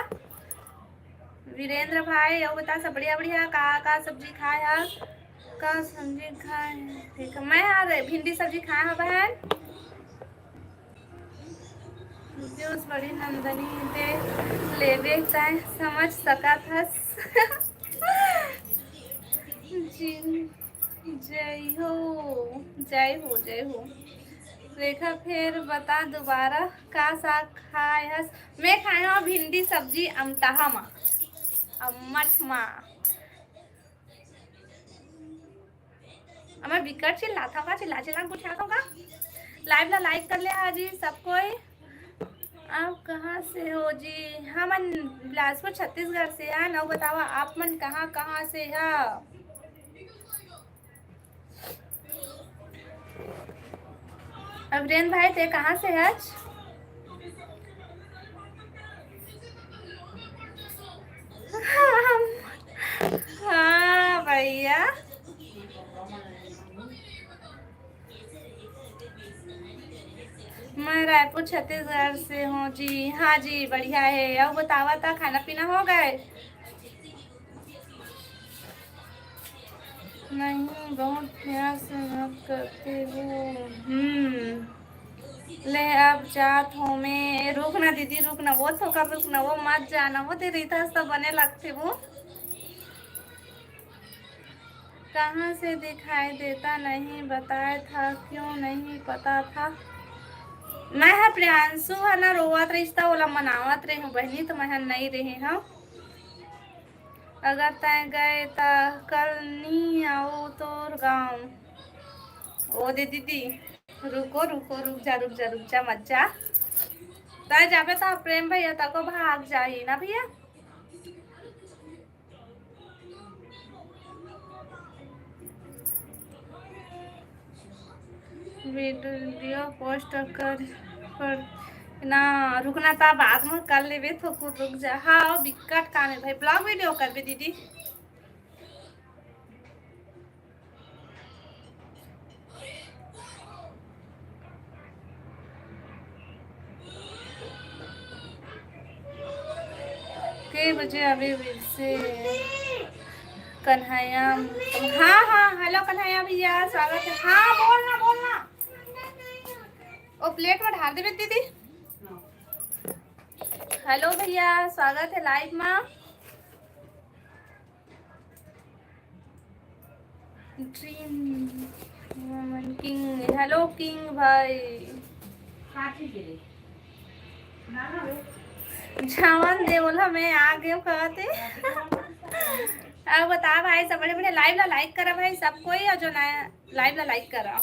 वीरेंद्र भाई, अउ बता, सब बढ़िया बढ़िया? का का सब्जी खाए हा? का सब्जी खाए? ठीक है, मैं आज भिंडी सब्जी खाए हा बहन। जूस बड़ी नंदनी दे लेबे तैं समझ सकत हस। जी, जय हो, जय हो, जय हो। रेखा, फेर बता दोबारा, का साग खाए हस? मैं खाए हूँ भिंडी सब्जी अमटहा मा, अम्मट मा। अमर बिकट चिल्लात हव का? चिल्ला चिल्ला गोठियात हव का? लाइव ला लाइक कर ले हा जी सब कोई। आप कहाँ से हो जी? हमन बिलासपुर छत्तीसगढ़ से हन। अउ बतावा, आप मन कहाँ कहाँ से हा? अभिरेन भाई, ते कहाँ से हच? हाँ भैया, मैं रायपुर छत्तीसगढ़ से हूँ जी। हाँ जी, बढ़िया है। अउ बतावा था, खाना पीना हो गए? नहीं, बहुत प्यार से बात करती हूँ। हम्म, ले अब जात हूँ मैं। रुक ना दीदी, रुक ना, वो थोकर रुक ना, वो मत जाना, वो तेरे इधर से बने लगते वो। कहाँ से दिखाई देता नहीं बताए था, क्यों नहीं पता था। मैं हा प्रियांशु हा ना रोवत रहिस त ओला मनावत रहे हूँ बहनी, तो मैं हा नहीं रहे हूँ। अगर तय गए त कल नी आओ तोर गाँव। ओ दे दीदी, रुको रुको, रुक जा रुक जा रुक जा, मत जा। तय जाबे त प्रेम भैया तको भाग जाही ना भैया। वीडियो पोस्ट कर, कर ना, रुकना ता बाद में कर लेबे, थोकुर रुक जा। हाँ, बिकट काम है भाई, ब्लॉग वीडियो करबे दीदी। के बजे आवे फिर से? कन्हैया, हाँ, हाँ, हेलो कन्हैया भैया, स्वागत है। हाँ, बोलना, बोलना। ओ, प्लेट में ढार देबे दीदी। हेलो भैया, स्वागत है लाइव में। Dream woman king, hello king भाई। झावन दे बोला, मैं आ गए कहते। अब बता भाई, सब बड़े बड़े लाइव ला लाइक करा भाई, सब कोई, और जो नया लाइव ला लाइक करा।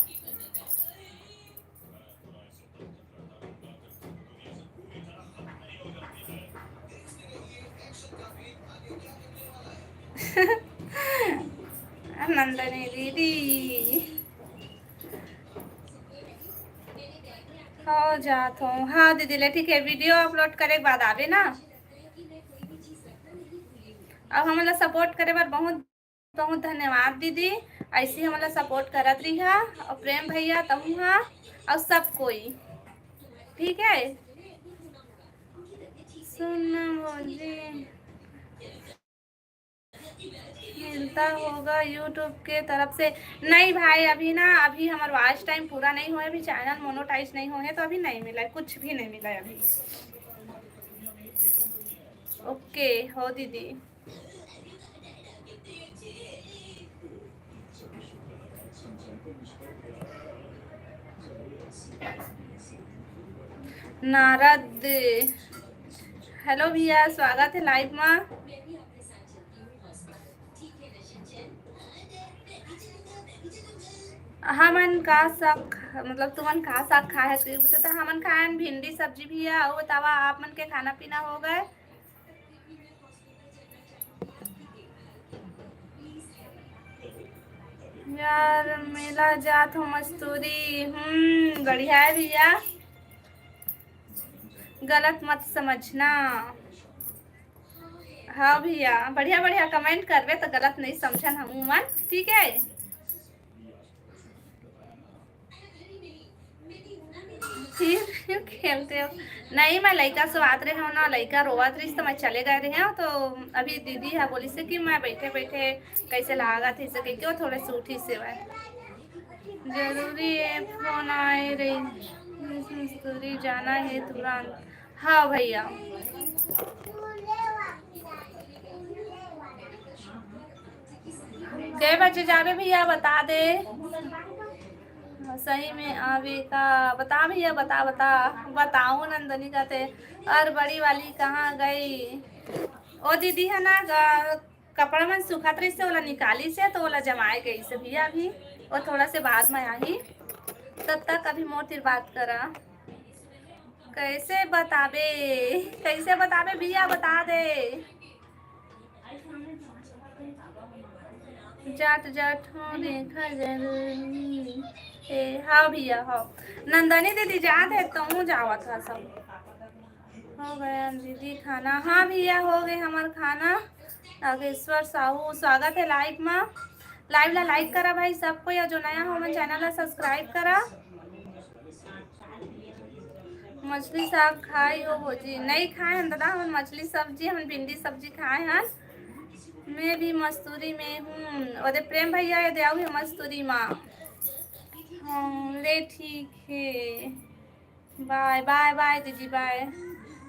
नंदनी दीदी, हो जात हो। हाँ दीदी, ले ठीक है, वीडियो अपलोड करे के बाद आबे ना। अब हमन ला सपोर्ट करे बर बहुत बहुत धन्यवाद दीदी, ऐसे ही हमन ला सपोर्ट करत रहिहा। और प्रेम भैया, तहूँ हा, और सब कोई, ठीक है। सुन ना भौजी, मिलता होगा यूट्यूब के तरफ से। नहीं भाई, अभी ना, अभी हमार वॉच टाइम पूरा नहीं हुआ है, अभी चैनल मोनोटाइज नहीं हुआ है, तो अभी नहीं मिला है, कुछ भी नहीं मिला है अभी। ओके हो दीदी। नारद, हेलो भैया, स्वागत है लाइव में। हमन का साग, मतलब तुमन का साग खाए हस, पूछे तो हमन खाए हन भिंडी सब्जी भैया। और बतावा, आप मन के खाना पीना हो गए? यार, मेला जात हो मस्तूरी। हम्म, बढ़िया है भैया, गलत मत समझना। हाँ भैया, बढ़िया बढ़िया कमेंट करबे तो गलत नहीं समझन हमू मन, ठीक है। फिर, फिर खेलते हो? नहीं, मैं लइका सुवात रहे हो ना, लइका रोवत रहिस तो मैं चले गए रहे हो। तो अभी दीदी हा बोलिस कि मैं बैठे बैठे कैसे लागत है, इसे कह के वो थोड़े सूठी से वह। जरूरी है, फोन आए रही, मस्तूरी जाना है तुरंत। हाँ भैया। कै बजे जाबे भैया, बता दे। सही में आवे का? बता भैया, बता, बता। बताओ, नंदनी कहते, और बड़ी वाली कहाँ गई? ओ दीदी है ना, ग-, कपड़ा मन सुखात रहिस हे, ओला निकालिस हे, तो ओला जमाए गइस हे भैया अभी, वो थोड़ा से बाद में आही। तब तक अभी मोर तिर बात करा। कैसे बताबे, कैसे बताबे भैया, बता दे। जात जात हो देखा जरूरी। ए, हाँ भैया, हाँ। नंदनी दीदी जात हे, तहूँ जावत हा सब। हो गया दीदी खाना? हाँ भैया, हो गए हमार खाना। नागेश्वर साहू, स्वागत है लाइव में। लाइव ला लाइक करा भाई सब कोई, और जो नया हो, हमन चैनल ला सब्सक्राइब करा। मछली साग खाई हो भौजी? नहीं खाए हन दादा, हमन मछली सब्जी, हमन भिंडी सब्जी खाए हन। मैं भी मस्तूरी में हूँ। ओदे प्रेम भैया, ये दे आऊ है मस्तूरी माँ। हाँ, ले ठीक है। बाय, बाय, बाय दीदी, बाय।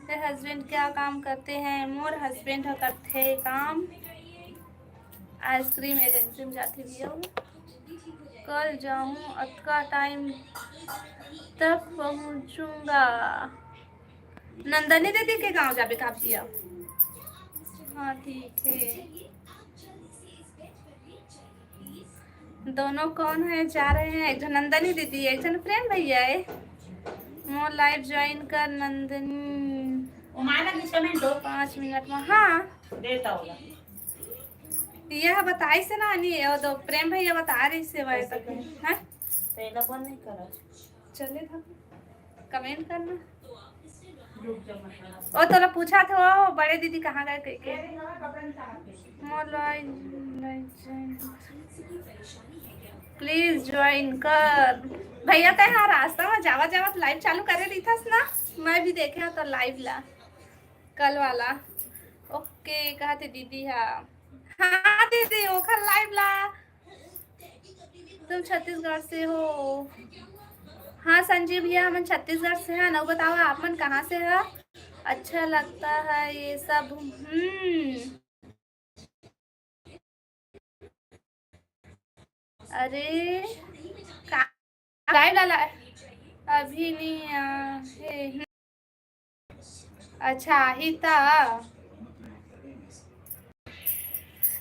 तेरे हस्बैंड क्या काम करते हैं? मोर हस्बैंड ह करथे काम आइसक्रीम एजेंसी में जाथे भैया। कल जाऊँ, अतका टाइम तक पहुँचूंगा। नंदनी दीदी के गाँव जाबे का भैया? हाँ, ठीक है। दोनों कौन है जा रहे हैं? एक जन नंदनी दीदी, एक जन प्रेम भैया है। मोर लाइव ज्वाइन कर नंदनी। ओमाना बीच में दो। पाँच मिनट में, हाँ। देता होगा। यह बताई से ना, नहीं, वो दो प्रेम भैया बता रही से भाई तक, हैं? तेला बंद नहीं करा। चले था, कमेंट करना। ओ तोला पूछा था, बड़े दीदी कहाँ गए कह के। मोर लाइव प्लीज ज्वाइन कर। भैया, तै हाँ रास्ता में जावत जावत लाइव चालू करे रहिथस ना, मैं भी देखे तो लाइव ला, कल वाला। ओके, कहा थे दीदी हा। हाँ दीदी, ओखर लाइव ला। तुम छत्तीसगढ़ से हो? हाँ संजीव भैया, हमन छत्तीसगढ़ से हैं। अउ बताओ, आप मन कहाँ से है? अच्छा लगता है ये सब। हम्म। अरे, का-, लाइव ला, ला, अभी नहीं आ, हे, हम्म। अच्छा, आही त।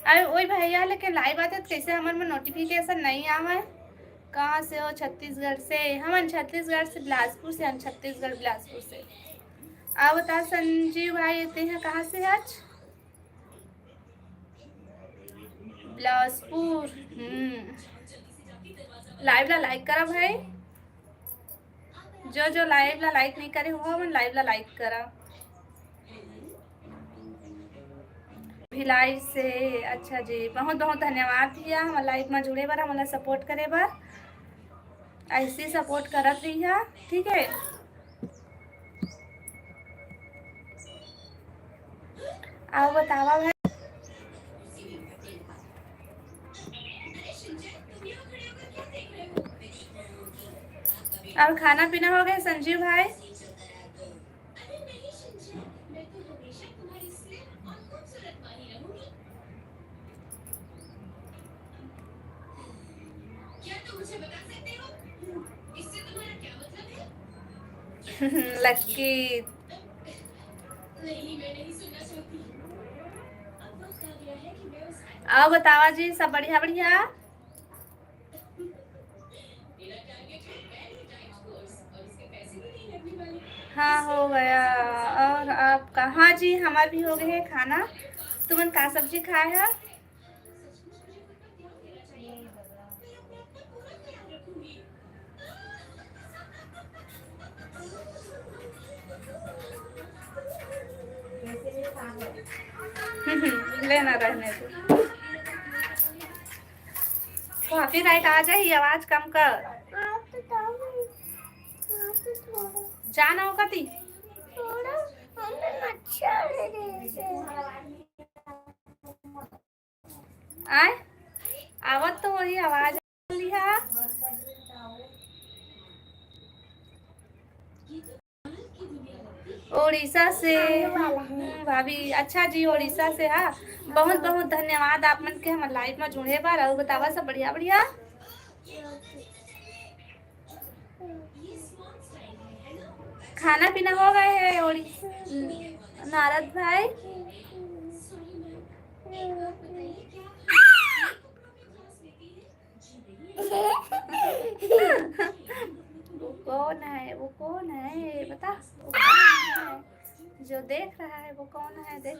अरे, ओई भैया, लेकिन लाइव आते त कैसे हमर में नोटिफिकेशन नहीं आवे? कहाँ से हो? छत्तीसगढ़ से। हमन छत्तीसगढ़ से, बिलासपुर से, हम छत्तीसगढ़, बिलासपुर से। अब बता संजीव भाई, ते हैं कहाँ से आज? बिलासपुर। हम्म। लाइव ला लाइक करा भाई। जो जो लाइव ला लाइक नहीं करे हो, हमन लाइव ला लाइक करा। भिलाई से। अच्छा जी, बहुत बहुत धन्यवाद भैया, हमर लाइव में जुड़े बर, हमला सपोर्ट करे बर। ऐसे सपोर्ट करत रहिया, ठीक है। अउ बतावा भाई। अउ खाना पीना हो गए संजीव भाई? लक्की। अउ बतावा जी, सब बढ़िया बढ़िया? हाँ, हो गया। और आपका? हाँ जी, हमार भी हो गए है खाना। तुमन का सब्जी खाए है? लेना रहने दो। कॉपीराइट आ जाही, आवाज कम कर। जाना हो कती। आय, आवत तो वही आवाज लिहा। ओडिशा से। हम्म, भाभी, अच्छा जी, ओडिशा से। हाँ, बहुत बहुत धन्यवाद आप मन के हमर लाइव में जुड़े बर। अउ बतावा, सब बढ़िया बढ़िया? खाना पीना हो गए है ओडिशा, नारद भाई? वो कौन है, वो कौन है, बता, वो कौन है जो देख रहा है, वो कौन है? देख,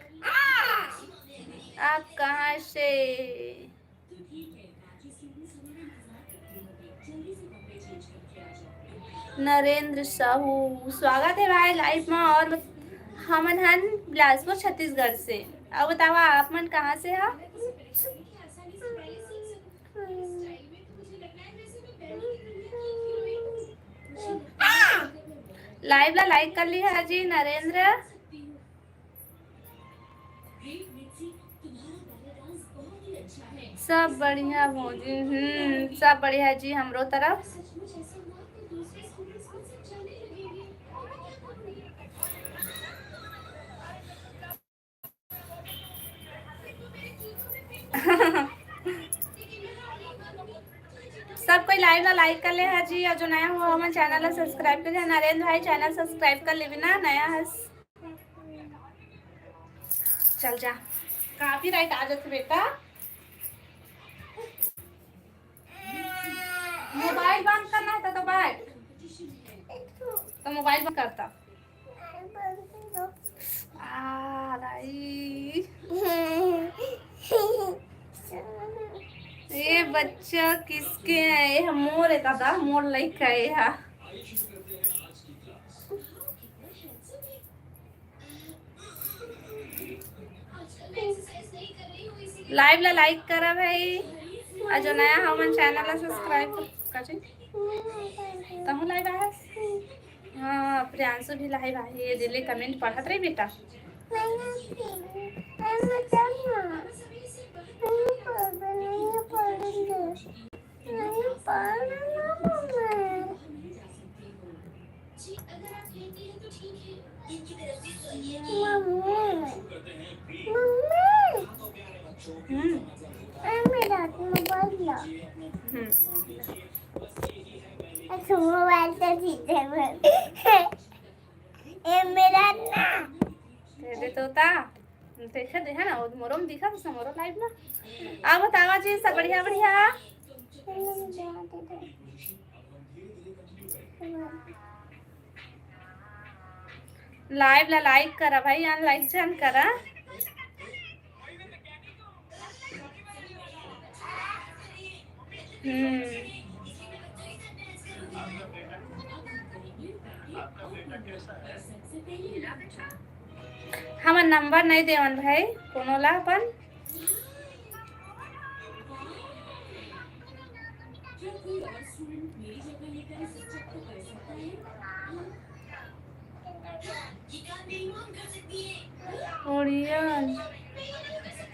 आप कहाँ से? नरेंद्र साहू, स्वागत है भाई लाइव में। और बत-, हमन हन बिलासपुर, छत्तीसगढ़ से। अब बतावा, आप मन कहाँ से हो? लाइव ला लाइक कर लिहा जी नरेंद्र। सब बढ़िया भौजी, हम्म, सब बढ़िया जी हमरो तरफ। सब कोई लाइव ला लाइक कर ले हा जी, और जो नया हुआ हमन चैनल ला सब्सक्राइब कर ले। नरेंद्र भाई चैनल सब्सक्राइब कर लेबे ना, नया है। चल जा, कॉपीराइट आ जाते बेटा। मोबाइल बंद करना है तो, तो बैठ। तो मोबाइल बंद करता। आ, राई। ये बच्चा किसके है? ये मोर है दादा, मोर लइका है ये हा। लाइव ला लाइक करा भाई, और जो नया हमन चैनल ला सब्सक्राइब कर। तहु लाइव आए? हाँ, प्रियांशु भी लाइव आए। ये दिल्ली कमेंट पढ़त रही बेटा। नहीं पढ़ना, नहीं पढ़ना, मम्मी। Mummy, mummy. हम्म। ए, मेरा मोबाइल ला। हम्म। अच्छा, मोबाइल तो ठीक है, ए, मेरा ना। दे दे तोता। देखा दे, है ना, वो मोरो में दिखा तो मोरो लाइव ना। अब बतावा जी, सब बढ़िया, बढ़िया। लाइव ला लाइक करा भाई, अनलाइक झन करा। हम्म। हमर नंबर नहीं देवन भाई, कोनो ला अपन। बढ़िया।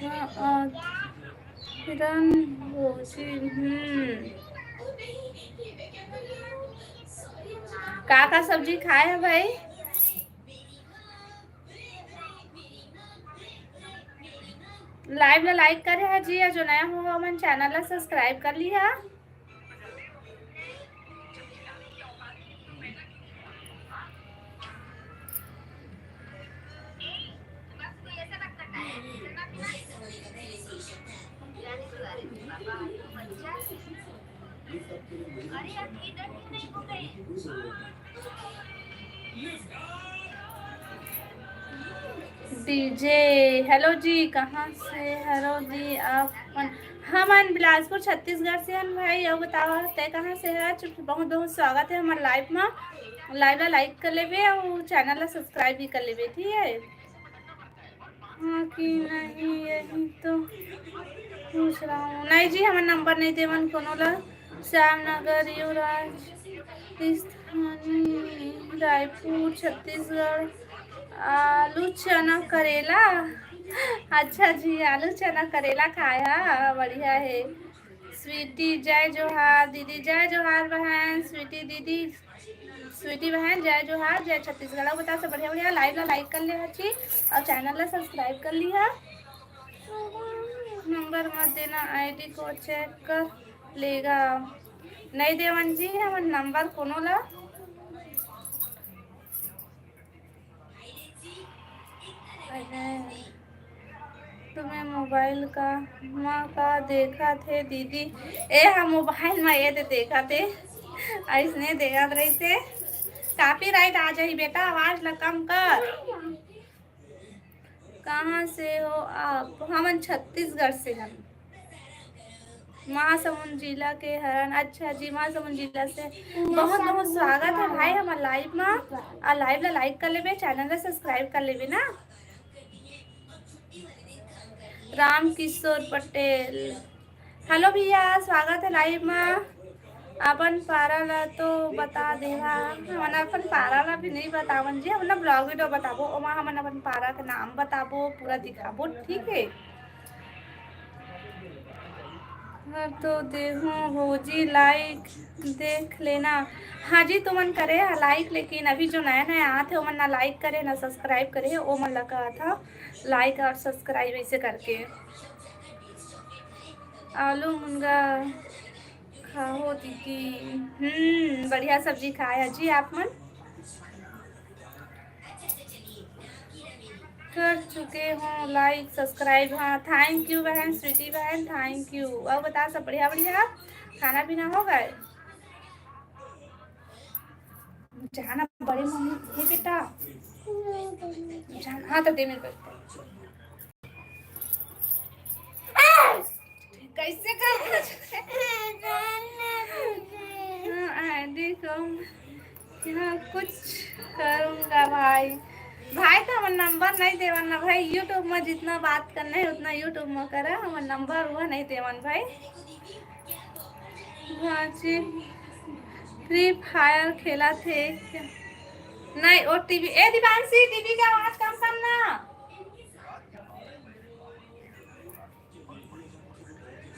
हाँ, आ, रन भौजी, हम्म। का का सब्जी खाए है भाई? लाइव ला लाइक करे हा जी, या जो नया हो हमन चैनल ला सब्सक्राइब कर लिहा। डीजे, हेलो जी, कहाँ से हरो जी आप? हमन बिलासपुर, छत्तीसगढ़ से हन भाई। अउ बतावा, तै कहाँ से है? बहुत बहुत स्वागत है हमारे लाइव में। लाइव ला लाइक कर लेबे और चैनल ला सब्सक्राइब भी कर लेबे, ठीक है? हाँ कि नहीं, यही तो पूछ रहा हूँ। नहीं जी, हमर नंबर नहीं देवन कोनो ला। श्याम नगर, युवराज स्थानी, रायपुर, छत्तीसगढ़। आलू, चना, करेला। अच्छा जी, आलू, चना, करेला खाए हा, बढ़िया है। स्वीटी, जय जोहार दीदी। जय जोहार बहन स्वीटी दीदी। स्वीटी बहन, जय जोहार, जय छत्तीसगढ़। अउ बता, सब बढ़िया, बढ़िया। लाइव ला लाइक कर ले हची और चैनल ला सब्सक्राइब कर लिहा। नंबर मत देना, आईडी को चेक कर लेगा। नहीं देवन जी, हमर नंबर कोनो ला। अरे, तुम्हें मोबाइल का माँ का देखा थे दीदी? ए, हम मोबाइल में ये दे देखा थे, ऐसने देखत रही थे। कॉपीराइट आ जाही बेटा, आवाज ला कम कर। कहाँ से हो आप? हमन छत्तीसगढ़ से हन। महासमुंद जिला के हरन। अच्छा जी, महासमुंद जिला से बहुत बहुत स्वागत है भाई हमार लाइव में। आ लाइव ला लाइक कर लेबे, चैनल ला सब्सक्राइब कर लेबे ना। राम किशोर पटेल, हेलो भैया, स्वागत है लाइव में। अपन पारा ला तो बता देहा। हमन अपन पारा ला भी नहीं बतावन जी, हमन ब्लॉग वीडियो बताबो, ओमा हमन अपन पारा के नाम बताबो, पूरा दिखाबो, ठीक है। हर तो देहूँ भौजी, लाइक देख लेना। हाँ जी, तुमन करे हा लाइक, लेकिन अभी जो नया नया आत है, ओमन ना लाइक करे, ना सब्सक्राइब करे, ओमन ला कहा था लाइक और सब्सक्राइब ऐसे करके। आलू मुनगा खाहो दीदी। हम्म, बढ़िया सब्जी खाए हा जी आप मन। कर चुके हो लाइक सब्सक्राइब। हाँ, थैंक यू बहन, स्वीटी बहन, थैंक यू। और बता, सब बढ़िया बढ़िया, खाना पीना हो गए? जाना बड़े मम्मी, ये बेटा जान। हाँ, तो दे मेरे पास। कैसे कर? हाँ, आईडी को क्या कुछ करूँगा भाई। भाई तो हमर नंबर नहीं देवन ना भाई, यूट्यूब में जितना बात करना है उतना यूट्यूब में करा, हमर नंबर वो नहीं देवन भाई। भाजी फ्री फायर खेला थे क्या? नहीं, वो टीवी, ए दीपांशी, टीवी के आवाज कम करना।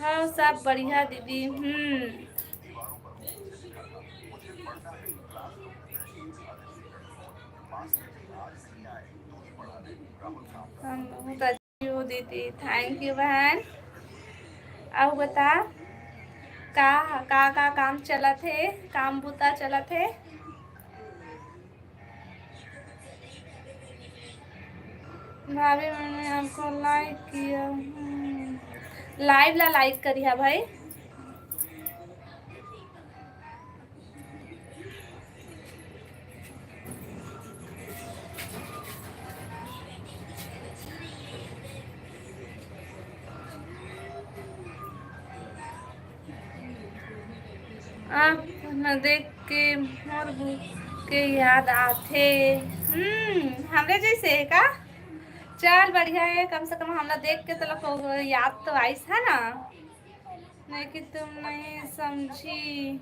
अउ सब बढ़िया दीदी। हम्म। हम बहुत अच्छी हूँ दीदी, thank you बहन। अउ बता, का का का काम चलत हे, काम बूता चलत हे? भाभी, मैंने आपको लाइक किया। हम्म, लाइव ला लाइक करिहा भाई। आप न देख के मोर के याद आथे। हम्म, हमरे जैसे हे का? चल, बढ़िया हे, कम से कम हमला देख के तोला को याद तो आइस हे ना, नहीं कि तुम नहीं समझी।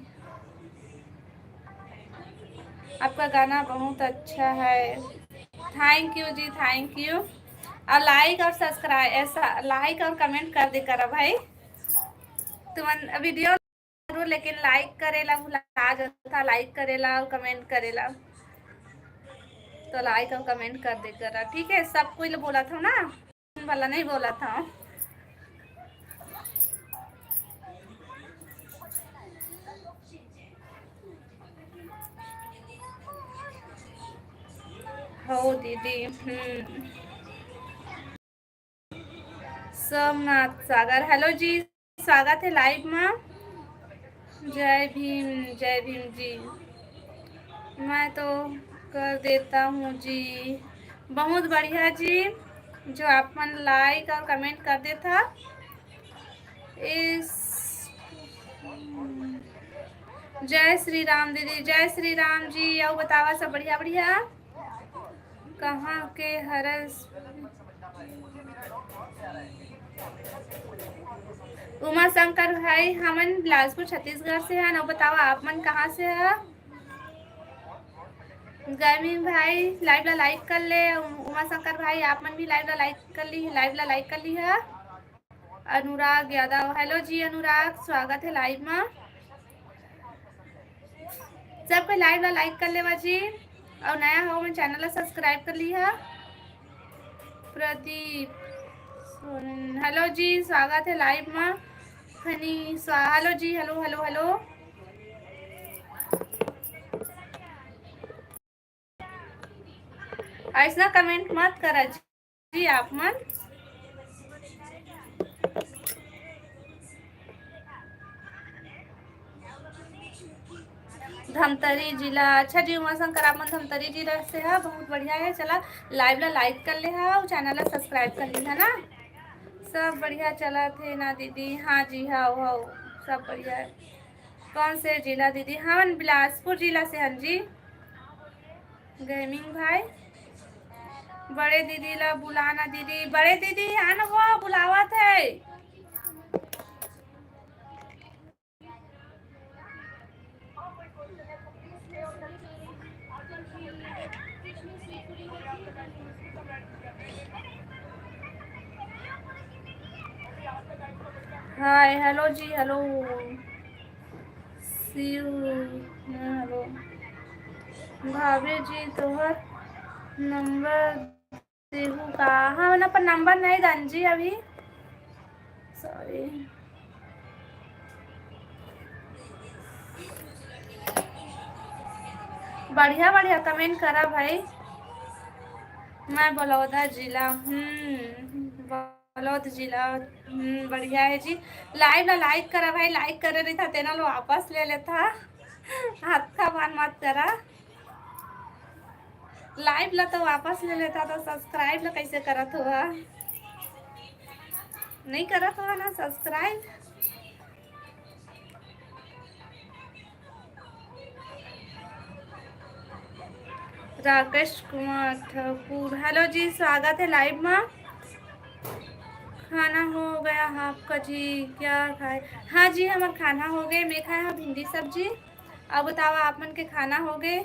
आपका गाना बहुत अच्छा है। Thank you ji, thank you। अउ लाइक अउ सब्सक्राइब, ऐसा लाइक अउ कमेंट कर दे करा भाई। तुमन वीडियो जरूर, लेकिन लाइक करे ला भुला जाता, लाइक करे ला अउ कमेंट करे ला। तो लाइक अउ कमेंट कर दे करा, ठीक है? सब कोई ला बोलत हव ना, भला नहीं बोलत हव। हो दीदी, हम्म। सोमनाथ सागर, हेलो जी, स्वागत है लाइव में। जय भीम, जय भीम जी। मैं तो कर देता हूँ जी। बहुत बढ़िया जी, जो आप मन लाइक अउ कमेंट कर देथा। इस, जय श्री राम दीदी, जय श्री राम जी। अउ बतावा सब बढ़िया, बढ़िया। कहाँ के हरस? उमा शंकर भाई, हमन बिलासपुर छत्तीसगढ़ से हन। अउ बतावा आप मन कहाँ से ह? गेमिंग भाई, लाइव ला लाइक कर ले। उमा शंकर भाई, आप मन भी लाइव ला लाइक कर ली, लाइव ला लाइक कर ली है। अनुराग यादव, हेलो जी अनुराग, स्वागत है लाइव में। सबके लाइव ला लाइक कर लेवा जी, अउ नया हो मन चैनल ला सब्सक्राइब कर लिहा। प्रदीप सोरेन, हेलो जी, स्वागत है लाइव में। खनी स्वा-, हेलो जी, हेलो, हेलो, हेलो। ऐसना कमेंट मत करा जी आप मन। धमतरी जिला, अच्छा जी, उमा शंकर, आप मन धमतरी जिला से हा, बहुत बढ़िया है। चला, लाइव ला लाइक कर ले हा, अउ चैनल ला सब्सक्राइब कर ले हा ना। सब बढ़िया चलत हे ना दीदी? हाँ जी, हाँ, हाँ, सब बढ़िया है। कौन से जिला दीदी? हमन बिलासपुर जिला से हन जी। गेमिंग भाई, बड़े दीदी ला बुलाना दीदी, बड़े दीदी आन, वो बुलावत है। हाय, हेलो जी, हेलो। शिव, हाँ, हेलो। भाभी जी, तोहर नंबर देहू का? हाँ, हमन अपन नंबर नहीं दन जी अभी। सॉरी। बढ़िया, बढ़िया कमेंट करा भाई। मैं बलौदा जिला, हम्म, बलौद जिला, हम्म, बढ़िया है जी। लाइव ला लाइक करा भाई, लाइक करे रहिथा, तेना लो वापस ले लेथा। हाथ का बान मत करा। लाइव ला तो वापस ले लेथा, तो सब्सक्राइब ला कैसे करत हुआ? नहीं करत हुआ ना सब्सक्राइब। राकेश कुमार ठाकुर, हेलो जी, स्वागत है लाइव में। खाना हो गया आपका जी, क्या खाए? हाँ जी, हमर खाना हो गए, मैं खाए हव भिंडी सब्जी। अब बताओ, आप मन के खाना हो गए?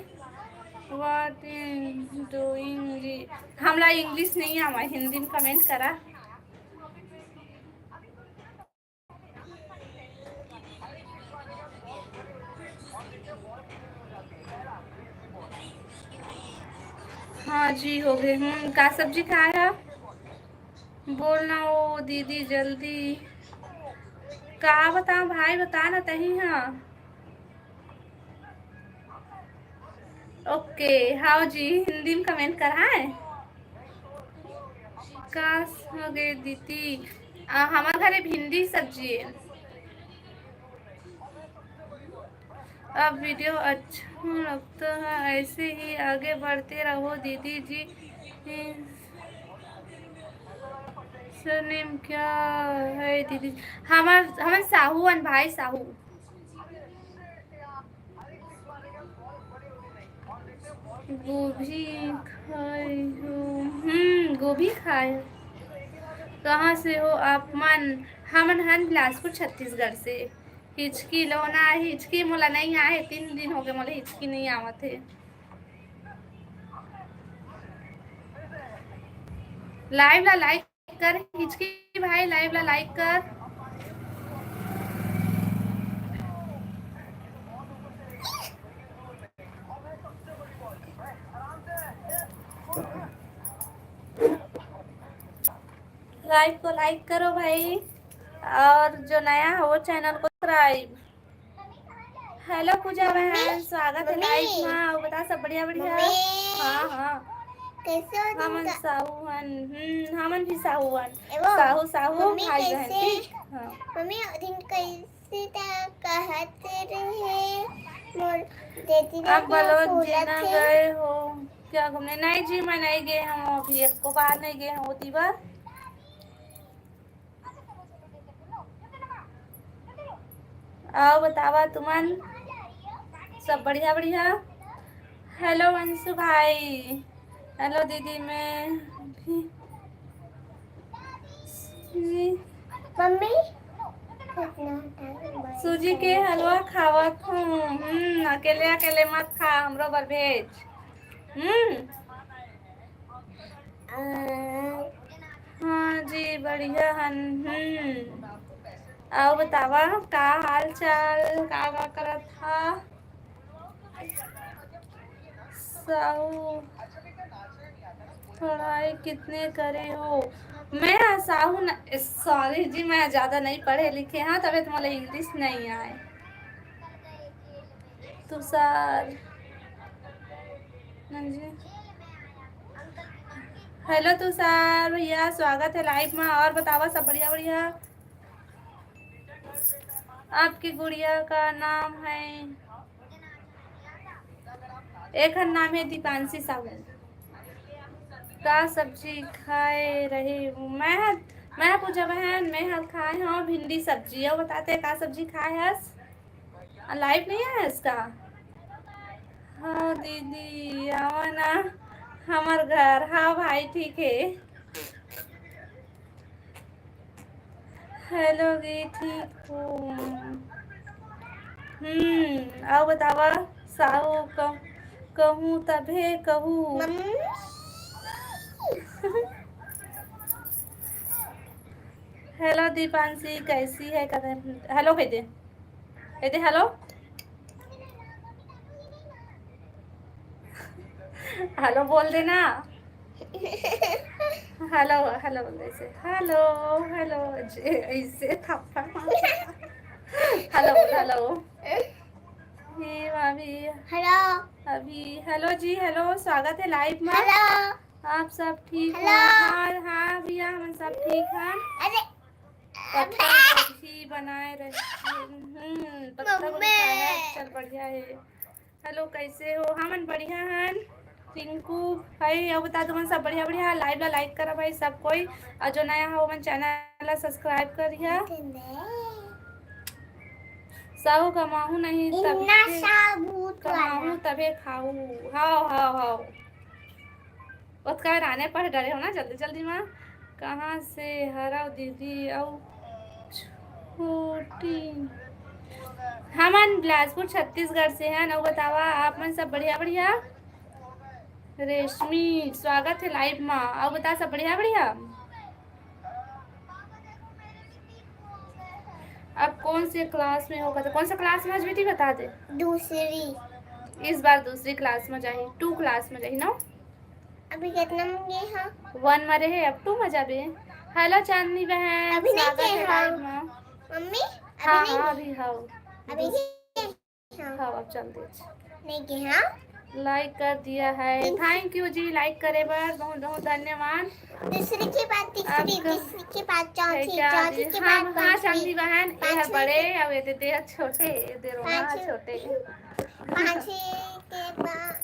What is doing जी? हमला इंग्लिश नहीं आवा, हिंदी में कमेंट करा। हाँ जी, हो गए। हम्म, का सब्जी खाए हा? बोल ना ओ दीदी जल्दी। का बताओ भाई, बता ना तही हा। ओके, हाओ जी, हिंदी में कमेंट कर, हाँ। का हो गए दीदी? आ, हमारे घरे भिंडी सब्जी है। अब वीडियो अच्छा लगता है, ऐसे ही आगे बढ़ते रहो दीदी जी। सरनेम क्या है दीदी? हमार, हमार साहू हन भाई, साहू। गोभी खाए हो? हम्म, गोभी खाए। कहाँ से हो आप मन? हमन हन बिलासपुर, छत्तीसगढ़ से। हिचकी लो ना, हिचकी मोला नहीं आए, तीन दिन हो गए मोला हिचकी नहीं आवत है। लाइव ला लाइक कर, हिचकी भाई, लाइव ला लाइक कर। लाइव को लाइक करो भाई, और जो नया है वो चैनल को सब्सक्राइब। हेलो पूजा बहन, स्वागत है लाइव मा। अउ बता, सब बढ़िया बढ़िया? हाँ, हाँ। कैसे हो? हमन साहू हन। हम्म, हमन भी साहू हन। साहू, साहू, भाई बहन, ठीक? हाँ। मम्मी, दिन कैसे ता कहत रहे मोर दीदी, अब बलोद जी ना गए हो क्या घूमने? नहीं जी, मैं नहीं गए हूँ, अभी एक को बार नहीं गए हूँ ओती बर। अउ बतावा तुमन, सब बढ़िया बढ़िया? हेलो अंशु भाई, हेलो दीदी, मैं भी मम्मी, सूजी के हलवा खावत हूँ। हम्म, अकेले अकेले मत खा, हमरो बर भेज। हम्म। हाँ जी, बढ़िया हन। हम्म। अउ बतावा, का हाल चाल, का, का करत हा? साहू, पढ़ाई कितने करे हो? मैं साहू न, सॉरी जी, मैं ज्यादा नहीं पढ़े लिखे हाँ, तबे तो मोला इंग्लिश नहीं आए। तुषार, हाँ जी। हेलो तुषार भैया, स्वागत है लाइव में। और बतावा, सब बढ़िया बढ़िया? आपकी गुड़िया का नाम है, एक हर नाम है दीपांशी साहू। का सब्जी खाए रही? मैं, मैं पूजा बहन, मैं हल खाए हूँ भिंडी सब्जी। और बताते का सब्जी खाए हस? लाइव नहीं आया इसका? हाँ दीदी, आवा ना हमार घर। हाँ भाई, ठीक है। हेलो गे, ठीक हो? हम्म, अउ बतावा, साहू क-, कहूँ तभे कहूँ। मम्मी। हेलो दीपांशी, कैसी है? हेलो कह दे, कह दे हेलो। हेलो बोल देना। हेलो, हेलो बोल दे ऐसे। हेलो, हेलो, जे ऐसे थप्पड़ मार। हेलो बोल, हेलो। हे भाभी। हेलो। अभी, हेलो जी, हेलो, स्वागत है लाइव में। हेलो। आप सब ठीक हो? हेलो। हाँ, हाँ भैया, हम सब ठीक हैं। अरे। पत्ता गोभी बनाए रहे। हम्म, पत्ता गोभी खाए। चल, बढ़िया है। हेलो, कैसे हो? हमन बढ़िया हन। रिंकू भाई, अउ बता, तुमन सब बढ़िया, बढ़िया? लाइव ला लाइक करा भाई सब कोई, और जो नया हो, ओमन चैनल ला सब्सक्राइब करिया। साहू कमाहू नहीं, तभे कमाहू, तभे खाहू। हाओ, हाओ, हाओ। ओतका राने पढ़ डरे हो ना जल्दी जल्दी मा। कहाँ से हरव दीदी? अउ छोटी, हमन बिलासपुर छत्तीसगढ़ से हन। अउ बतावा, आप मन सब बढ़िया बढ़िया? रेशमी, स्वागत है लाइव मा। अउ बता, सब बढ़िया बढ़िया? अब कौन से क्लास में हो? कौन सा क्लास में आज बेटी बता दे? दूसरी। इस बार दूसरी क्लास में जाही, टू क्लास में जाही ना। अभी कितना में गे हव? वन में रहे, अब टू में जाबे। हेलो चांदनी बहन, अभी नहीं स्वागत गे है हव। Live में। मम्मी, अभी हाँ, नहीं हाँ, गे। अभी हव। अभी नहीं गे हव। हाँ, अब चल दे। नहीं गे हव। Like कर दिया है, thank you जी, like करे बर बहुत बहुत धन्यवाद। दूसरी के बाद तीसरी, आपका तीसरी के बाद चौथी, है क्या चौथी जी? के हाँ, बाद हाँ, पांचवी, चांदनी बहन, ये है पांचवी बड़े, के अब ये दे, दे छोटे, ये दे रोना पांचवी, छोटे। पांचवी के बाद,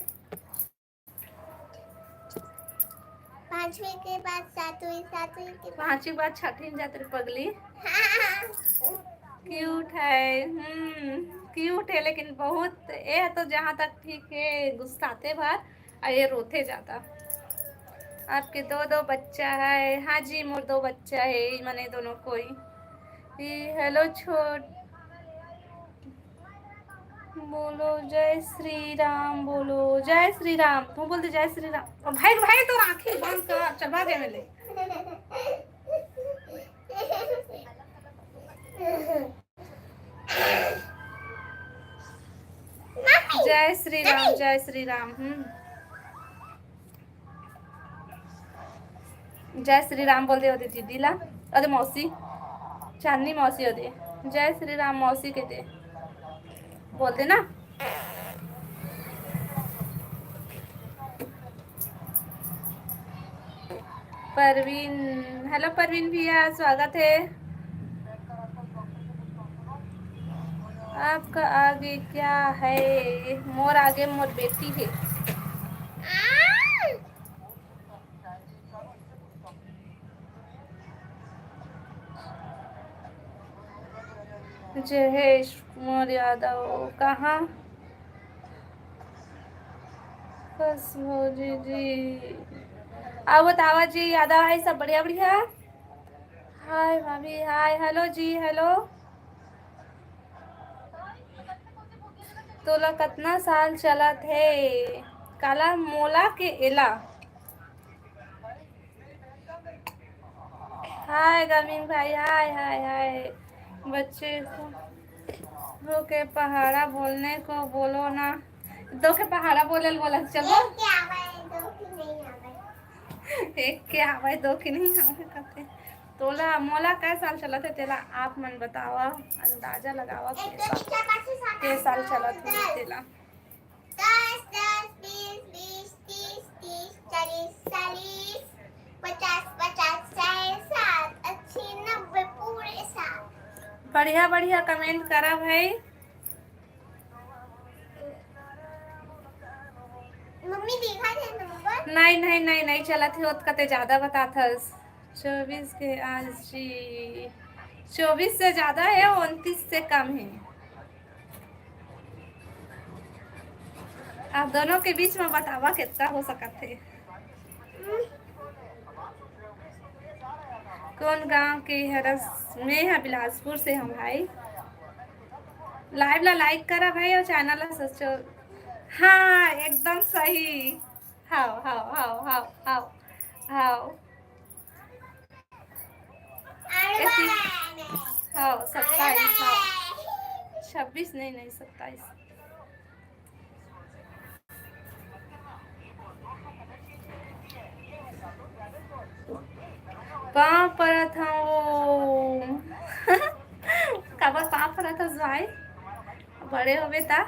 पांचवी के बाद सातवीं, सातवीं के बाद पांचवी के बाद छठवीं में जात रे पगली। हाँ। Cute है, हम्म, cute है, लेकिन बहुत, ये तो जहाँ तक ठीक है, गुस्साते भर, और ये रोते ज्यादा। आपके दो दो बच्चा है? हाँ जी, मोर दो बच्चा है, ई मने दोनों कोई। ई हेलो छोट, बोलो जय श्री राम, बोलो जय श्री राम। तू बोल दे जय श्री राम। ओ भाई, भाई, तो राखी बांध कर चल भाग एमे ले। जय श्री राम, जय श्री राम। हम्म, जय श्री राम बोल दे ओदे दीदी ला, ओदे मौसी, चांदनी मौसी ओदे। जय श्री राम मौसी के दे, बोल दे ना। परवीन, हेलो परवीन भैया, स्वागत है। आपका आगे क्या है? मोर आगे मोर बेटी है। जहेश कुमार यादव कहाँ? बस भौजी जी, आओ बतावा जी, यादव है सब बढ़िया बढ़िया। हाय भाभी, हाय, हेलो जी, हेलो। तोला कतना साल चलत हे? काला मोला के एला? हाय गमीन भाई, हाय, हाय, हाय। बच्चे को, दो के पहाड़ा बोलने को बोलो ना। दो के पहाड़ा बोले ल बोला, चलो। एक के आवे, दो के नहीं आवे। एक के आवे, दो के नहीं आवे कहते। तोला, मोला कै साल चलत हे, तेला आप मन बतावा, अंदाजा लगावा, एक के तो साल, नीचे पाछे सामान के साल ना चलत हे, उधर। तेला। दस, दस, बीस, बीस, तीस, तीस, चालीस, चालीस, पचास, पचास, साठ, साठ, अस्सी, नब्बे, पूरे साठ। बढ़िया, बढ़िया comment करा भाई। मम्मी, देखा जाए नंबर? नहीं, नहीं, नहीं, नहीं चलत हे, ओतका ते ज्यादा बताथस। चौबीस के आज जी, चौबीस से ज्यादा है, उनतीस से कम है। आप दोनों के बीच में बतावा कितना हो सकत हे। कौन गांव के हरस? मैं हा बिलासपुर से हूँ भाई। Live ला like करा भाई और channel ला subscribe। हाँ, एकदम सही। हाव, हाव, हाव, हाव, हाव, हाव। अरे ऐसी, वाह। हाव, सत्ताईस, हाव। छब्बीस नहीं, नहीं, सत्ताईस। पाँव परत हवं। काबर पाँव परत हस भाई? बड़े होबे ता।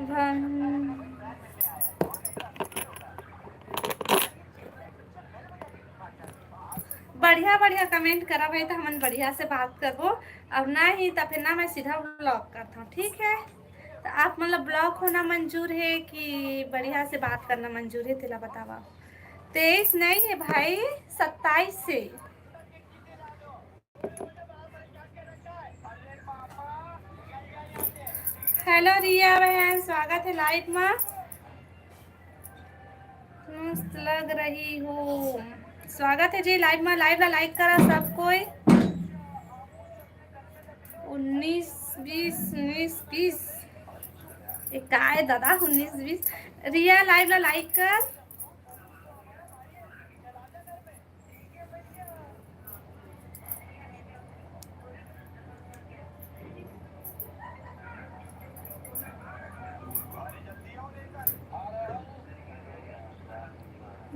भन-, बढ़िया बढ़िया comment करा भाई, तो हमन बढ़िया से बात करबो। अब ना ही तो फिर ना मैं सीधा block करता हूँ, ठीक है? तो आप मतलब block होना मंजूर है कि बढ़िया से बात करना मंजूर है, तेला बतावा। तेईस नहीं है भाई, सत्ताईस से। हेलो रिया बहन, स्वागत है live में। मस्त लग रही हो। स्वागत है जी live में। Live ला like करा सब कोई। उन्नीस बीस, उन्नीस बीस। ए, का है दादा, उन्नीस बीस? रिया, live ला like कर।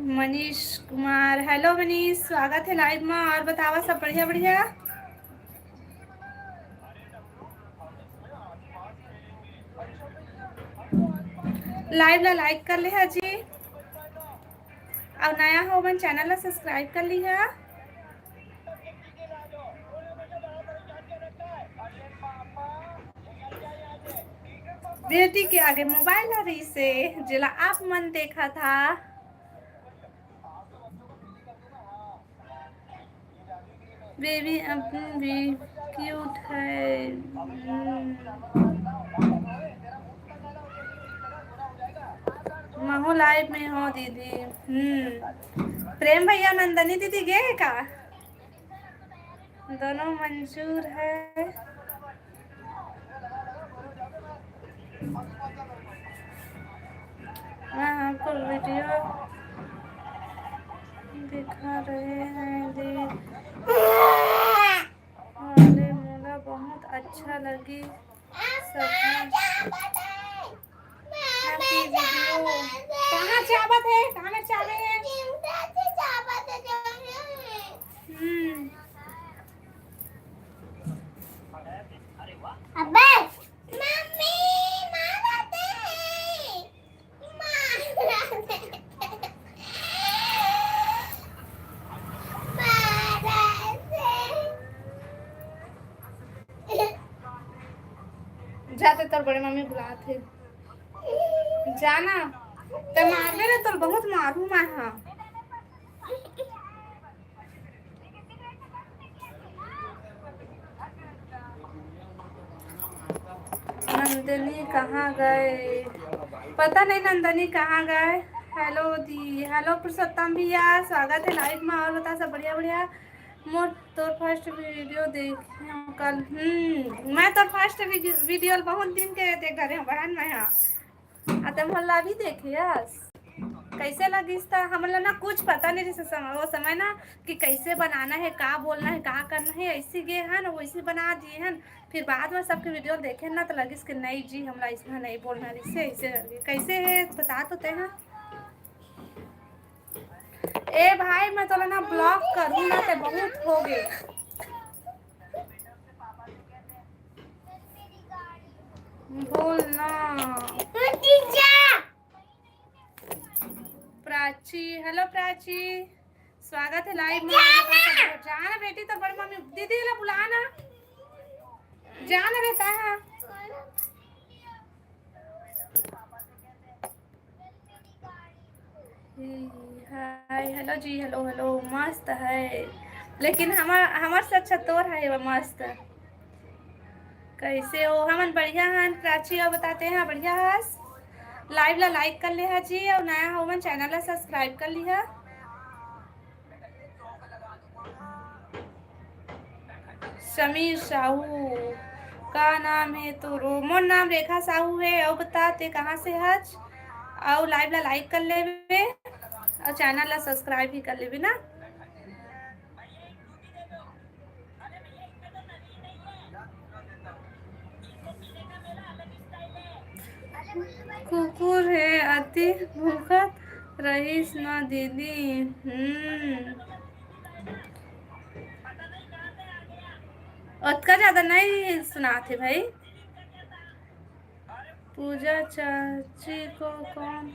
मनीष कुमार, हेलो मनीष, स्वागत है लाइव में। और बतावा, सब बढ़िया बढ़िया? लाइव ला लाइक कर ले हा जी, और नया हो मन चैनल ला सब्सक्राइब कर ली हा। बेटी के आगे मोबाइल हरी से, जेला आप मन देखा था। बेबी अपन भी क्यूट है। हम्म। महू लाइव में हो दीदी। हम्म। प्रेम भैया, नंदनी दीदी गे हे का? दोनों मंजूर है। मैं आपको वीडियो दिखा रहे हैं जी। अरे, मोला बहुत अच्छा लगी सब। Happy video। कहाँ चाबत है? कहाँ में चाबे है? हम्म। अबे, मम्मी, मार आते हैं। मार आते हैं। मार आते हैं। जाते तोर बड़े मम्मी बुलात हे। जाना, ते मारबे रे, तोर बहुत मारू मैं, हाँ। नंदिनी कहाँ गए? पता नहीं नंदिनी कहाँ गए। हेलो दी, हेलो पुरुषोत्तम भैया, स्वागत है लाइव में। और बता, सब बढ़िया बढ़िया? मोर तोर फर्स्ट वीडियो देखे कल। हम्म, मैं तोर फर्स्ट वीडियो बहुत दिन के देख रहे हूँ बहन मैं, हाँ। आ, ते मोला भी देखे हस। कैसे लगिस? त हमन ला ना कुछ पता नहीं रहिस समय, वो समय ना कि कैसे बनाना है, का बोलना है, का करना है, ऐसे गे हन, वैसे बना दिए हन। फिर बाद में सबके वीडियो देखे ना, तो लगिस कि नहीं जी, हमला ऐसा नहीं बोलना रहिस, ऐसे करके। कैसे है, बता तो ते, हाँ। ए भाई, मैं तोला ना ब्लॉक करूँ ना, ते बहुत हो गए। बोल ना। प्राची, हेलो प्राची, स्वागत है लाइव में। जा ना बेटी, तो बड़ी मम्मी दीदी ला बुला ना, जा ना बेटा। हाँ। हाय, हेलो जी, हेलो, हेलो, मस्त है, लेकिन हमर, हमर से अच्छा तोर है, वो मस्त। कैसे हो? हमन बढ़िया हन प्राची, और बताते हैं, बढ़िया हस? लाइव ला लाइक कर ले हा जी, और नया हो मन चैनल ला सब्सक्राइब कर लिहा। समीर साहू, का नाम है तोरो? मोर नाम रेखा साहू है। और बता, ते कहाँ से हच? और लाइव ला लाइक कर लेबे और चैनल ला सब्सक्राइब भी कर लेबे ना। कुकुर है, अति भूखत रहिस ना दीदी। हम्म, ओतका ज्यादा नहीं सुनात हे भाई। पूजा चाची को कौन,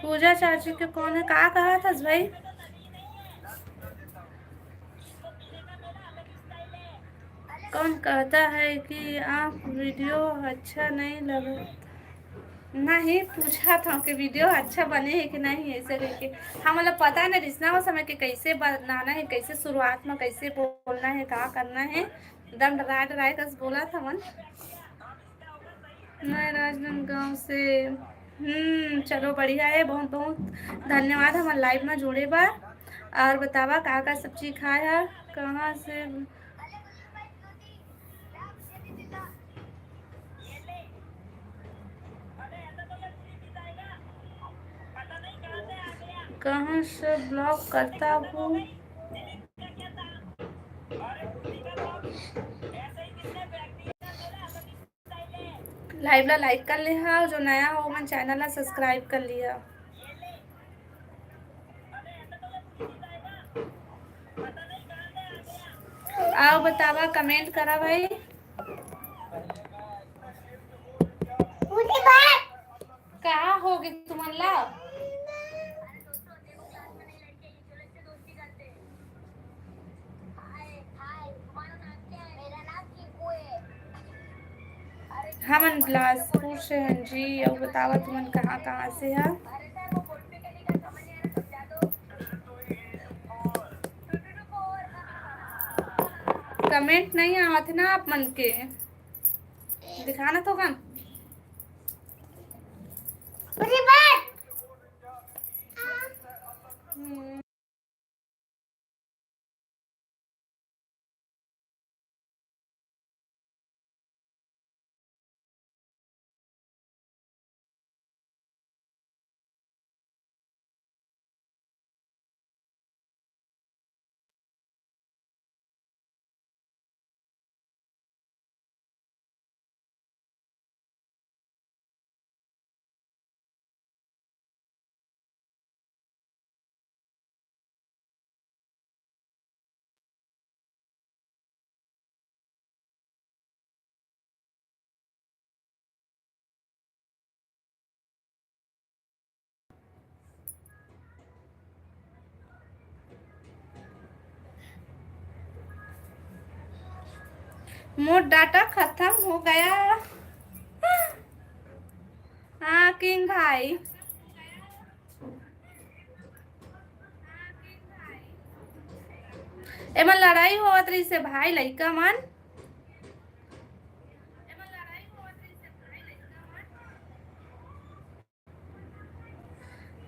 पूजा चाची के कौन है, का कहत हस भाई? कौन कहता है कि आप वीडियो अच्छा नहीं लगत? नहीं, पूछा था कि वीडियो अच्छा बने है कि नहीं, ऐसे करके। हमला पता नहीं रहिस ना वो समय के कैसे बनाना है, कैसे शुरुआत में कैसे बोलना है, का करना है। एकदम डराए डराए कस बोला था मन। मैं राजनांदगांव से। हम्म, चलो बढ़िया है, बहुत बहुत धन्यवाद हमर लाइव में जुड़े बर। और बतावा का का सब्जी खाए हा, कहाँ से? कहाँ से ब्लॉक करता हूँ? Live ला like कर ले हा, जो नया हो मन channel ला subscribe कर लिया। अउ बतावा, comment करा भाई। का होगे तुमन ला? हमन बिलासपुर से हन जी। अउ बतावा, तुमन कहाँ कहाँ से हा? Comment नहीं आवत हे ना आप मन के, दिखाना तो कन। हम्म। मोर data खत्म हो गया। हाँ किंग भाई, एमन लड़ाई होवत रहिसे भाई, लइका मन।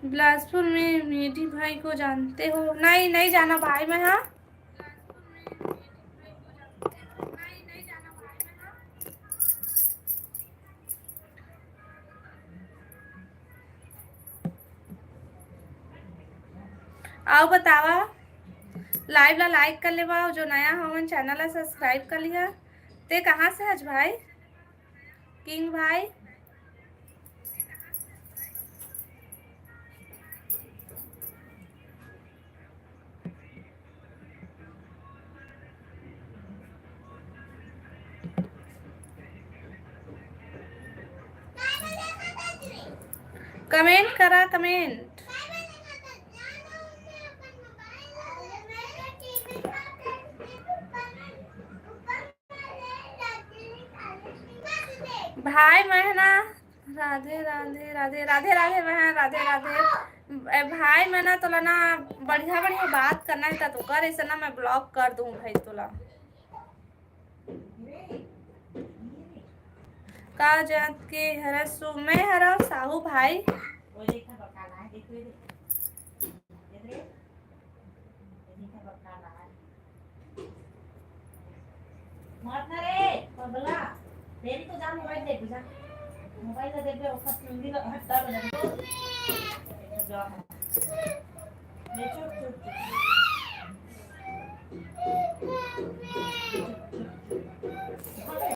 बिलासपुर में मेडी भाई को जानते हो? नहीं, नहीं जाना भाई मैं। हाँ, अउ बतावा, live ला like कर लेवा, जो नया हवन channel ला subscribe कर लिहा। ते कहाँ से हच भाई? किंग भाई। Comment करा, comment। भाई मैं ना, राधे राधे राधे राधे राधे, मैं राधे राधे। ए भाई मैं ना तोला ना बढ़िया बढ़िया बात करना है तो कर, ऐसे ना मैं block कर दूँ भाई तोला। का जात के हरा सु-, मैं हरा साहू भाई। मत ना रे, पगला। तेरी तो जा mobile दे, जा। Mobile तो दे दे, ओखर चुंदी ल-, हट, डाल दे। जा। ले, चुप, चुप, चुप।